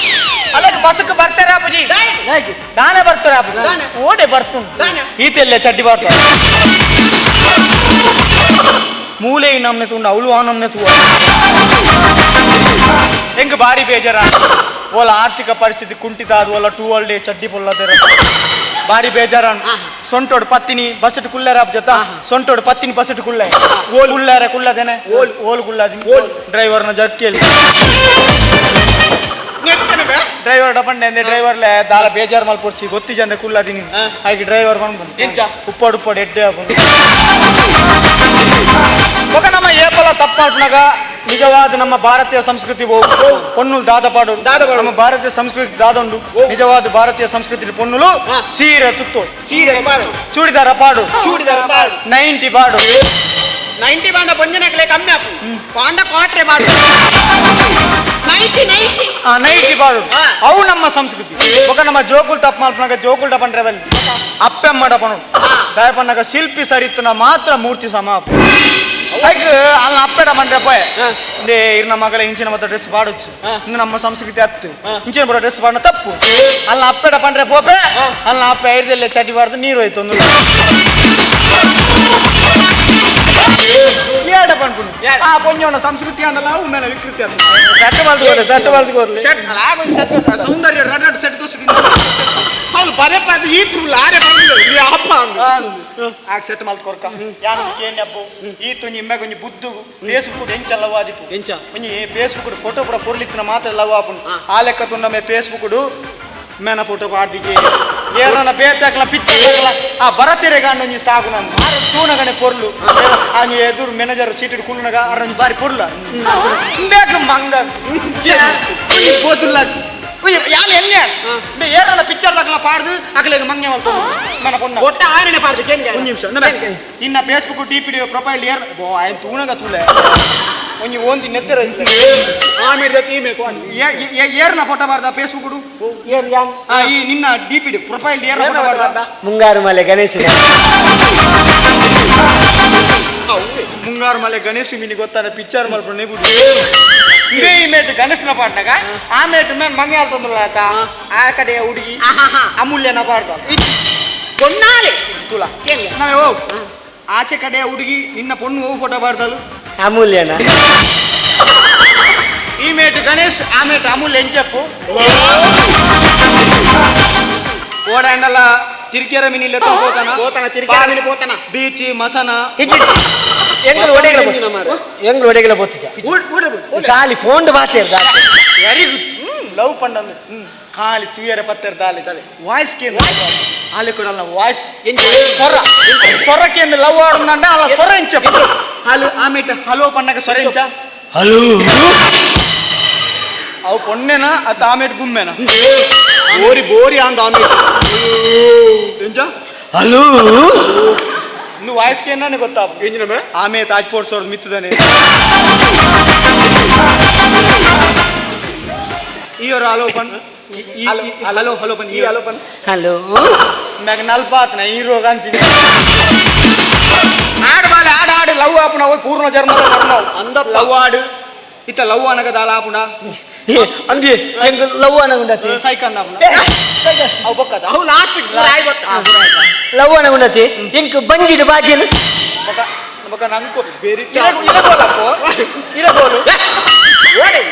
Speaker 6: ಅಲ್ಲಕ್ಕೆ ಬಸ್ಕ್ ಬರ್ತಾರ ಅಪ್ಪುಜಿ ದಾನೆ ಬರ್ತಾರ ಅಪ್ಪುಜಿ ಓಡೆ ಬರ್ತುಂಡು ಈತೆಲ್ಲ ಚಡ್ಡಿ ಬರ್ತಾರ ಮೂಲೆ ನಮ್ನೆ ತುಂಡು ಅವಳು ಆ ನಮ್ನೆ ತೂ ಹೆಂಗ್ ಬಾರಿ ಬೇಜಾರ ಓಲ ಆರ್ಥಿಕ ಪರಿಸ್ಥಿತಿ ಕುಂಠಿತ ಅದು ಓಲ ಟೂ ಡೇ ಚಡ್ಡಿ ಪೊಲ್ಲದರ ಬಾರಿ ಬೇಜಾರ ಸೊಂಟೋಡು ಪತ್ತಿನಿ ಬಸ್ಸು ಕುಲ್ಲಾರ ಜೊತ ಸೊಂಟೋಡು ಪತ್ತಿನಿ ಬಸ್ಸು ಕುಳ್ಳೆ ಓಲ್ ಕುಲ್ಲಾರ ಕುಳ್ಳದೇನೆ ಓಲ್ ಓಲ್ ಕುಳ್ಳಾದಿ ಓಲ್ ಡ್ರೈವರ್ನ ಜರ್ಕಿಯಲ್ಲಿ ಡ್ರೈವರ್ ಡಪಂಡೆ ಅಂದೆ ಡ್ರೈವರ್ಲೆ ದಾಲ ಬೇಜಾರ್ ಮಲ್ಪೊರ್ಚಿ ಗೊತ್ತಿ ಜನ ಕುಳ್ಳಾದಿನಿ ಹಾಗೆ ಡ್ರೈವರ್ ಬಂದು ಉಪ್ಪಾಡು ಉಪ್ಪಾಡು ಎಡ್ಡೆ ಹಾಕೊಂಡು ఒక ನಮ್ಮ ಏಪಲ ತಪ್ಪಾಡ್ನಾಗ ನಿಜವಾದ ನಮ್ಮ ಭಾರತೀಯ ಸಂಸ್ಕೃತಿ ಪೊನ್ನುಲು ದಾದಪಾಡು ನಮ್ಮ ಭಾರತೀಯ ಸಂಸ್ಕೃತಿ ದಾದಂಡು ನಿಜವಾದ ಭಾರತೀಯ ಸಂಸ್ಕೃತಿ ಪೊನ್ನುಲು ಸೀರೆ ತುತ್ತು
Speaker 3: ಸೀರೆ ಪಾಡು
Speaker 6: ಚೂಡಿದಾರ ಪಾಡು
Speaker 3: ಚೂಡಿದಾರ ಪಾಡು
Speaker 6: 90 ಪಾಡು
Speaker 3: 90 ಬಾಂಡ ಪಂಜನಕ್ಲೆ ಕಮ್ಮಿ ಆಪು ಪಾಂಡ ಕ್ವಾಟ್ರೆ ಪಾಡು 90 90
Speaker 6: ಆ 90 ಪಾಡು ಅವು ನಮ್ಮ ಸಂಸ್ಕೃತಿ ఒక ನಮ್ಮ ಜೋಕುಲ್ ತಪ್ಪು ಮಾಡ್ಪನಾಗ ಜೋಕುಲ್ ಡಪಂಡ್ರೆ ಬಲ್ಲಿ ಅಪ್ಪೆಮ್ಮ ಡಪನು ದಾಯಪಣ್ಣಗ ಶಿಲ್ಪಿ ಸರಿತ್ತುನ ಮಾತ್ರ ಮೂರ್ತಿ ಸಮ ಅಲ್ಲ ಅಪ್ಪೆಡ ಮಂಡ್ರೆ ಪೋಯ್ ಇಂದೇ ಇರ್ನ ಮಗಳ ಇಂಚಿನ ಮತ್ತೆ ಡ್ರೆಸ್ ಪಾಡೊಚ್ಚು ಇನ್ನು ನಮ್ಮ ಸಂಸ್ಕೃತಿ ಅತ್ತು ಇಂಚಿನ ಬರೋ ಡ್ರೆಸ್ ಪಾಡೋ ತಪ್ಪು ಅಲ್ಲ ಅಪ್ಪೆಡ ಪಂಡ್ರೆ ಪೋಪೆ ಅಲ್ಲ ಅಪ್ಪೆ ಐದಲ್ಲೇ ಚಟಿ ಬಾರ್ದು ನೀರು ಹೋಯ್ತು ಒಂದು ಏಡ ಪನ್ಪುಂಡು ಆ ಪೊಂಜೋಣ ಸಂಸ್ಕೃತಿ ಅಂದಲ್ಲ ಅವು ಮೇಲೆ ವಿಕೃತಿ ಅದು
Speaker 7: ಸೆಟ್ ಮಲ್ತ್ಕೋರ್ಲೆ ಸೆಟ್ ಮಲ್ತ್ಕೋರ್ಲೆ
Speaker 6: ಸೆಟ್ ಸೌಂದರ್ಯ ರಡ್ ಸೆಟ್ ತೋರಿಸ್ತೀನಿ
Speaker 3: ಅವ್ನು ಬರಪ್ಪ ಅದು ಈ ಲಾರೆ ಬಂದು ನೀ ಅಪ್ಪ
Speaker 6: ಆ ಸೆಟ್ ಮಲ್ತ್ ಕೊರ್ಕ ಯಾನು ಕೇನ್ ಅಬ್ಬು ಈ ತುಂಜಿ ಇಮ್ಮೆ ಕೊಂಜಿ ಬುದ್ದು ಫೇಸ್ಬುಕ್ ಎಂಚ ಲವ್ ಆದಿಪು
Speaker 3: ಎಂಚ
Speaker 6: ಒಂಜಿ ಫೇಸ್ಬುಕ್ ಫೋಟೋ ಪೂರ ಪೊರ್ಲಿತ್ತಿನ ಮಾತ್ರ ಲವ್ ಆಪುಂಡು ಆ ಲೆಕ್ಕ ತುಂಡ ಮೇ ಫೇಸ್ಬುಕ್ ಮೇನ ಫೋಟೋ ಆಡ್ದಿಗೆ ಏರನ ಬೇತಾಕ್ಲ ಪಿಕ್ಚರ್ ಹಾಕ್ಲ ಆ ಬರತಿರೆ ಗಾಂಡು ಒಂಜಿ ಸ್ಟಾಕು ನಾನು ತೂನಗನೆ ಪೊರ್ಲು ಆ ಎದುರು ಮ್ಯಾನೇಜರ್ ಸೀಟ್ ಕುಲ್ಲುನಗ ಅರಂಜಿ ಬಾರಿ ಪೊರ್ಲ ಇಂಬೇಕ ಮಂಗ ಬೋతుಲ್ಲ ಯಾನ್ ಎಲ್ಲಿ ಏರನ ಪಿಕ್ಚರ್ ದಾಖಲ ಪಾಡ್ದು ಅಕಲೆಗೆ ಮಂಗೆ ಮಲ್ತು మన పొన్న
Speaker 3: ಒಟ್ಟ ಆರನೇ ಪಾಡ್ದು ಕೇನ್ಗೆ
Speaker 6: ಒಂದು ನಿಮಿಷ ನಿನ್ನ Facebook D P D profile air ಬೋ ಆಯ್ನ ತೂನಗ ತೂಲೆ ಒಂಜಿ ಓಂದಿ ನೆತ್ತೆರ
Speaker 3: ಆಮೇಲೆ ತೀಮೆ ಕೋಣಿ
Speaker 6: ಏರ್ನ ಫೋಟೋ ಬಾರ್ದ ಫೇಸ್ಬುಕ್
Speaker 7: ಏರ್ ಯಾನ್
Speaker 6: ಈ ನಿನ್ನ D P D profile ಏರ್ನ photo ಬಾರ್ದ
Speaker 7: ಮುಂಗಾರು ಮಲೆ ಗಣೇಶನ
Speaker 6: ಮುಂಗಾರು ಮಲೆ ಗಣೇಶ ಮಿನಿ ಗೊತ್ತಾನೆ ಪಿಕ್ಚರ್ ಮಲ್ಪಂಡು ಬಿಡು ಇದೇ ಈ ಮೇಟ್ ಗಣೇಶನ ಪಾಡ್ನಾಗ ಆ ಮೇಟ್ ಮೇನ್ ಮಂಗೆ ಆಲ್ತಂದ್ರಲ್ಲ ಆತ ಆ ಕಡೆ ಹುಡುಗಿ ಅಮೂಲ್ಯನ ಪಾಡ್ದ
Speaker 3: ಕೊನ್ನಾಲೆ
Speaker 6: ತುಲ ನಾವೇ ಓ ಆಚೆ ಕಡೆ ಹುಡುಗಿ ನಿನ್ನ ಪೊಣ್ಣು ಹೋಗಿ ಫೋಟೋ ಬಾರ್ದಲು
Speaker 7: ಅಮೂಲ್ಯನ
Speaker 6: ಈ ಮೇಟ್ ಗಣೇಶ್ ಆ ಮೇಟ್ ಅಮೂಲ್ಯ ಎಂಚಪ್ಪು ಓಡಾಂಡಲ್ಲ ತಿರ್ಕೆರ ಮಿನಿಲೆ ಹೋತಾನ
Speaker 3: పోతాನ ತಿರ್ಕೆರ ಮಿನಿ పోతాನ
Speaker 6: ಬೀಚ್ ಮಸನ
Speaker 7: ಎಂಗ್ಳು ಒಡೆಗಳ ಎಂಗ್ಳು ಒಡೆಗಳ ಪೊತ್ತಿಜ ಖಾಲಿ ಫೋನ್ ಬಾತೇರ್
Speaker 6: very good love ಪಂಡಂದು ಖಾಲಿ ತುಯರೆ ಪತ್ತೆರ್ ದಾಲೆ ವಾಯ್ಸ್ ಕೇಂದ್ರ ಆಲೆ ಕೂಡ ಅಲ್ಲ ವಾಯ್ಸ್ ಸೊರ ಸೊರ ಕೇಂದ್ರ ಲವ್ ಆಡುಂದಂಡ ಅಲ್ಲ ಸೊರ ಎಂಚ ಹಲೋ ಆಮೇಟ ಹಲೋ ಪಣ್ಣಗ ಸೊರ ಎಂಚ
Speaker 7: ಹಲೋ
Speaker 6: ಅವು ಪೊನ್ನೆನ ಅತ್ತ ಆಮೇಟ್ ಗುಮ್ಮೆನ
Speaker 3: ಬೋರಿ ಬೋರಿ ಅಂದ ಆಮೇಲೆ
Speaker 6: ಎಂಚ
Speaker 7: ಹಲೋ
Speaker 6: నువ్వు వాయిస్ కేనా ಗೊತ್ತಾ ಆಮೆ ತಾಜ್ ಪೋರ್ಸ್ ಅವ್ರದ್ದು ಮಿತ್ತದಾನೆ ಈ ಹಲೋ ಪನ್ ಹಲೋ ಹಲೋ ಪನ್ ಈ ಹಲೋ ಪನ್
Speaker 7: ಹಲೋ
Speaker 6: ಮ್ಯಾಗ ನಲ್ಪ ಆತನ ಈ ರೋಗ ಅಂತೀನಿ ಆಡು ಬಾಲೆ ಆಡು ಆಡು ಲವ್ ಆಪುಣ ಹೋಗಿ ಪೂರ್ಣ ಜನ್ಮ
Speaker 3: ಅಂದ
Speaker 6: ಲವ್ ಆಡು ಇತ್ತ ಲವ್ ಅನಗದಾಲ ಆಪುಣ
Speaker 7: ಅಂದಿ ಎಂಗ್ ಲವ್ ಅನಗುಂಡತಿ
Speaker 6: ಸೈಕನ್ ಆಪುಣ ಅವು ಬೊಕ್ಕದ
Speaker 3: ಅವು ಲಾಸ್ಟ್
Speaker 7: ಲವ್ ಅನಗುಂಡತಿ ಎಂಕ್ ಬಂಜಿಡು ಬಾಜಿಲು
Speaker 6: ಬೊಕ ಬೊಕ ನಂಕು ಇರಗೋಲಪ್ಪೋ ಇರಗೋಲು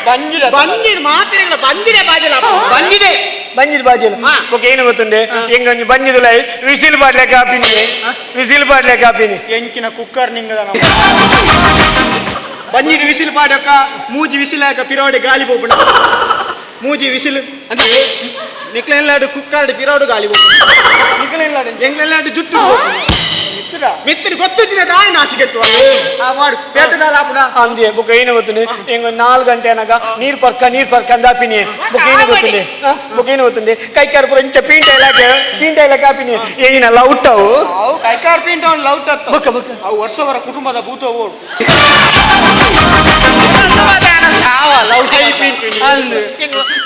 Speaker 6: ಬಂಜಿಡ
Speaker 3: ಬಂಜಿಡ್ ಮಾತ್ರ ಬಂಜಿಡೆ ಬಾಜಿಲ
Speaker 6: ಬಂಜಿದೆ
Speaker 7: ಬಂಜಿಡ್ ಬಾಜಿಲು ಓಕೆ ಏನು ಗೊತ್ತುಂಡೆ ಎಂಗೊಂಜಿ ಬಂಜಿದುಲೈ ವಿಸಿಲ್ ಬಾಡ್ಲೆ ಕಾಪಿನಿ ವಿಸಿಲ್ ಬಾಡ್ಲೆ ಕಾಪಿನಿ
Speaker 6: ಎಂಕಿನ ಕುಕ್ಕರ್ ನಿಂಗದ ನಮ್ಮ ಬಂಜಿಡ್ ವಿಸಿಲ್ ಪಾಡಕ್ಕ ಮೂಜಿ ವಿಸಿಲ್ ಹಾಕ ಪಿರೋಡೆ ಗಾಳಿ ಪೋಪುಂಡ ಮೂಜಿ ವಿಸಿಲ್
Speaker 3: ಅಂದ್ರೆ ನಿಕ್ಲೆಲ್ಲಾಡು ಕುಕ್ಕಾರ್ಡ್ ಪಿರೋಡು ಗಾಳಿ
Speaker 6: ನಿಕ್ಲೆಲ್ಲಾಡು
Speaker 3: ಎಂಗ್ಲೆಲ್ಲಾಡು ಜುಟ್ಟು ಮಿತ್ತಿನ ಗೊತ್ತಿನ ದಾಯಿ ನಾಚಿಕೆಟ್ಟು
Speaker 6: ಆ ವಾಡು ಪೇಟದಾಲ ಆಪುಡ
Speaker 7: ಅಂದೆ ಬೊಕ ಏನು ಗೊತ್ತುಂಡೆ ಎಂಗ 4 ಗಂಟೆ ಅನಗ ನೀರ್ ಪರ್ಕ ನೀರ್ ಪರ್ಕ ಅಂದಾಪಿನಿ ಬೊಕ ಏನು ಗೊತ್ತುಂಡೆ ಬೊಕ ಏನು ಗೊತ್ತುಂಡೆ ಕೈಕಾರ್ ಪೂರ ಇಂಚ ಪೀಂಟ ಇಲಾಖೆ ಪೀಂಟ ಇಲಾಖೆ ಆಪಿನಿ ಏಗಿನ ಲೌಟ್ ಅವು
Speaker 6: ಅವು ಕೈಕಾರ್ ಪೀಂಟ ಅವ್ನು ಲೌಟ್ ಅತ್ತ
Speaker 7: ಬೊಕ ಬೊಕ
Speaker 6: ಅವು ವರ್ಷವರ ಕುಟುಂಬದ ಭೂತ ಓಡು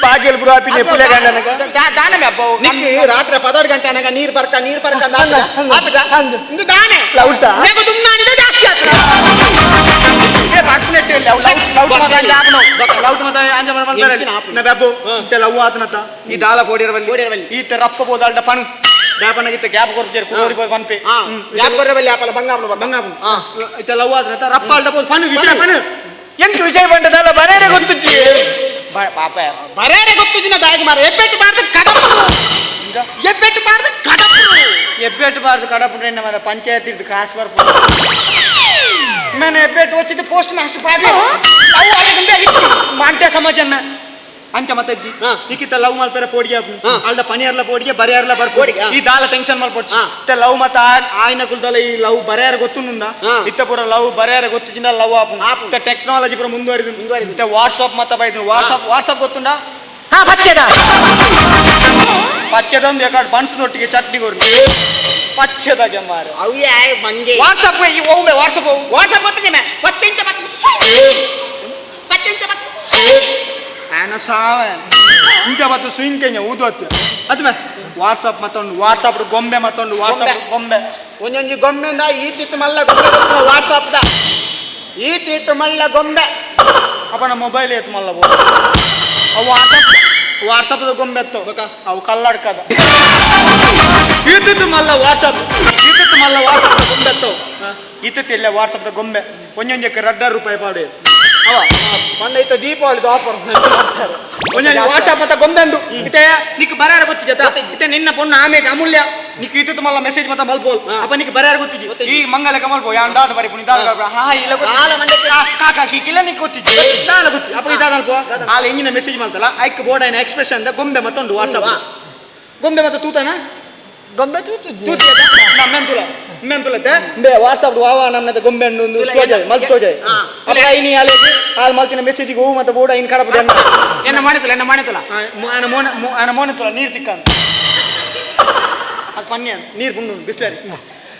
Speaker 7: ಬಾಜಲ್ ಪೂರ ಆಪಿನಿ ಪುಲೆ ಗಂಡನಗ
Speaker 6: ದಾನಮೆ ಅಬ್ಬ
Speaker 3: ನಿಕ್ಕಿ ರಾತ್ರಿ 16 ಗಂಟೆ ಅನಗ ನೀರ್ ಪರ್ಕ ನೀರ್ ಪರ್ಕ
Speaker 7: ಅಂದ್
Speaker 3: ಇಂದು ದಾನೆ
Speaker 7: ಲೌಟ
Speaker 3: ದುಮ್ನಾನಿದೆ ಜಾಸ್ತಿ ಆತ್ರ
Speaker 6: ಪರ್ಪುನೆಟ್ ಇಲ್ಲ ಅವು ಲೌಟ್ ಲೌಟ್ ಮಾತಾಡಿ ಲೌಟ್ ಮಾತಾಡಿ ಅಂಜ ಮಲ್ಪರೆ ನ ಬೆಬ್ಬು ಇತ್ತೆ ಲವ್ ಆತನತ ಈ ದಾಲ ಪೋಡಿರವಲ್ಲಿ ಈ ರಪ್ಪ ಬೋದಾಲ್ಡ ಪನು ದಾಪನಗಿತ್ತ ಗ್ಯಾಪ್ ಕೊರ್ಪುಜೆರ್ ಕುಡೋರಿ ಪೋದು ಪನ್ಪೆ
Speaker 3: ಗ್ಯಾಪ್ ಕೊರ್ರವಲ್ಲಿ ಆಪಲ ಬಂಗಾಪುನು
Speaker 6: ಬಂಗಾಪುನು ಇತ್ತೆ ಲವ್ ಆತನತ ರಪ್ಪ ಅಲ್ಡ ಬೋದು ಪನು ವಿಷಯ ಪನು
Speaker 3: ಎಂತ ವಿಷಯ ಬಂಡದಲ್ಲ ಬರೇರೆ ಗೊತ್ತುಜ್ಜಿ ಪಾಪ ಬರೇರೆ ಗೊತ್ತುಜ್ಜಿನ ದಾಗಿ ಮಾರ ಎಬ್ಬೆಟ್ಟು ಬಾರ್ದು ಕಡಪು ಎಬ್ಬೆಟ್ಟು ಬಾರ್ದು ಕಡಪು
Speaker 6: ಎಬ್ಬೆಟ್ಟು ಬಾರ್ದು ಕಡಪು ಮಾರ ಪಂಚಾಯತ್ ಇದ್ದು ಕಾಸು ಬರ್ಪು ನಾನು ಎಬ್ಬೆಟ್ಟು వచ్చింది ಪೋಸ್ಟ್ ಮಾಸ್ಟರ್ ಪಾಡಿ ಲವ್ ಆಗಿ ಮಾಂಟೆ ಸಮಾಜನ್ನ ಅಂಚ ಮತ್ತಜ್ಜಿ ಈಕಿತ್ತ ಲವ್ ಮಲ್ಪೆರ ಪೋಡಿಗೆ ಅಲ್ದ ಪನಿಯರ್ಲ ಪೋಡಿಗೆ ಬರಿಯಾರ್ಲ ಬರ್ಪೋಡಿ ಈ ದಾಲ ಟೆನ್ಷನ್ ಮಲ್ಪೊಡ್ಚಿ ಇತ್ತ ಲವ್ ಮತ್ತ ಆಯ್ನ ಕುಲ್ದಲ ಈ ಲವ್ ಬರಿಯಾರ ಗೊತ್ತುಂದ ಇತ್ತ ಪೂರ ಲವ್ ಬರಿಯಾರ ಗೊತ್ತಿಜಿಂದ ಲವ್ ಆಪು ಇತ್ತ ಟೆಕ್ನಾಲಜಿ ಪೂರ ಮುಂದುವರಿದು ಇತ್ತ ವಾಟ್ಸಪ್ ಮತ್ತ ಬೈದು ವಾಟ್ಸಪ್ ವಾಟ್ಸಪ್ ಗೊತ್ತುಂಡ
Speaker 7: ಹಾ ಪಚ್ಚೆದ
Speaker 6: ಪಚ್ಚೆದೊಂದು ಯಾಕಡೆ ಬನ್ಸದೊಟ್ಟಿಗೆ ಚಟ್ನಿ ಕೊರ್ನು ಪಚ್ಚೆದಾಗೆ ಮಾರ
Speaker 3: ಅವ್ಯಾ ಮಂಗೆ
Speaker 6: ವಾಟ್ಸಪ್ ಈ ಒಮ್ಮೆ ವಾಟ್ಸಪ್
Speaker 3: ವಾಟ್ಸಪ್ ಗೊತ್ತಿದೆ ಪಚ್ಚೆಂಚ ಮತ್ತೆ ಪಚ್ಚೆಂಚ ಮತ್ತೆ
Speaker 6: ಆನ ಸಾವ ಇಂಚ ಮತ್ತು ಸ್ವಿಂಕೆಂಜ ಊದೊತ್ತೆ ಅದು ವಾಟ್ಸಪ್ ಮತ್ತೊಂದು ವಾಟ್ಸಪ್ ಗೊಂಬೆ ಮತ್ತೊಂದು ವಾಟ್ಸಪ್ ಗೊಂಬೆ
Speaker 3: ಒಂದೊಂಜಿ ಗೊಂಬೆಂದ ಈ ತಿತ್ತು ಮಲ್ಲ ಗೊಂಬೆ ವಾಟ್ಸಪ್ the ಈ ತಿತ್ತು ಮಲ್ಲ ಗೊಂಬೆ
Speaker 6: ಅಪ್ಪ ನಮ್ಮ ಮೊಬೈಲ್ ಏತು ಮಲ್ಲ ಅವು ವಾಟ್ಸಪ್ ವಾಟ್ಸಪ್ದ ಗೊಂಬೆ ಎತ್ತು ಅವು ಕಲ್ಲಡ್ಕದ ಈತಿತ್ತು ಮಲ್ಲ ವಾಟ್ಸಪ್ ಈತಿತ್ತು ಮಲ್ಲ ವಾಟ್ಸಪ್ ಗೊಂಬೆ ಎತ್ತು ಈತಿತ್ತು ಇಲ್ಲ ವಾಟ್ಸಪ್ದ ಗೊಂಬೆ ಒಂದೊಂಜಕ್ಕೆ ರಡ್ಡ ರೂಪಾಯಿ ಪಾಡು ಅವ
Speaker 3: ಮೊನ್ನೆ ಇತ್ತ ದೀಪಾವಳಿ ಆಫರ್
Speaker 6: ಒಂದೊಂದು ವಾಟ್ಸಪ್ ಮತ್ತ ಗೊಂಬೆ ಅಂದು ಇತ್ತೆ ನಿಕ್ ಬರಾರ ಗೊತ್ತಿದೆ ಇತ್ತೆ ನಿನ್ನ ಪೊಣ್ಣು ಆಮೇಲೆ ಅಮೂಲ್ಯ ನಿಕ್ ಇತ್ತು ಮಲ್ಲ ಮೆಸೇಜ್ ಮತ್ತ ಮಲ್ಪೋಲ್ ಅಪ್ಪ ನಿಕ್ ಬರಾರ ಗೊತ್ತಿದ್ದಿ ಈ ಮಂಗಲಕ ಮಲ್ಪೋ ಯಾನ್ ದಾದ ಬರಿ ಪುನಿ ದಾದ ಹಾ ಇಲ್ಲ ಕಾಕ ಕೀಕಿಲ್ಲ ನಿಕ್ ಗೊತ್ತಿದ್ದಿ ದಾಲ ಗೊತ್ತಿ ಅಪ್ಪ ಇದಾದ ಅಲ್ಪ ಆಲ ಇಂಜಿನ ಮೆಸೇಜ್ ಮಲ್ತಲ್ಲ ಐಕ್ ಬೋರ್ಡ್ ಐನ ಎಕ್ಸ್ಪ್ರೆಷನ್ the ಗೊಂಬೆ ಮತ್ತೊಂದು ವಾಟ್ಸಪ್ ಗೊಂಬೆ ಮತ್ತ ತೂತನ
Speaker 7: ಗೊಂಬೆ ತೂತು
Speaker 6: ತೂತಿ ಮೆಂತುಲ ಮೆಂತುಲತ್ತೆ ಬೇ ವಾಟ್ಸಪ್ ವಾವಾ ನಮ್ಮನೆ ಗೊಂಬೆ ಹಣ್ಣು ತೋಜಾಯ್ ಮಲ್ತು ತೋಜಾಯ್ ಅಪ್ಪ ಐನಿ ಆಲೇಜಿ ಆಲ್ ಮಲ್ತಿನ ಮೆಸೇಜಿಗೆ ಹೂ ಮತ್ತೆ ಬೋರ್ಡ್ ಐನ್ ಕಡಪು
Speaker 3: ಎನ್ನ ಮಾಡಿತಲ್ಲ ಎನ್ನ ಮಾಡಿತಲ್ಲ
Speaker 6: ಆನ ಮೋನ ಆನ ಮೋನೆ ತುಲ ನೀರು ತಿಕ್ಕಂತ ಅದು ಪನ್ಯ ನೀರು ಪುಂಡು ಬಿಸ್ಲರಿ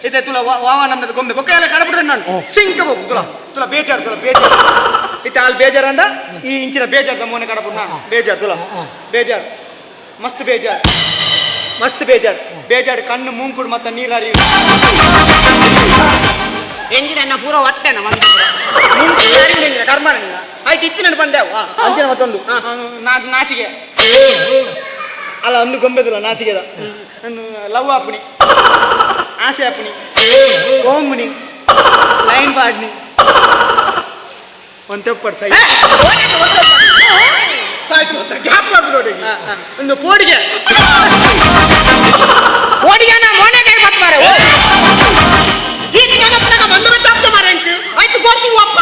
Speaker 6: ಇತ್ತೆ ತುಲ ವಾವಾ ನಮ್ಮದು ಗೊಂಬೆ ಬೊಕ್ಕ ಎಲ್ಲ ಕಡಬಿಟ್ರೆ ನಾನು ಸಿಂಕ ಬೋಗು ತುಲ ತುಲ ಬೇಜಾರು ತುಲ ಬೇಜಾರು ಇತ್ತೆ ಅಲ್ಲಿ ಬೇಜಾರು ಅಂದ ಈ ಇಂಚಿನ ಬೇಜಾರು ಮೋನೆ ಕಡಪು ನಾನು ಬೇಜಾರು ತುಲ ಬೇಜಾರು ಮಸ್ತ್ ಬೇಜಾರು ಮಸ್ತ್ ಬೇಜಾರು ಬೇಜಾರು ಕಣ್ಣು ಮೂಂಕುಡು ಮತ್ತೆ ನೀರು ಹರಿಯು
Speaker 3: ಎಂಜಿನ ಎನ್ನ ಪೂರ ಹೊಟ್ಟೆನ ಮುಂಚೆ ಎಂಜಿನ ಕರ್ಮ ಆಯ್ತು ಇತ್ತು ನಾನು ಬಂದೆವು
Speaker 6: ಅಂಚಿನ ಮತ್ತೊಂದು ನಾಚಿಗೆ ಅಲ್ಲ ಒಂದು ಗೊಂಬೆದುಲ ನಾಚಿಗೆದ ಲವ್ ಆಪುಣಿ ಆಸೆ ಆಪುಣಿ ಓಂಗುನಿ ಲೈನ್ ಪಾಡ್ನಿ ಒಂದು ತೆಪ್ಪಡು ಸೈ
Speaker 3: ಸಾಯ್ತು ಗ್ಯಾಪ್ ನೋಡಿ
Speaker 6: ಒಂದು ಪೋಡಿಗೆ
Speaker 3: ಪೋಡಿಗೆ ಮೋನೆ ಕೈ ಬತ್ ಮಾರೆ ಈ ದಿನ ಮಂದು ಚಾಪ್ತ ಮಾರೆ ಆಯ್ತು ಕೊಡ್ತೀವಿ ಅಪ್ಪ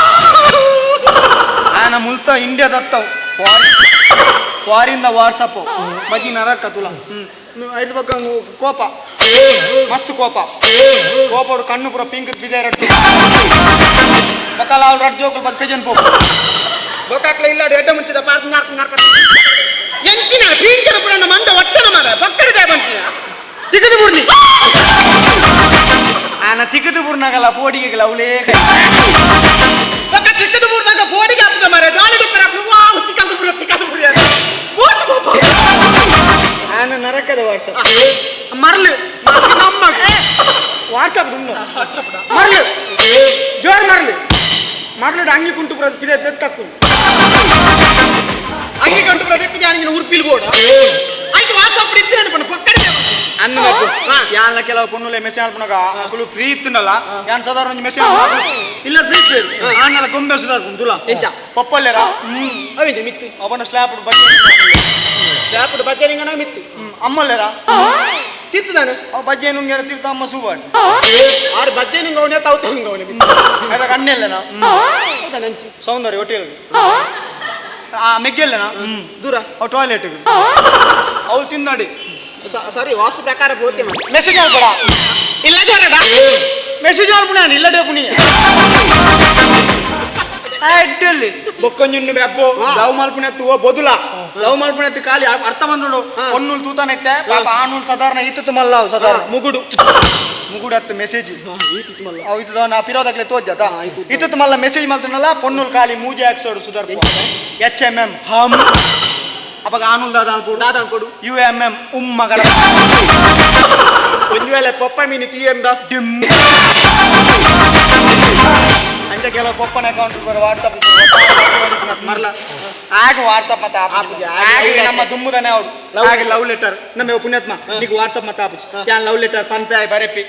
Speaker 6: ಆನ ಮುಲ್ತ ಇಂಡಿಯಾ ದತ್ತವು ಫಾರಿನ್ the WhatsApp ಬಜ್ಜಿ ನರಕ ತುಲ ಐದು ಪಕ್ಕ ಕೋಪ ಮಸ್ತ್ ಕೋಪ ಕೋಪಡು ಕಣ್ಣು ಪೂರ ಪಿಂಕ್ ಬಿದೆ ರಟ್ಟು ಬಕ್ಕಲ ಅವ್ರು ರಟ್ಟು ಜೋಕುಲು ಬಸ್ ಪೆಜನ್ ಪೋಪ
Speaker 3: ಬೊಕ್ಕಾಕ್ಲ ಇಲ್ಲ ಎಡ್ಡ ಮುಂಚಿದ ಪಾರ್ಕ್ ನಾರ್ಕ ನಾರ್ಕ ಎಂಚಿನ ಪೀಂಚನ ಪುರ ಮಂದ ಒಟ್ಟನ ಮಾರ ಬಕ್ಕಡಿದೆ ಬಂಟಿನ
Speaker 6: ತಿಗದು ಬುರ್ನಿ ಆನ ತಿಗದು ಬುರ್ನಾಗಲ್ಲ ಪೋಡಿಗೆಗಲ ಅವಲೇ ಕೈ
Speaker 3: ಬೊಕ್ಕ ತಿಕ್ಕದು ಬುರ್ನಾಗ ಪೋಡಿಗೆ ಹಾಪುದ ಮಾರ ಜಾಲಿ ಡಿಪ್ಪರ ವಾ ಚಿಕ್ಕದು ಬುರ ಚಿಕ್ಕದು ಬುರ ಬೋತು ಪಾಪ
Speaker 6: ಆನ ನರಕದ ವಾಟ್ಸಪ್ ಮರಳು
Speaker 3: ನಮ್ಮ
Speaker 6: ವಾಟ್ಸಪ್ ಉಂಡು ಮರಳು ಜೋರ್ ಮರಳು ಮರಳು ಅಂಗಿ ಕುಂಟು ಬರೋದು ಪಿದೆ ತಕ್ಕು
Speaker 3: ಅಂಗಿ ಕಂಡು ಪ್ರದೆಪ್ಪಿಗೆ ಅನಿಗಿನ ಉರ್ಪಿಲ್ ಬೋಡ ಆಯ್ತು ವಾಟ್ಸಪ್ ಇತ್ತಿನ ಪಂಡ ಪಕ್ಕಡೆ
Speaker 6: ಅನ್ನ ಯಾನ ಕೆಲವು ಪೊನ್ನುಲೆ ಮೆಸೇಜ್ ಅನ್ಪುನಾಗ ಅಕುಲು ಫ್ರೀ ಇತ್ತುಂಡಲ್ಲ ಯಾನ್ ಸಾಧಾರಣ ಒಂಜಿ ಮೆಸೇಜ್ ಇಲ್ಲ ಫ್ರೀ ಇತ್ತು ಆನಲ ಗೊಂಬೆ ಸುಧಾರ್ ಕುಂತುಲ
Speaker 3: ಎಂಚ?
Speaker 6: ಪಪ್ಪಲ್ಲೇರ
Speaker 3: ಅವಿಂಜ ಮಿತ್ತು
Speaker 6: ಅವನ ಸ್ಲ್ಯಾಪ್ ಬಜ್ಜೆ
Speaker 3: ಸ್ಲ್ಯಾಪ್ ಬಜ್ಜೆ ನಿಂಗನ ಮಿತ್ತು
Speaker 6: ಅಮ್ಮಲ್ಲೇರ
Speaker 3: ತಿತ್ತುದಾನೆ
Speaker 6: ಅವ ಬಜ್ಜೆ ನುಂಗೇರ ತಿರ್ತ ಅಮ್ಮ ಸೂಬಾಣಿ
Speaker 3: ಆರು ಬಜ್ಜೆ ನಿಂಗ ಅವನೇ ತಾವು ಹಿಂಗ ಅವನೇ
Speaker 6: ಅದ ಕಣ್ಣೆಲ್ಲೇನ
Speaker 3: ಹೌದಾ ನಂಚಿ
Speaker 6: ಸೌಂದರ್ಯ ಹೋಟೆಲ್ ಆ ಮೆಗ್ಗೆಲ್ಲೇನ
Speaker 3: ದೂರ
Speaker 6: ಅವ ಟಾಯ್ಲೆಟ್ ಅವಳು ತಿಂದಾಡಿ
Speaker 3: ಸಾರಿ ವಾಸ್ತು ಪ್ರಕಾರ ಬೋತೆ ಮಾಡಿ
Speaker 6: ಮೆಸೇಜ್ ಆಲ್ಪಡ
Speaker 3: ಇಲ್ಲ ಜೋರಡ
Speaker 6: ಮೆಸೇಜ್ ಆಲ್ಪುಣ ಇಲ್ಲ ಡೇಪುಣಿ ಅಡ್ಡಲ್ಲಿ ಬೊಕ್ಕೊಂಜುನ್ನು ಬೆಬ್ಬು ಲವ್ ಮಲ್ಪುಣೆತ್ತು ಓ ಬೊದುಲ ಲವ್ ಮಲ್ಪುಣೆತ್ತು ಖಾಲಿ ಅರ್ಥ ಬಂದೋಡು ಒನ್ನೂಲ್ ತೂತಾನೆತ್ತೆ ಪಾಪ ಆನೂಲ್ ಸಾಧಾರಣ ಈತತ್ತು ಮಲ್ಲ ಅವು ಸಾಧಾರಣ ಮುಗುಡು ಮುಗುಡು ಹತ್ತು ಮೆಸೇಜ್ ಅವು ಇತ್ತು ನಾ ಪಿರೋದಕ್ಲೆ ತೋಜದ ಇತ್ತು ಮಲ್ಲ ಮೆಸೇಜ್ ಮಲ್ತನಲ್ಲ ಪೊನ್ನೂಲ್ ಖಾಲಿ ಮೂಜೆ ಹಾಕ್ಸೋಡು ಸುಧಾರ್ ಎಚ್ ಎಂ ಎಂ ಹಮ್ ಅವಾಗ ಆನೂಲ್ ದಾದ ಅನ್ಕೊಡು
Speaker 3: ದಾದ ಅನ್ಕೊಡು
Speaker 6: ಯು ಎಂ ಎಂ ಉಮ್ಮಗಳ
Speaker 3: ಒಂದು ವೇಳೆ ಪಪ್ಪ ಮೀನು ಟಿ ಎಂ
Speaker 6: ಡಿಮ್ ಅಂಚ ಕೆಲವು ಪೊಪ್ಪನ ಅಕೌಂಟ್ ವಾಟ್ಸಪ್ ಮರ್ಲ ಆಗ ವಾಟ್ಸಪ್ ಮತ್ತೆ ಆಪುಜಿ ಆಗ ನಮ್ಮ ದುಮ್ಮುದನೆ ಅವಡು ಆಗ ಲವ್ ಲೆಟರ್ ನಮ್ಮ ಪುಣ್ಯಾತ್ಮ ನೀಗ ವಾಟ್ಸಪ್ ಮತ್ತೆ ಆಪುಜಿ ಯಾನ್ ಲವ್ ಲೆಟರ್ ಪನ್ಪೆ ಆಯ್ ಬರೆಪಿ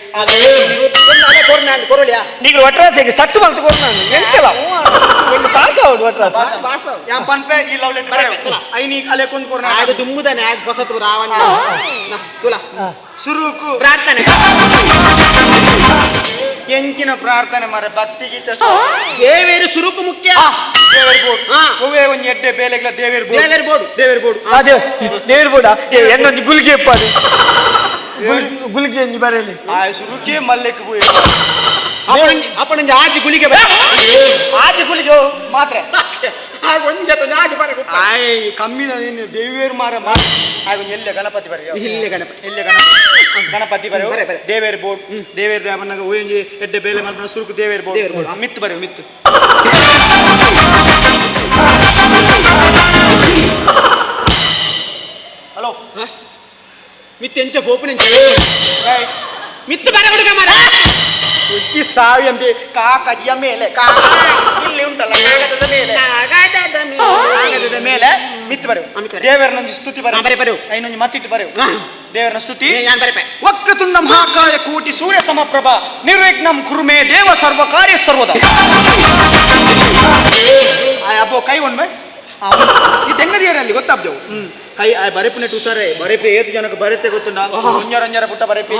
Speaker 7: ನೀಗ ಒಟ್ರಾಸ್ ಹೇಗೆ ಸಟ್ಟು ಮಲ್ತು ಕೊರ್ನ ಎಂಚಲ ಒಂದು ಪಾಸ್ ಆವಡು ಒಟ್ರಾಸ್
Speaker 3: ಪಾಸ್
Speaker 6: ಯಾನ್ ಪನ್ಪೆ ಈ ಲವ್ ಲೆಟರ್ ಬರೆ I ನೀ ಅಲೆ ಕೊಂದು ಕೊರ್ನ
Speaker 3: ಆಗ ದುಮ್ಮುದನೆ ಆಗ ಹೊಸತು ರಾವಣ ತುಲ
Speaker 6: ಸುರುಕು
Speaker 3: ಪ್ರಾರ್ಥನೆ
Speaker 6: ಎಂಕಿನ ಪ್ರಾರ್ಥನೆ ಮಾರೆ ಭಕ್ತಿ ಗೀತೆ
Speaker 3: ದೇವೇರು ಸುರುಕು ಮುಖ್ಯ
Speaker 6: ದೇವೇರ್ ಬೋರ್ಡ್ ಒವ್ವೇ ಒಂಜಿ ಎಡ್ಡೆ ಬೇಲೆಗ್ಲ ದೇವೇರ್ ಬೋರ್ಡ್
Speaker 3: ದೇವೇರ್ ಬೋರ್ಡ್
Speaker 6: ದೇವೇರ್ ಬೋರ್ಡ್
Speaker 7: ಅದೇ ದೇವ್ರ ಬೋಡ ಎನ್ನೊಂದು ಗುಲ್ಗೆ ಅಪ್ಪ ಗುಲ್ಗೆ ಎಂಜಿ ಬರಲಿ
Speaker 6: ಆ ಸುರುಕೆ ಮಲ್ಲೆಕ್ ಪೋಯಿ
Speaker 3: ಅಪ್ಪನಂಜಿ ಆಜಿ ಗುಳಿಗೆ ಬರ
Speaker 6: ಆಜಿ ಗುಳಿಗೆ ಮಾತ್ರ
Speaker 3: ಆಗ ಒಂಜಿ ಆಜಿ ಬರ
Speaker 6: ಆಯ್ ಕಮ್ಮಿದ ನೀನು ದೇವೇರ್ ಮಾರ ಮಾರ ಆಗ ಎಲ್ಲೆ ಗಣಪತಿ ಬರ
Speaker 3: ಇಲ್ಲೇ ಗಣಪತಿ
Speaker 6: ಎಲ್ಲೆ ಗಣಪತಿ ಗಣಪತಿ ಬರ ದೇವೇರ್ ಬೋರ್ಡ್ ದೇವೇರ್ ದೇವನಾಗ ಓಯಂಜಿ ಎಡ್ಡೆ ಬೇಲೆ ಮಲ್ಪನ ಸುರುಕು ದೇವೇರ್ ಬೋರ್ಡ್ ಮಿತ್ತು ಬರ ಮಿತ್ತು ಹಲೋ
Speaker 3: ಮಿತ್ತು ಎಂಚ ಪೋಪುನೆಂಚ ಮಿತ್ತು ಬರ ಹುಡುಗ ಮಾರ
Speaker 6: ಉಜ್ಜಿ ಸಾವಿ ಅಂದೆ ಕಾಕಜಿಯ ಮೇಲೆ ಇಲ್ಲಿ ಉಂಟಲ್ಲ ಕಾಗದದ ಮೇಲೆ ಕಾಗದದ ಮೇಲೆ ಮಿತ್ತು ಬರೆವು ದೇವರನೊಂದು ಸ್ತುತಿ ಬರೆ
Speaker 3: ಬರೆ ಬರೆವು
Speaker 6: ಐನೊಂದು ಮತ್ತಿಟ್ಟು ಬರೆವು ದೇವರನ ಸ್ತುತಿ
Speaker 3: ನಾನು ಬರೆಪೆ
Speaker 6: ವಕ್ರತುಂಡ ಮಹಾಕಾಯ ಕೋಟಿ ಸೂರ್ಯ ಸಮಪ್ರಭ ನಿರ್ವಿಘ್ನಂ ಕುರುಮೇ ದೇವ ಸರ್ವ ಕಾರ್ಯ ಸರ್ವದ ಅಬ್ಬೋ ಕೈ ಒಮ್ಮೆ ಈ ತೆಂಗದಿಯರಲ್ಲಿ ಗೊತ್ತಾಬ್ದೆವು ಕೈ ಬರೆಪುನೆ ಟುಸಾರೆ ಬರೆಪೆ ಏತು ಜನಕ್ಕೆ ಬರೆತೆ ಗೊತ್ತುಂಡ ಒಂಜರ ಒಂಜರ ಪುಟ್ಟ ಬರೆಪೆ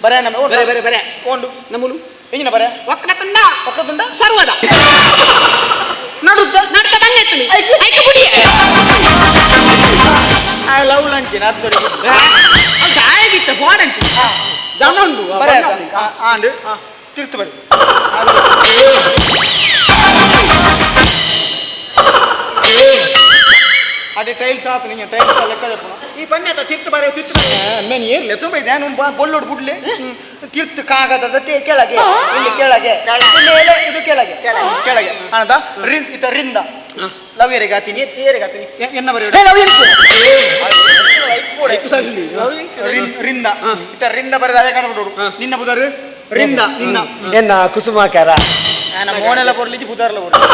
Speaker 6: ಬರೆ ನಮ್ಮ
Speaker 3: ಬರೆ ಬರೆ ಬರೆ
Speaker 6: ಓಂಡು
Speaker 3: ನಮ್ಮೂಲು
Speaker 6: ಎಂಜಿನ ಬರೆ
Speaker 3: ವಕ್ರತುಂಡ
Speaker 6: ವಕ್ರತುಂಡ
Speaker 3: ಸರ್ವದ
Speaker 6: ನಡುತ್ತ
Speaker 3: ನಡುತ್ತ ಬಂಗೆತ್ತನಿ ಐಕು ಬುಡಿಯೆ
Speaker 6: I love ಲಂಚಿನ
Speaker 3: ಆಗಿತ್ತ ಬೋಡಂಚಿ ದನ ಉಂಡು
Speaker 6: ಬರೆ ಆಂಡ್ ತಿರ್ತು ಬರೆ ಅದೇ ಟೈಲ್ಸ್ ಆತು ನಿಂಗೆ ಟೈಲ್ಸ್ ಲೆಕ್ಕ ದೆಪ್ಪುನ
Speaker 3: ಈ ಪನ್ನೆತ ತಿರ್ತು ಬರೆ ತಿರ್ತು ಬರೆ
Speaker 6: ಮೇನ್ ಏರ್ಲೆ ತುಂಬ ಇದೆ ನಾನು ಬೊಲ್ಲೋಡು ಬುಡ್ಲೆ ತಿರ್ತು ಕಾಗದದ ಕೆಳಗೆ ಇಲ್ಲಿ ಕೆಳಗೆ ಮೇಲೆ ಇದು ಕೆಳಗೆ ಕೆಳಗೆ ಅನದ ರಿನ್ ಇತ ರಿಂದ ಲವ್ ಏರಿಗೆ ಆತೀನಿ
Speaker 3: ಏರಿಗೆ ಆತೀನಿ
Speaker 6: ಎನ್ನ ಬರೆಯೋಡು ರಿಂದ ಇತ ರಿಂದ ಬರೆದ ಅದೇ ಕಾಣಬಿಡೋಡು ನಿನ್ನ ಬುದಾರು ರಿಂದ ನಿನ್ನ
Speaker 7: ಎನ್ನ ಕುಸುಮಾಕರ
Speaker 6: ಮೋನೆಲ್ಲ ಬರಲಿಕ್ಕೆ ಬುದಾರ್ಲ ಬರಲಿ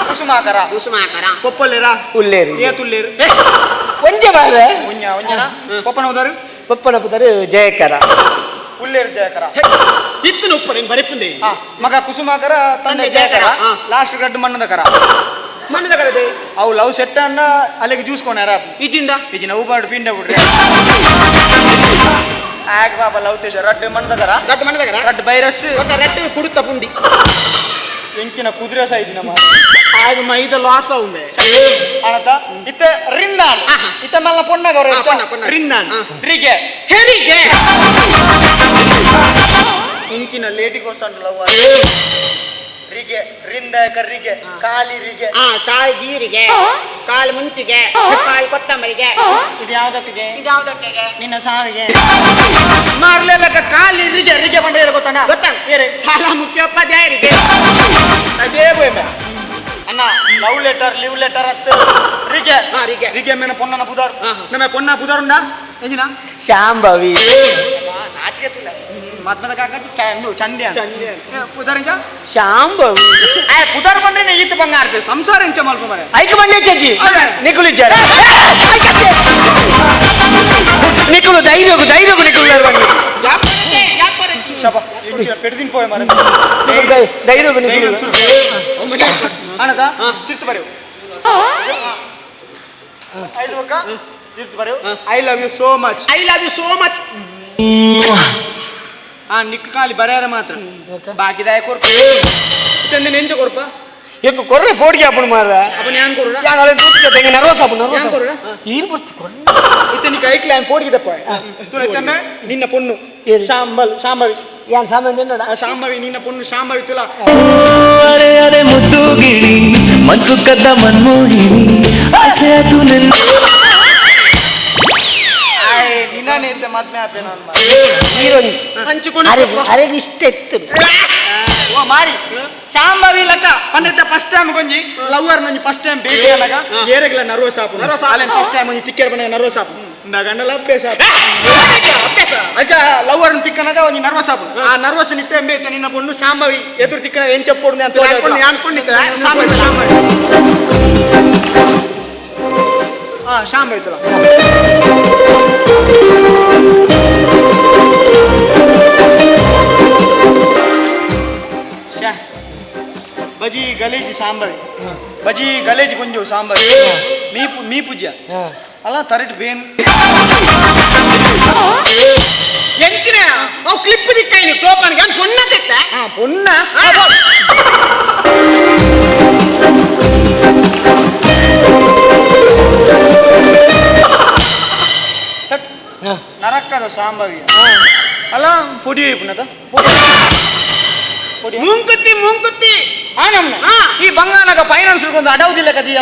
Speaker 6: ಕುಸುಮಾಕರ
Speaker 3: ಕುಸುಮಾಕರ
Speaker 6: ಪೊಪ್ಪಲ್ಲೇರಾ
Speaker 7: ಉಲ್ಲೇರಿ
Speaker 6: ಏತುಲ್ಲೇರು
Speaker 7: ಒಂಜೆ ಬಾರೆ
Speaker 6: ಒಂಜ ಒಂಜನ ಪೊಪ್ಪನ ಉದಾರು
Speaker 7: ಪೊಪ್ಪನ ಪುದರು ಜಯಕರ
Speaker 6: ಉಲ್ಲೇರು ಜಯಕರ
Speaker 3: ಇತ್ತನ ಉಪ್ಪು ನಿಂಗೆ ಬರೆಪುಂದೆ
Speaker 6: ಮಗ ಕುಸುಮಾಕರ ತಂದೆ ಜಯಕರ ಲಾಸ್ಟ್ ರಡ್ಡು ಮಣ್ಣದ ಕರ
Speaker 3: ಮಣ್ಣದ ಕರದೆ
Speaker 6: ಅವು ಲವ್ ಸೆಟ್ ಅನ್ನ ಅಲ್ಲಿಗೆ ಜ್ಯೂಸ್ ಕೊನಾರ
Speaker 3: ಇಜಿಂಡ
Speaker 6: ಇಜಿನ ಹೂ ಪಿಂಡ ಬಿಡ್ರಿ ಆಗ ಪಾಪ ಲವ್ ತೇಶ ರಡ್ಡು ಮಣ್ಣದ ಕರ
Speaker 3: ರಡ್ಡು ಮಣ್ಣದ ಕರ
Speaker 6: ರಡ್ಡು ಬೈರಸ್
Speaker 3: ರಡ್ಡು ಕುಡುತ್ತ ಪುಂಡಿ
Speaker 6: ಎಂಕಿನ ಕುದುರೆ ಸಾಯ್ದಿ ನಮ್ಮ
Speaker 3: ಆಗ ಮೈದ ಲಾಸ್ ಅವುಂದೆ
Speaker 6: ಅಣತ ಇತ್ತ ರಿಂದಾನ್ ಇತ್ತ ಮಲ್ಲ ಪೊಣ್ಣಗ ಅವರ ರಿಂದಾನ್ ರಿಗೆ
Speaker 3: ಹೆರಿಗೆ
Speaker 6: ಇಂಕಿನ ಲೇಡಿ ಗೋಸಂಡ್ ಲವ್ ರಿಗೆ ರಿಂದ ಕರ್ರಿಗೆ ಕಾಲಿ ರಿಗೆ
Speaker 3: ಕಾಲು ಜೀರಿಗೆ ಕಾಲು ಮುಂಚಿಗೆ ಕಾಲು ಕೊತ್ತಂಬರಿಗೆ
Speaker 6: ಇದು ಯಾವ್ದಕ್ಕೆ
Speaker 3: ಇದು ಯಾವ್ದಕ್ಕೆ
Speaker 6: ನಿನ್ನ ಸಾವಿಗೆ ಮಾರ್ಲೆಲ್ಲ ಕಾಲಿ ರಿಗೆ ರಿಗೆ ಬಂಡ ಗೊತ್ತಾನ
Speaker 3: ಗೊತ್ತಾನ ಸಾಲ ಮುಖ್ಯೋಪಾಧ್ಯಾಯರಿಗೆ
Speaker 6: ಅದೇ ಬೋಯ್ಮೆ ಅಣ್ಣ love letter live letter ಅತ್ತ ರಿಗೆ
Speaker 3: ರಿಗೆ
Speaker 6: ರಿಗೆ ಮೇನ ಪೊನ್ನನ ಪುದಾರ್ ನಮ್ಮ ಪೊನ್ನ ಪುದಾರುಂಡ ಎಂಜಿನ
Speaker 7: ಶಾಂಭವಿ
Speaker 6: ನಾಚಿಕೆ ತುಲ್ಲ ಮತ್ಮದ ಕಾಕ ಚಂದು ಚಂಡಿ
Speaker 3: ಚಂಡಿ
Speaker 6: ಪುದಾರಿಂಜ
Speaker 7: ಶಾಂಭವಿ
Speaker 6: ಆ ಪುದಾರ್ ಬಂದ್ರೆ ಈತ ಬಂಗಾರ ಸಂಸಾರ ಎಂಚ ಮಲ್ಪ ಮರೆ
Speaker 7: ಐಕ ಬಂಡೆ ಚಜ್ಜಿ ನಿಕುಲು ಇಜ್ಜಾರ ನಿಕುಲು ಧೈರ್ಯಗು ಧೈರ್ಯಗು ನಿಕುಲು
Speaker 6: ಶಬ ಪೆಡ್ದಿನ ಪೋಯ್ ಮರೆ
Speaker 7: ಧೈರ್ಯಗು ನಿಕುಲು
Speaker 6: ಅಣದ ತಿರ್ತು ಬರೆವು ಐದು ಬಕ್ಕ ತಿರ್ತು ಬರೆವು I love you so much
Speaker 3: I love you so much
Speaker 6: ಆ ನಿಕ್ಕ ಖಾಲಿ ಬರ್ಯಾರ ಮಾತ್ರ ಬಾಕಿದಾಯ ಕೊರ್ಪ ಇತ್ತಂದೆ ನೆಂಚ ಕೊರ್ಪ
Speaker 7: ಎಂಕು ಕೊರ್ರೆ ಪೋಡಿಗೆ ಅಪ್ಪಣ ಮಾರ
Speaker 6: ಅಪ್ಪ ಯಾನ್ ಕೊರುಡ
Speaker 7: ಯಾನ್ ಅಲ್ಲ ತೂತಿಗೆ ತೆಂಗ ನರ್ವಸ್ ಅಪ್ಪ ನರ್ವಸ್
Speaker 6: ಯಾನ್ ಕೊರುಡ
Speaker 7: ಈರ್ ಬರ್ತು ಕೊರ್ರೆ
Speaker 6: ಇತ್ತ ನಿಕ್ಕ ಐಕ್ಲೆ ಯಾನ್ ಪೋಡಿಗೆ ದಪ್ಪ ತುಲ ನಿನ್ನ ಪೊಣ್ಣು ಶಾಂಬಲ್ ಶಾಂಭವಿ
Speaker 7: ಯಾನ್ ಸಾಮಾನ್ಯ ನೋಡ
Speaker 6: ಶಾಂಭವಿ ನಿನ್ನ ಪೊಣ್ಣು ಶಾಂಭವಿ ತುಲ
Speaker 2: ಅರೆ ಅರೆ ಮುದ್ದು ಗಿಳಿ ಮನ್ಸು ಕದ್ದ ಮನ್ಮೋಹಿನಿ ಆಸೆ ಅದು ನಿನ್ನ
Speaker 6: ನಿನ್ನನೇ ಮದ್ಮೆ ಆಪೆ ನಾನು
Speaker 7: ಅರೆಗೆ ಇಷ್ಟ ಎತ್ತು
Speaker 6: ಓ ಮಾರಿ ಶಾಂಭವಿ ಲಕ್ಕ ಪಂಡಿತ ಫಸ್ಟ್ ಟೈಮ್ ಕೊಂಜಿ ಲವರ್ ನಂಜಿ ಫಸ್ಟ್ ಟೈಮ್ ಭೇಟಿ ಆದಾಗ ಏರೆಗ್ಲ ನರ್ವಸ್ ಆಪು nervous Allen first time ಒಂಜಿ ತಿಕ್ಕೇರ್ ಬಂದಾಗ ನರ್ವಸ್ ಆಪು
Speaker 3: ಗಂಡಲ ಅಭ್ಯಾಸ ಅಭ್ಯಾಸ ಅಜ್ಜ ಲವರ್ ತಿಕ್ಕನಾಗ ಒಂದು ನರ್ವಸ್ ಆಪು ಆ ನರ್ವಸ್ ನಿತ್ಯ ಎಂಬೈತೆ ನಿನ್ನ ಪೊಣ್ಣು ಶಾಂಭವಿ ಎದುರು ತಿಕ್ಕನ ಎಂಚಪ್ಪೊಡು ಅಂತ ಅನ್ಕೊಂಡಿದ್ದೆ ಶಾಂಭವಿ ಶಾಂಭವಿ ಹಾ ಶಾಂಭವಿ ಶಾ ಬಜಿ ಗಲೇಜಿ ಸಾಂಬಾರಿ ಬಜಿ ಗಲೇಜಿ ಪುಂಜು ಸಾಂಬಾರಿ ಮೀ ಪೂಜ ಅಲ್ಲ ತರಟ್ ಬೇನ್ ಎಂಚಿನ ಅವು ಕ್ಲಿಪ್ ದಿಕ್ಕೈನಿ ಟೋಪನ್ಗೆ ಅಂತ ಪೊನ್ನ ತೆತ್ತ ಹಾ ಪೊನ್ನ ನರಕ್ಕದ ಸಾಂಬಾವಿ ಅಲ್ಲ ಪೊಡಿ ಪುನದ ಮೂಂಕುತ್ತಿ ಮೂಂಕುತ್ತಿ ಆ ನಮ್ಮ ಈ ಬಂಗಾನಗ ಫೈನಾನ್ಸ್ ಒಂದು ಅಡವುದಿಲ್ಲ ಕದಿಯ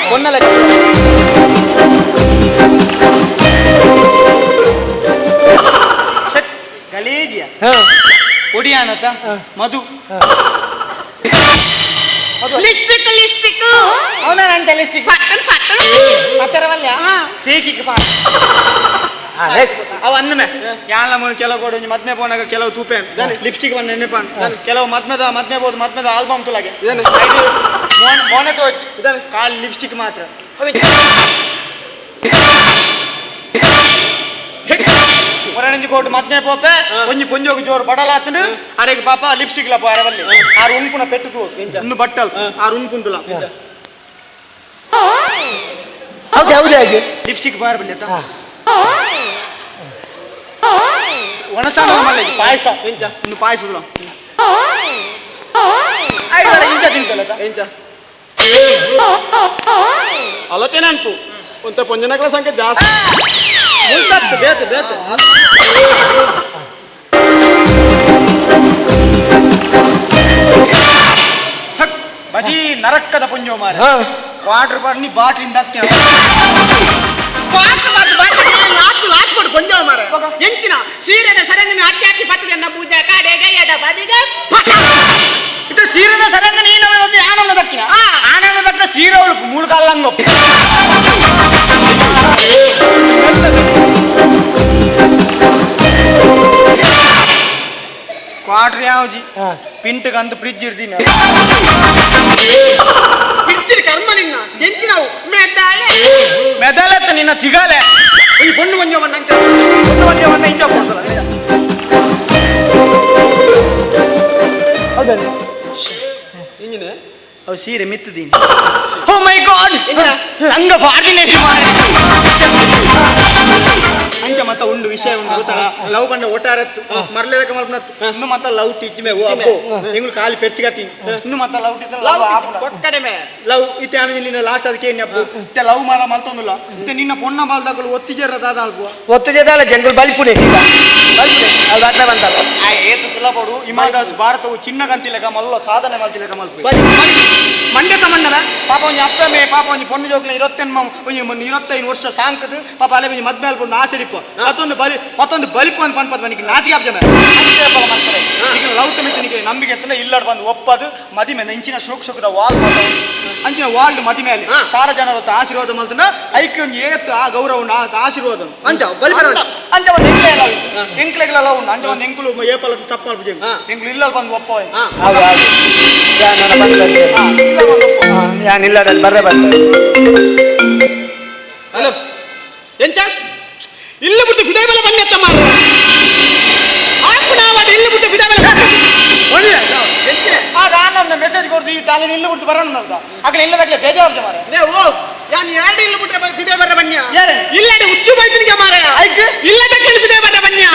Speaker 3: ಕೊನ್ನಲ ಗಲೇಜಿಯ ಒಡಿಯಾನತ ಮಧು ಲಿಸ್ಟಿಕ್ ಲಿಸ್ಟಿಕ್ ಅವನ ಅಂತ ಲಿಸ್ಟಿಕ್ ಫಟ್ಟನ್ ಫಟ್ಟನ್ ಮತ್ತರವಲ್ಲ ಫೇಕಿಗೆ ಪಾ ಅವ ಅನ್ನಮೆ ಯಾಲ ಮುನ್ ಕೆಲವು ಕೊಡು ಮದ್ಮೆ ಪೋನಾಗ ಕೆಲವು ತೂಪೆ ಲಿಪ್ಸ್ಟಿಕ್ ಬಂದು ಎಣ್ಣೆ ಪಾನ್ ಕೆಲವು ಮದ್ಮೆದ ಮದ್ಮೆ ಬೋದು ಮದ್ಮೆದ ಆಲ್ಬಮ್ ತುಲಾಗೆ ಮೋನೆ ತೋಚ್ ಕಾಲು ಲಿಪ್ಸ್ಟಿಕ್ ಮಾತ್ರ ಹೊರಣಿಂಜಿ ಕೋಟು ಮದ್ಮೆ ಪೋಪೆ ಒಂಜಿ ಪೊಂಜೋಗಿ ಜೋರು ಬಡಲಾತಂಡು ಅರೆಗೆ ಪಾಪ ಲಿಪ್ಸ್ಟಿಕ್ ಲಪ್ಪ ಅರವಲ್ಲಿ ಆರು ಉಣ್ಪುನ ಪೆಟ್ಟು ತೂ ಇನ್ನು ಬಟ್ಟಲ್ ಆರು ಉಣ್ಪುಂದುಲ ಲಿಪ್ಸ್ಟಿಕ್ ಬಾರ್ ಬಲ್ಲಿ ಒಣಸಾನ ಮಲ್ಲೆ ಪಾಯಸ ಎಂಚ ಇನ್ನು ಪಾಯಸ ಇಂಚ ತಿಂತಲ್ಲ ಎಂಚ
Speaker 8: ಆಲೋಚನೆ ಅನ್ಪು ಒಂತ ಪೊಂಜನಗಳ ಸಂಖ್ಯೆ ಜಾಸ್ತಿ
Speaker 3: ಮುಲ್ತತ್ತು ಬೇತು ಬೇತು ಬಜಿ ನರಕ್ಕದ ಪುಂಜೋ ಮಾರ ವಾಟರ್ ಬಾಟ್ನಿ ಬಾಟ್ಲಿಂದ
Speaker 5: ಎಂಚಿನ ಸೀರೆದ ಸರಂಗನ ಅಟ್ಟಿ ಹಾಕಿ ಪತ್ತದನ್ನ ಪೂಜಾ ಕಾಡೆ ಗೈಯಡ ಬದಿಗ
Speaker 3: ಇದು ಸೀರೆದ ಸರಂಗ ನೀನು ಆನಂದ ದಕ್ಕಿನ ಆನಂದ ದಕ್ಕಿನ ಸೀರೆ ಉಳುಪು ಮೂಲ ಕಾಲಂಗ ಕ್ವಾಟ್ರ್ ಯಾವ್ಜಿ ಪಿಂಟ್ ಕಂದು ಫ್ರಿಜ್ ಇಡ್ತೀನಿ
Speaker 5: ಫ್ರಿಜ್ ಕರ್ಮ ನಿನ್ನ ಎಂಚಿನವು ಮೆದಾಳೆ
Speaker 3: ಮೆದಾಲತ್ತ ನಿನ್ನ ತಿಗಾಲೆ ಈ ಪೊಣ್ಣು ಮಂಜ ಬಣ್ಣ ಇಂಚ ಪೊಣ್ಣು ಮಂಜ ಬಣ್ಣ ಇಂಚ ಕೊಡ್ತಲ್ಲ ಹೌದಲ್ಲ ಇಂಜಿನ ಅವು ಸೀರೆ ಮಿತ್ತದೀನಿ ಓ ಮೈ ಗಾಡ್ ಹಂಗ ಫಾರ್ಟಿನೇಟ್ ಮಾಡಿ ಅಂಚ ಮತ್ತ ಉಂಡು ವಿಷಯ ಉಂಡು ಗೊತ್ತಾ ಲವ್ ಬಂಡ ಒಟ್ಟಾರತ್ತು ಮರಲೇಕ ಮಲ್ಪನತ್ತು ಇನ್ನು ಮತ್ತ ಲವ್ ಟೀಚ್ ಮೇ ಓ ಅಪ್ಪೋ ಎಂಗಳು ಖಾಲಿ ಪೆರ್ಚಿ ಕಟ್ಟಿ ಇನ್ನು ಮತ್ತ ಲವ್ ಟೀಚ್
Speaker 5: ಲವ್ ಒಕ್ಕಡೆಮೆ
Speaker 3: ಲವ್ ಇತ್ತೆ ಅನ ನಿನ್ನ ಲಾಸ್ಟ್ ಅದಕ್ಕೆ ಏನಿ ಅಪ್ಪು ಇತ್ತೆ ಲವ್ ಮಾರ ಮಲ್ತೊಂದುಲ್ಲ ಇತ್ತೆ ನಿನ್ನ ಪೊಣ್ಣ ಬಾಲ್ದಾಗಲು ಒತ್ತಿಜೆರ ದಾದ ಅಲ್ಪು
Speaker 7: ಒತ್ತುಜೆದಾಲ ಜಂಗಲ್ ಬಲಿಪುನೆ ಸೀದಾ ಬಲಿಪುನೆ ಅದು ಅರ್ಥ ಬಂತಲ್ಲ
Speaker 3: ಆ ಏತು ಸುಲಭಡು ಹಿಮಾದಾಸ್ ಭಾರತವು ಚಿನ್ನಗಂತಿಲೆಕ ಮಲ್ಲ ಸಾಧನೆ ಮಲ್ತಿಲೆಕ ಮಲ್ಪು ಮಂಡ್ಯ ಸಂಬಂಧದ ಪಾಪ ಒಂಜಿ ಅಪ್ಪಮೆ ಪಾಪ ಒಂಜಿ ಪೊಣ್ಣು ಜೋಕ್ಲೆ ಇರತ್ತೆನ್ ಒಂಜಿ 25 ವರ್ಷ ಸಾಂಕದು ಪಾಪ ಅಲೆ ಒಂಜಿ ಮದ್ಮೆ ಅಲ್ಪ ಆಸೆ ಇಪ್ಪ ಮತ್ತೊಂದು ಬಲಿ ಮತ್ತೊಂದು ಬಲಿಪು ಅಂತ ಪನ್ಪದ ಮನಿಗೆ ನಾಚಿಕೆ ಆಪ್ಜ ಈಗ ಲವ್ ಕಮಿಷನಿಗೆ ನಂಬಿಕೆ ಎತ್ತನ ಇಲ್ಲಡ್ ಬಂದು ಒಪ್ಪದು ಮದಿಮೆ ಇಂಚಿನ ಶೋಕ್ ಶೋಕದ ವಾಲ್ ಅಂಚಿನ ವಾಲ್ಡ್ ಮದಿಮೆ ಅಲ್ಲಿ ಸಾರ ಜನ ಆಶೀರ್ವಾದ ಮಲ್ತನ ಐಕ್ಯ ಒಂಜಿ ಏತ್ ಆ ಗೌರವ ಆಶೀರ್ವಾದ ಅಂಚ ಬಲಿ ಅಂಚ ಒಂದು ಎಂಕ್ಲೆ ಎಲ್ಲ ಎಂಕ್ಲೆಗೆಲ್ಲ ಉಂಡು ಅಂಚ ಒಂದು ಎಂಕುಲು ಏಪಲ ತಪ್ಪು ಎಂಕುಲು ಇಲ್ಲ ಬಂದು ಒಪ್ಪ
Speaker 7: ಯಾನಿಲ್ಲ ಬರ್ರೆ ಬರ್ತಾರೆ
Speaker 5: ಹಲೋ ಎಂಚ ಇಲ್ಲ ಬಿಟ್ಟು ಬಿಡೇ ಮೇಲೆ ಬನ್ನಿ ಮಾರ ಇಲ್ಲಿ ಬಿಟ್ಟು ಬಿಡೇ ಮೇಲೆ
Speaker 3: ಆ ಮೆಸೇಜ್ ಕೊಡ್ದು ಈ ತಾಲಿ ಇಲ್ಲಿ ಬಿಟ್ಟು ಬರೋಣ ಅಂತ ಆಗಲೇ ಇಲ್ಲದಾಗಲೇ ಬೇಜಾರು ಮಾರ
Speaker 5: ಓ ಯಾನ್ ಎರಡು ಇಲ್ಲ ಬಿಟ್ರೆ ಬಿದೇ ಬರ್ರೆ ಬನ್ನಿ
Speaker 3: ಯಾರು
Speaker 5: ಇಲ್ಲ ಹುಚ್ಚು ಬೈತಿನಿಗೆ ಮಾರ
Speaker 3: ಐಕ್
Speaker 5: ಇಲ್ಲದಕ್ಕೆ ಬಿದೇ ಬರ್ರೆ ಬನ್ನಿ